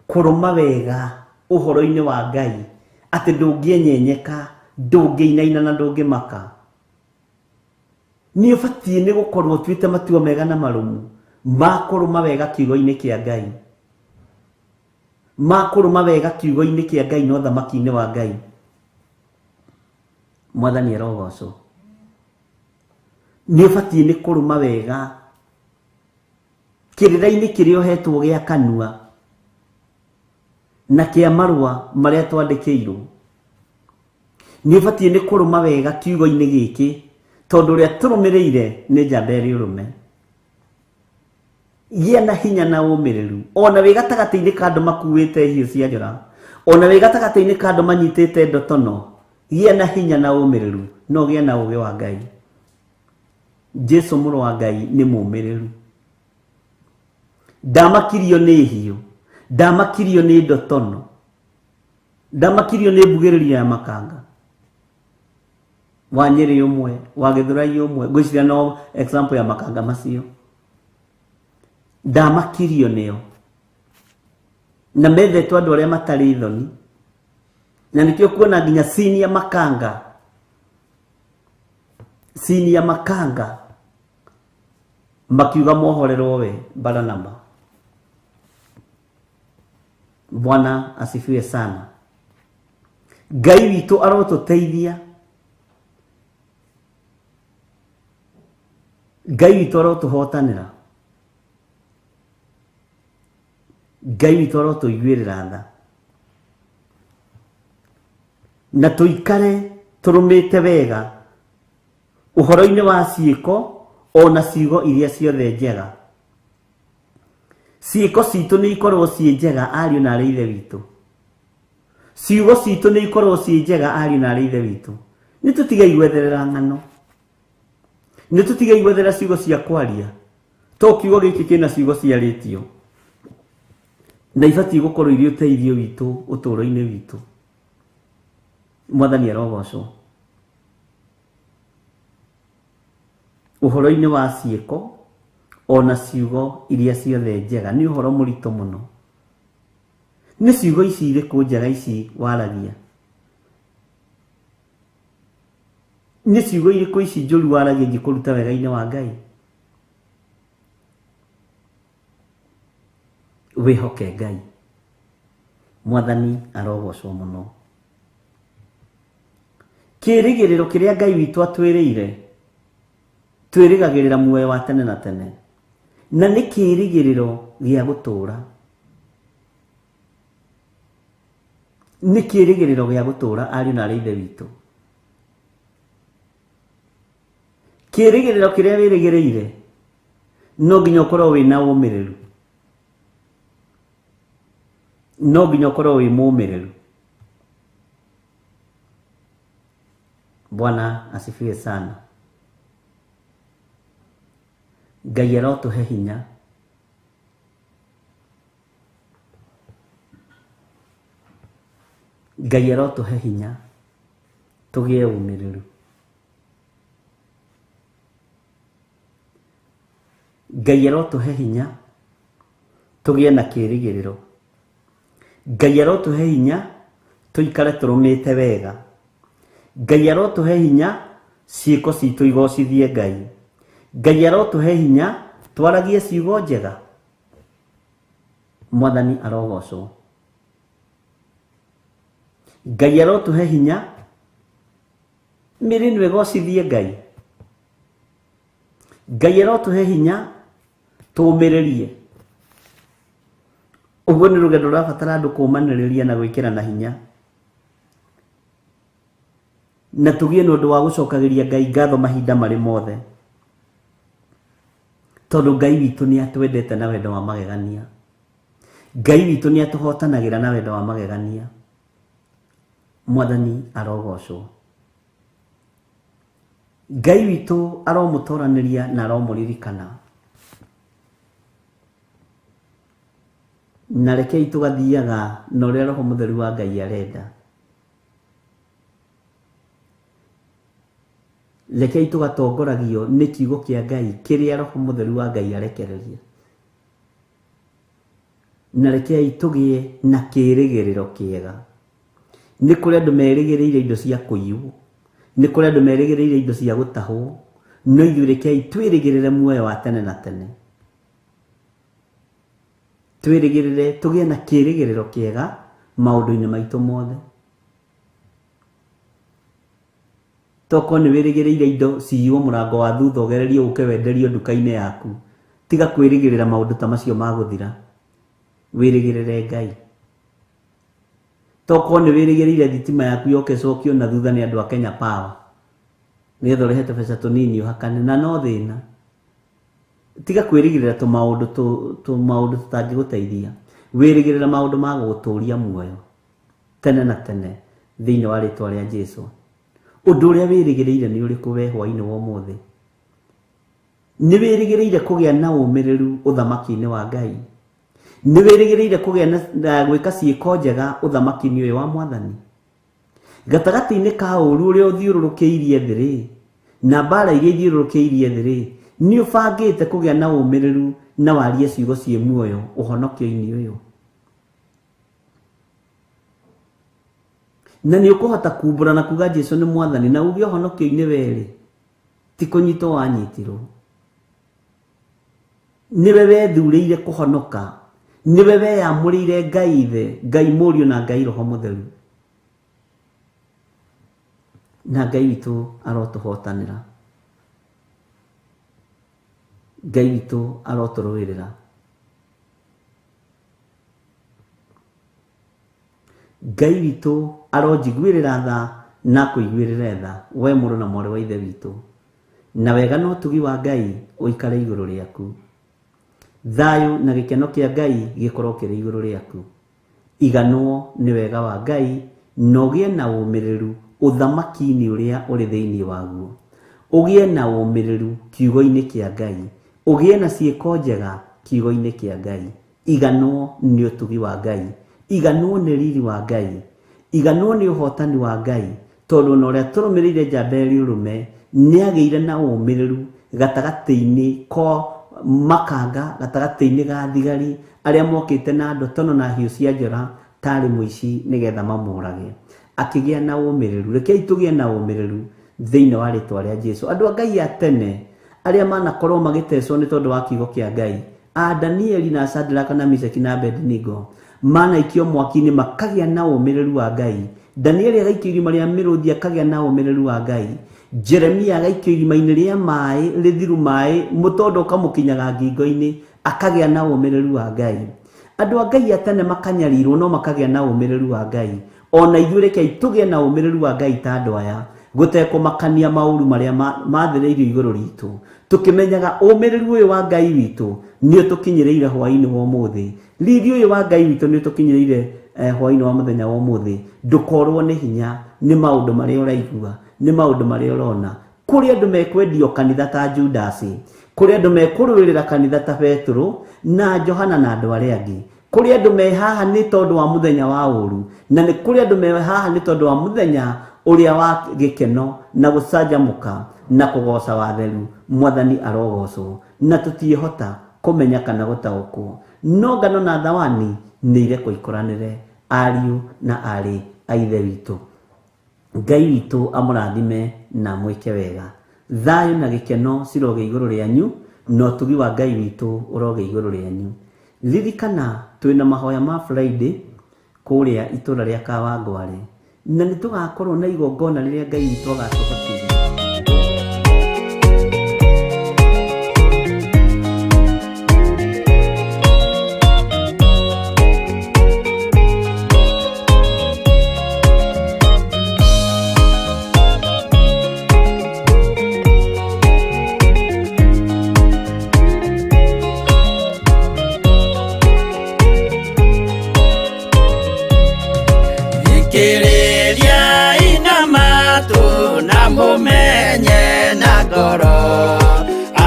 kũrũma wega ũhoro-inĩ wa Ngai, atĩ ndũngĩenyenyeka, ndũngĩinaina na ndũngĩmaka. Nĩ ũbatiĩ nĩ gũkorwo ũtuĩte matua mega na marũmu ma kũrũma wega kiugo-inĩ kĩa Ngai, ma kũrũma wega kiugo-inĩ kĩa Ngai na ũthamaki-inĩ wa Ngai. Mwathani arogocwo. Nĩ ũbatiĩ nĩ kũrũma wega kĩrĩra-inĩ kĩrĩa ũhetwo gĩa kanua na kĩa marũa marĩa twandĩkĩirwo. Nĩ ũbatiĩ nĩ kũrũma wega kiugo-inĩ gĩkĩ tondũ ũrĩa tũrũmĩrĩire nĩ njamba ĩrĩ ũrũme. Gĩa na hinya na ũmĩrĩru ona wĩ gatagatĩ-inĩ ka andũ makuĩte hiũ cia njora, ona wĩ gatagatĩ-inĩ ka andũ manyitĩte ndotono. Gĩa na hinya na ũmĩrĩru no gĩa na ũũgĩ wa Ngai. Jesũ mũrũ wa Ngai nĩ mũmĩrĩru. Ndamakirio nĩ hiũ, ndamakirio nĩ ndotono, ndamakirio nĩ mbugĩrĩrio ya makanga. Wa Nyĩrĩ ũmwe, wa Gĩthũrai ũmwe, ngwĩciria no example ya makanga macio. Ndamakirio nĩo. Na methetwo andũ arĩa matarĩ thoni. Na nĩkĩo kuona nginya senior makanga makiuga mohorerwo we Baranaba. Bwana asifiwe sana. Ngai witũ arotũteithia, Ngai witũ arotũhotanĩra, Ngai witũ arotũiguĩrĩra tha, na tũikare tũrũmĩte wega ũhoro-inĩ wa ciĩko ona ciugo iria ciothe njega. Ciĩko citũ nĩ ikorwo ciĩ njega ariũ na arĩ ithe witũ. Ciugo citũ nĩ ikorwo ciĩ njega ariũ na arĩ ithe witũ. Nĩ tũtige gwetherera ng'ano, nĩ tũtige gwetherera ciugo cia kwaria, to kiugo gĩkĩ kĩna ciugo ciarĩtio na ibatiĩ gũkorwo irĩ ũteithio witũ ũtũũro-inĩ witũ. Mwathani arogocwo. Ũhoro-inĩ wa ciĩko ona ciugo iria ciothe njega nĩ ũhoro mũritũ mũno. Nĩ ciugo ici irĩkũ njega ici waragia? Nĩ ciugo irĩkũ ici njũru waragia ingĩkũruta wega-inĩ wa Ngai? Wĩhoke Ngai. Mwathani arogocwo mũno. Kĩĩrĩgĩrĩro kĩrĩa Ngai witũ atwĩrĩire, twĩrĩgagĩrĩra muoyo wa tene na tene, na nĩ kĩĩrĩgĩrĩro gĩa gũtũũra. Nĩ kĩĩrĩgĩrĩro gĩa gũtũũra ariũ na arĩ ithe witũ. Kĩĩrĩgĩrĩro kĩrĩa wĩrĩgĩrĩire no nginya ũkorwo wĩna ũmĩrĩru, no nginya ũkorwo wĩ mũmĩrĩru. Bwana asifiwe sana. Ngai arotũhe hinya, Ngai arotũhe hinya tũgĩe ũmĩrĩru. Ngai arotũhe hinya tũgĩe na kĩĩrĩgĩrĩro. Ngai arotũhe hinya tũikare tũrũmĩte wega. Ngai arotũhe hinya ciĩko citũ igocithie Ngai. Ngai arotũhe hinya twaragie ciugo njega. Mwathani arogocwo. Ngai arotũhe hinya mĩĩrĩ ĩno ĩgocithie Ngai. Ngai arotũhe hinya tũũmĩrĩrie. Ũguo nĩ rũgendo rũrabatara andũ kũũmanĩrĩria na gwĩkĩrana hinya, na tũgĩe na ũndũ wa gũcokagĩria Ngai ngatho mahinda marĩ mothe, tondũ Ngai witũ nĩ atwendete na wendo wa magegania. Ngai witũ nĩ atũhotanagĩra na wendo wa magegania. Mwathani arogocwo. Ngai witũ aromũtoranĩria na aromũririkana. Na rekei tũgathiaga na ũrĩa Roho Mũtheru wa Ngai arenda. Rekei tũgatongoragio nĩ kiugo kĩa Ngai kĩrĩa Roho Mũtheru wa Ngai arekereria. Na rekei tũgĩe na kĩĩrĩgĩrĩro kĩega. Nĩ kũrĩ andũ merĩgĩrĩire indo cia kũiywo, nĩ kũrĩ andũ merĩgĩrĩire indo cia gũtahwo, no ithuĩ rekei twĩrĩgĩrĩre muoyo wa tene na tene. Twĩrĩgĩrĩre tũgĩe na kĩĩrĩgĩrĩro kĩega maũndũ-inĩ maitũ mothe. Tokorwo nĩ wĩrĩgĩrĩire indo ciywo mũrango wa thutha ũgererio ũke wenderio nduka-inĩ yaku, tiga kwĩrĩgĩrĩra maũndũ ta macio ma gũthira. Wĩrĩgĩrĩre Ngai. Tokorwo nĩ wĩrĩgĩrĩire thitima yaku yoke ĩcokio na thutha nĩ andũ a Kenya Power, nĩgetha ũrehe tũbeca tũnini ũhakane, na no thĩna. Tiga kwĩrĩgĩrĩra tũmaũndũ tũtangĩgũteithia. Wĩrĩgĩrĩra maũndũ ma gũgũtũria muoyo tene na tene thĩinĩ wa rĩtwa rĩa Jesũ. Ũndũ ũrĩa wĩrĩgĩrĩire nĩ ũrĩkũ we hwaĩ-inĩ wa ũmũthĩ? Nĩ wĩrĩgĩrĩire kũgĩa na ũmĩrĩru ũthamaki-inĩ wa Ngai? Nĩ wĩrĩgĩrĩire kũgĩa na gwĩka ciĩko njega ũthamaki-inĩ ũyũ wa Mwathani? Gatagatĩ-inĩ ka ũũru ũrĩa ũthiũrũrũkĩirie thĩ rĩ, na mbara iria ithiũrũrũkĩirie thĩ rĩ, nĩ ũbangĩte kũgĩa na ũmĩrĩru na warie ciugo ciĩ muoyo ũhonokio-inĩ ũyũ? Na nĩ ũkũhota kumbũra na kuga Jesu nĩ mwathani na uge ũhonokio-inĩ werĩ ti kũnyitwo wanyitirwo. Nĩwe wethurĩire kũhonoka, nĩwe weyamũrĩire Ngai Ithe, Ngai Mũriũ na Ngai Roho Mũtheru. Na Ngai witũ arotũhotanĩra, Ngai witũ arotũrũĩrĩra. Ngai witũ aronjiguĩrĩra tha na akũiguĩrĩre tha, we mũrũ na mwarĩ wa Ithe witũ. Na wega na ũtugi wa Ngai ũikare igũrũ rĩaku. Thayũ na gĩkeno kĩa Ngai gĩkorwo kĩrĩ igũrũ rĩaku. Iganwo nĩ wega wa Ngai na ũgĩe na ũmĩrĩru ũthamaki-inĩ ũrĩa ũrĩ thĩinĩ waguo. Ũgĩe na ũmĩrĩru kiugo-inĩ kĩa Ngai. Ũgĩe na ciĩko njega kiugo-inĩ kĩa Ngai. Iganwo nĩ ũtugi wa Ngai. Iganwo nĩ riri wa Ngai. Iganwo nĩ ũhotani wa Ngai. Tondũ ona ũrĩa tũrũmĩrĩire njamba ĩrĩ ũrũme nĩagĩire na ũmĩrĩru gatagatĩ-inĩ ko makanga, gatagatĩ-inĩ ga thigari arĩa mokĩte na ndotono na hiũ cia njora tarĩ mũici nĩgetha mamũrage. Akĩgĩa na ũmĩrĩru. Rekei tũgĩe na ũmĩrĩru thĩinĩ wa rĩtwa rĩa Jesu. Andũ a Ngai a tene arĩa manakorwo magĩtecwo nĩ tondũ wa kiugo kĩa Ngai, a Danieli na Shadraka na Meshaki na Abednego manaikio mwaki-inĩ makagĩa na ũmĩrĩru wa Ngai. Danieli agaikio irima rĩa mĩrũthi akagĩa na ũmĩrĩru wa Ngai. Jeremia agaikio irima-inĩ rĩa maĩ rĩthiru maĩ mũtondo ũkamũkinyaga ngingo-inĩ akagĩa na ũmĩrĩru wa Ngai. Andũ a Ngai a tene makanyarirwo no makagĩa na ũmĩrĩru wa Ngai. Ona ithuĩ rekei tũgĩe na ũmĩrĩru wa Ngai ta andũ aya, gũtekũmakania maũru marĩa mathĩrĩirio igũrũ ritũ, tũkĩmenyaga ũmĩrĩru ũyũ wa Ngai witũ nĩ ũtũkinyĩrĩire hwaĩ-inĩ wa ũmũthĩ. Riri ũyũ wa Ngai witũ nĩ ũtũkinyĩrĩire hwaĩ-inĩ wa mũthenya wa ũmũthĩ. Ndũkorwo nĩ hinya nĩ maũndũ marĩa ũraigua, nĩ maũndũ marĩa ũrona. Kũrĩ andũ mekwendio kanitha ta Judasi, kũrĩ andũ mekũrũĩrĩra kanitha ta Petero na Johana na andũ arĩa angĩ. Kũrĩ andũ me haha nĩ tondũ wa mũthenya wa ũru, na nĩ kũrĩ andũ me haha nĩ tondũ wa mũthenya ũrĩa wa gĩkeno na gũcanjamũka na kũgoca watheru. Mwathani arogocwo, na tũtiĩhota kũmenya kana gũtaũkwo. No ngano na thawani nĩ irekwo ikũranĩre, ariũ na aarĩ a Ithe witũ. Ngai witũ amũrathime na amwĩke wega. Thayũ na gĩkeno ciroge igũrũ rĩanyu, na ũtugi wa Ngai witũ ũroge igũrũ rĩanyu. Ririkana twĩna mahoya ma Friday kũrĩa itũra rĩa Kawangware, na nĩ tũgakorwo na igongona rĩrĩa Ngai witũ agatũhotithia. Thikĩrĩria ina matũ na mũmenye na ngoro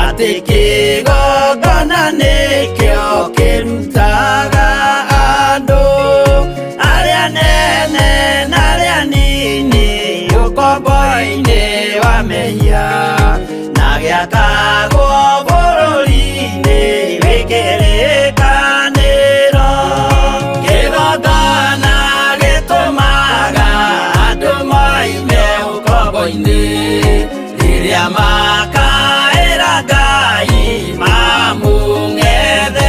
atĩ kĩgongona nĩkĩo kĩrutaga andũ arĩa nene na arĩa nini ũkombo-inĩ wa mehia na gĩakagwo bũrũri-inĩ wĩ kĩrĩkanĩro. Kĩgongona gĩtũmaga andũ moime ũkombo-inĩ rĩrĩa makaĩra Ngai mamũng'ethere.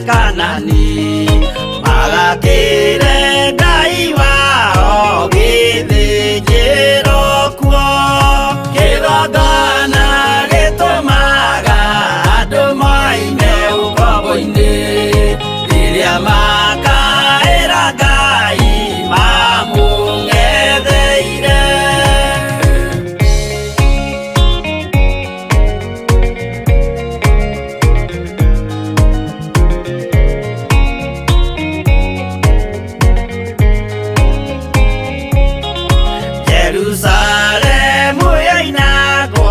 Kanani magakĩre Ngai wao gĩthĩnjĩro kuo kĩgongona gĩtũmaga andũ moime ũkombo-inĩ rĩrĩa makaĩra Ngai mamũng'etheire. Jerusalemu yoinagwo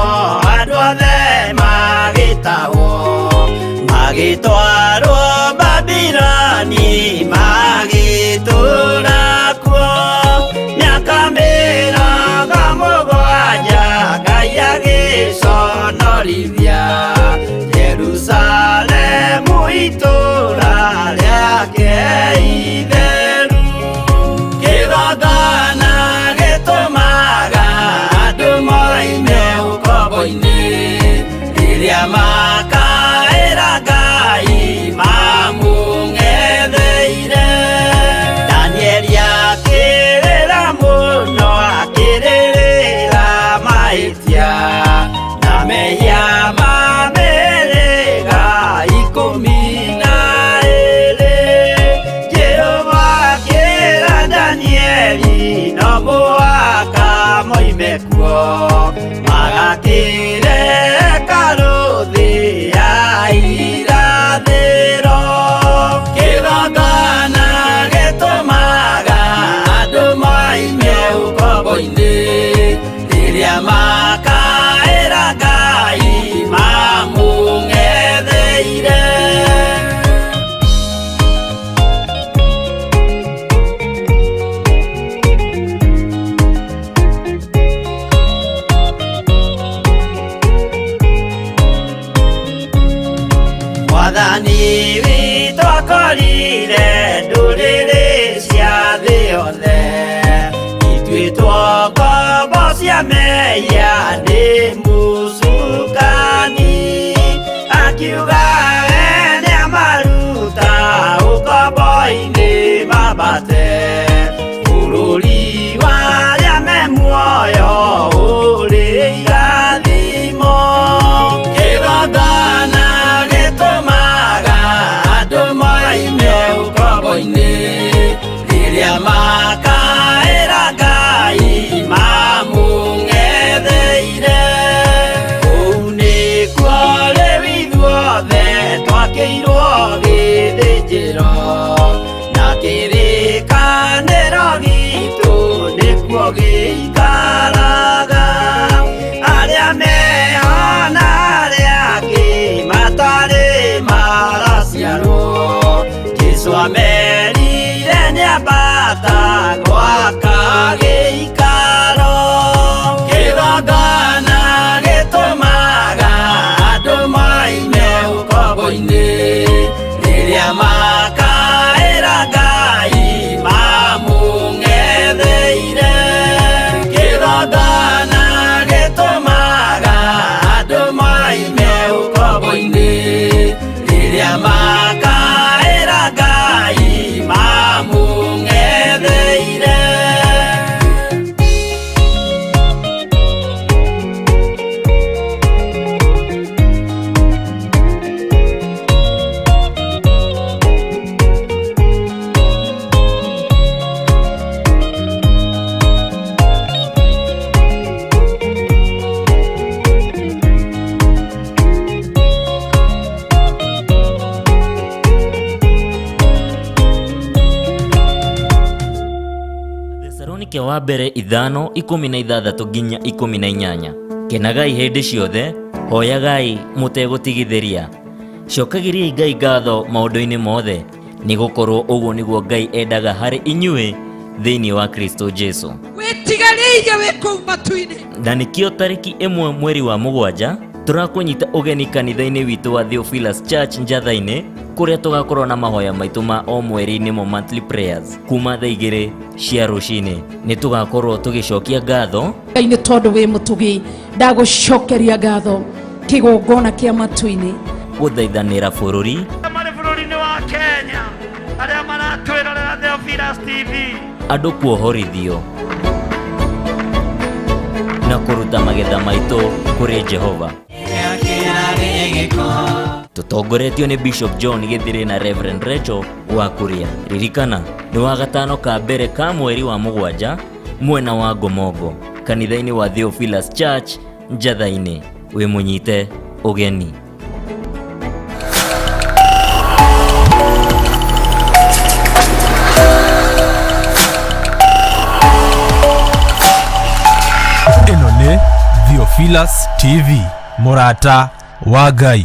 andũ othe magĩtahwo magĩtwarwo Babiloni magĩtũũra kuo mĩaka 70 Ngai agĩconorithia Jerusalemu itũũra rĩake itheru. Kĩgongona gĩtũmaga andũ moime ũkombo-inĩ rĩrĩa makaĩra Ngai mamũng'etheire. Danieli akĩrĩra mũno akĩrĩrĩra mahĩtia na mehia ma mĩhĩrĩga 12. Jehova akĩra Danieli no mũhaka moime kuo magakĩre hekarũ thĩ ya irathĩro. Kĩgongona gĩtũmaga andũ moime ũkombo-inĩ rĩrĩa makaĩra Ngai mamũng'etheire. Mwathani witũ akorire ndũrĩrĩ cia thĩ yothe ituĩtwo ngombo cia mehia nĩ mũcukani akiuga we nĩamaruta ũkombo-inĩ mambate bũrũri wa arĩa me muoyo ũrĩ irathimo. Kĩgongona gĩtũmaga andũ moime ũkombo-inĩ rĩrĩa makaĩra Ngai mamũng'etheire. Kũu nĩkuo rĩu ithuothe twakĩirwo gĩthĩnjĩro na kĩrĩkanĩro gitũ nĩkuo gĩikaraga. Arĩa meho na arĩa angĩ matarĩ maraciarwo Jesũ amerire nĩambata gwaka gĩikaro. Kĩgongona gĩtũmaga andũ moime ũkombo-inĩ rĩrĩa makaĩra Ngai mamũng'etheire. Kĩgongona gĩtũmaga andũ moime ũkombo-inĩ rĩrĩa makaĩra Ngai mamũng'etheire. Thesalonike wa mbere 5:16 nginya 18. Kenagai hĩndĩ ciothe, hoyagai mũtegũtigithĩria, cokagĩriai Ngai ngatho maũndũ-inĩ mothe, nĩgũkorwo ũguo nĩguo Ngai endaga harĩ inyuĩ thĩinĩ wa Kristo Jesu. Wĩtigarĩirie wĩ kũu matu-inĩ. Na nĩkĩo tarĩki 1 mweri wa 7 tũrakũnyita ũgeni kanitha-inĩ witũ wa Theophilus Church Njatha-inĩ kũrĩa tũgakorwo na mahoya maitũ ma o mweri nĩmo monthly prayers kuma thaa 2 cia rũcinĩ. Nĩ tũgakorwo tũgĩcokia ngatho Ngai nĩ tondũ wĩ mũtugi ndagũcokeria ngatho kĩgongona kĩa matu-inĩ gũthaithanĩra bũrũri marĩ bũrũri-inĩ wa TV. Andũ kuohorithio na kũruta magetha maitũ kũrĩ Jehova. Tũtongoretio nĩ Bishop John Gĩthirĩ na Reverend Rachel wa Kuria. Ririkana nĩ wa gatano ka mbere ka mweri wa 7 mwena wa Ngomongo, kanitha-inĩ wa Theophilus Church Njatha-inĩ. Wĩ mũnyite ũgeni. Ĩno nĩ Theophilus TV, mũrata wa Ngai.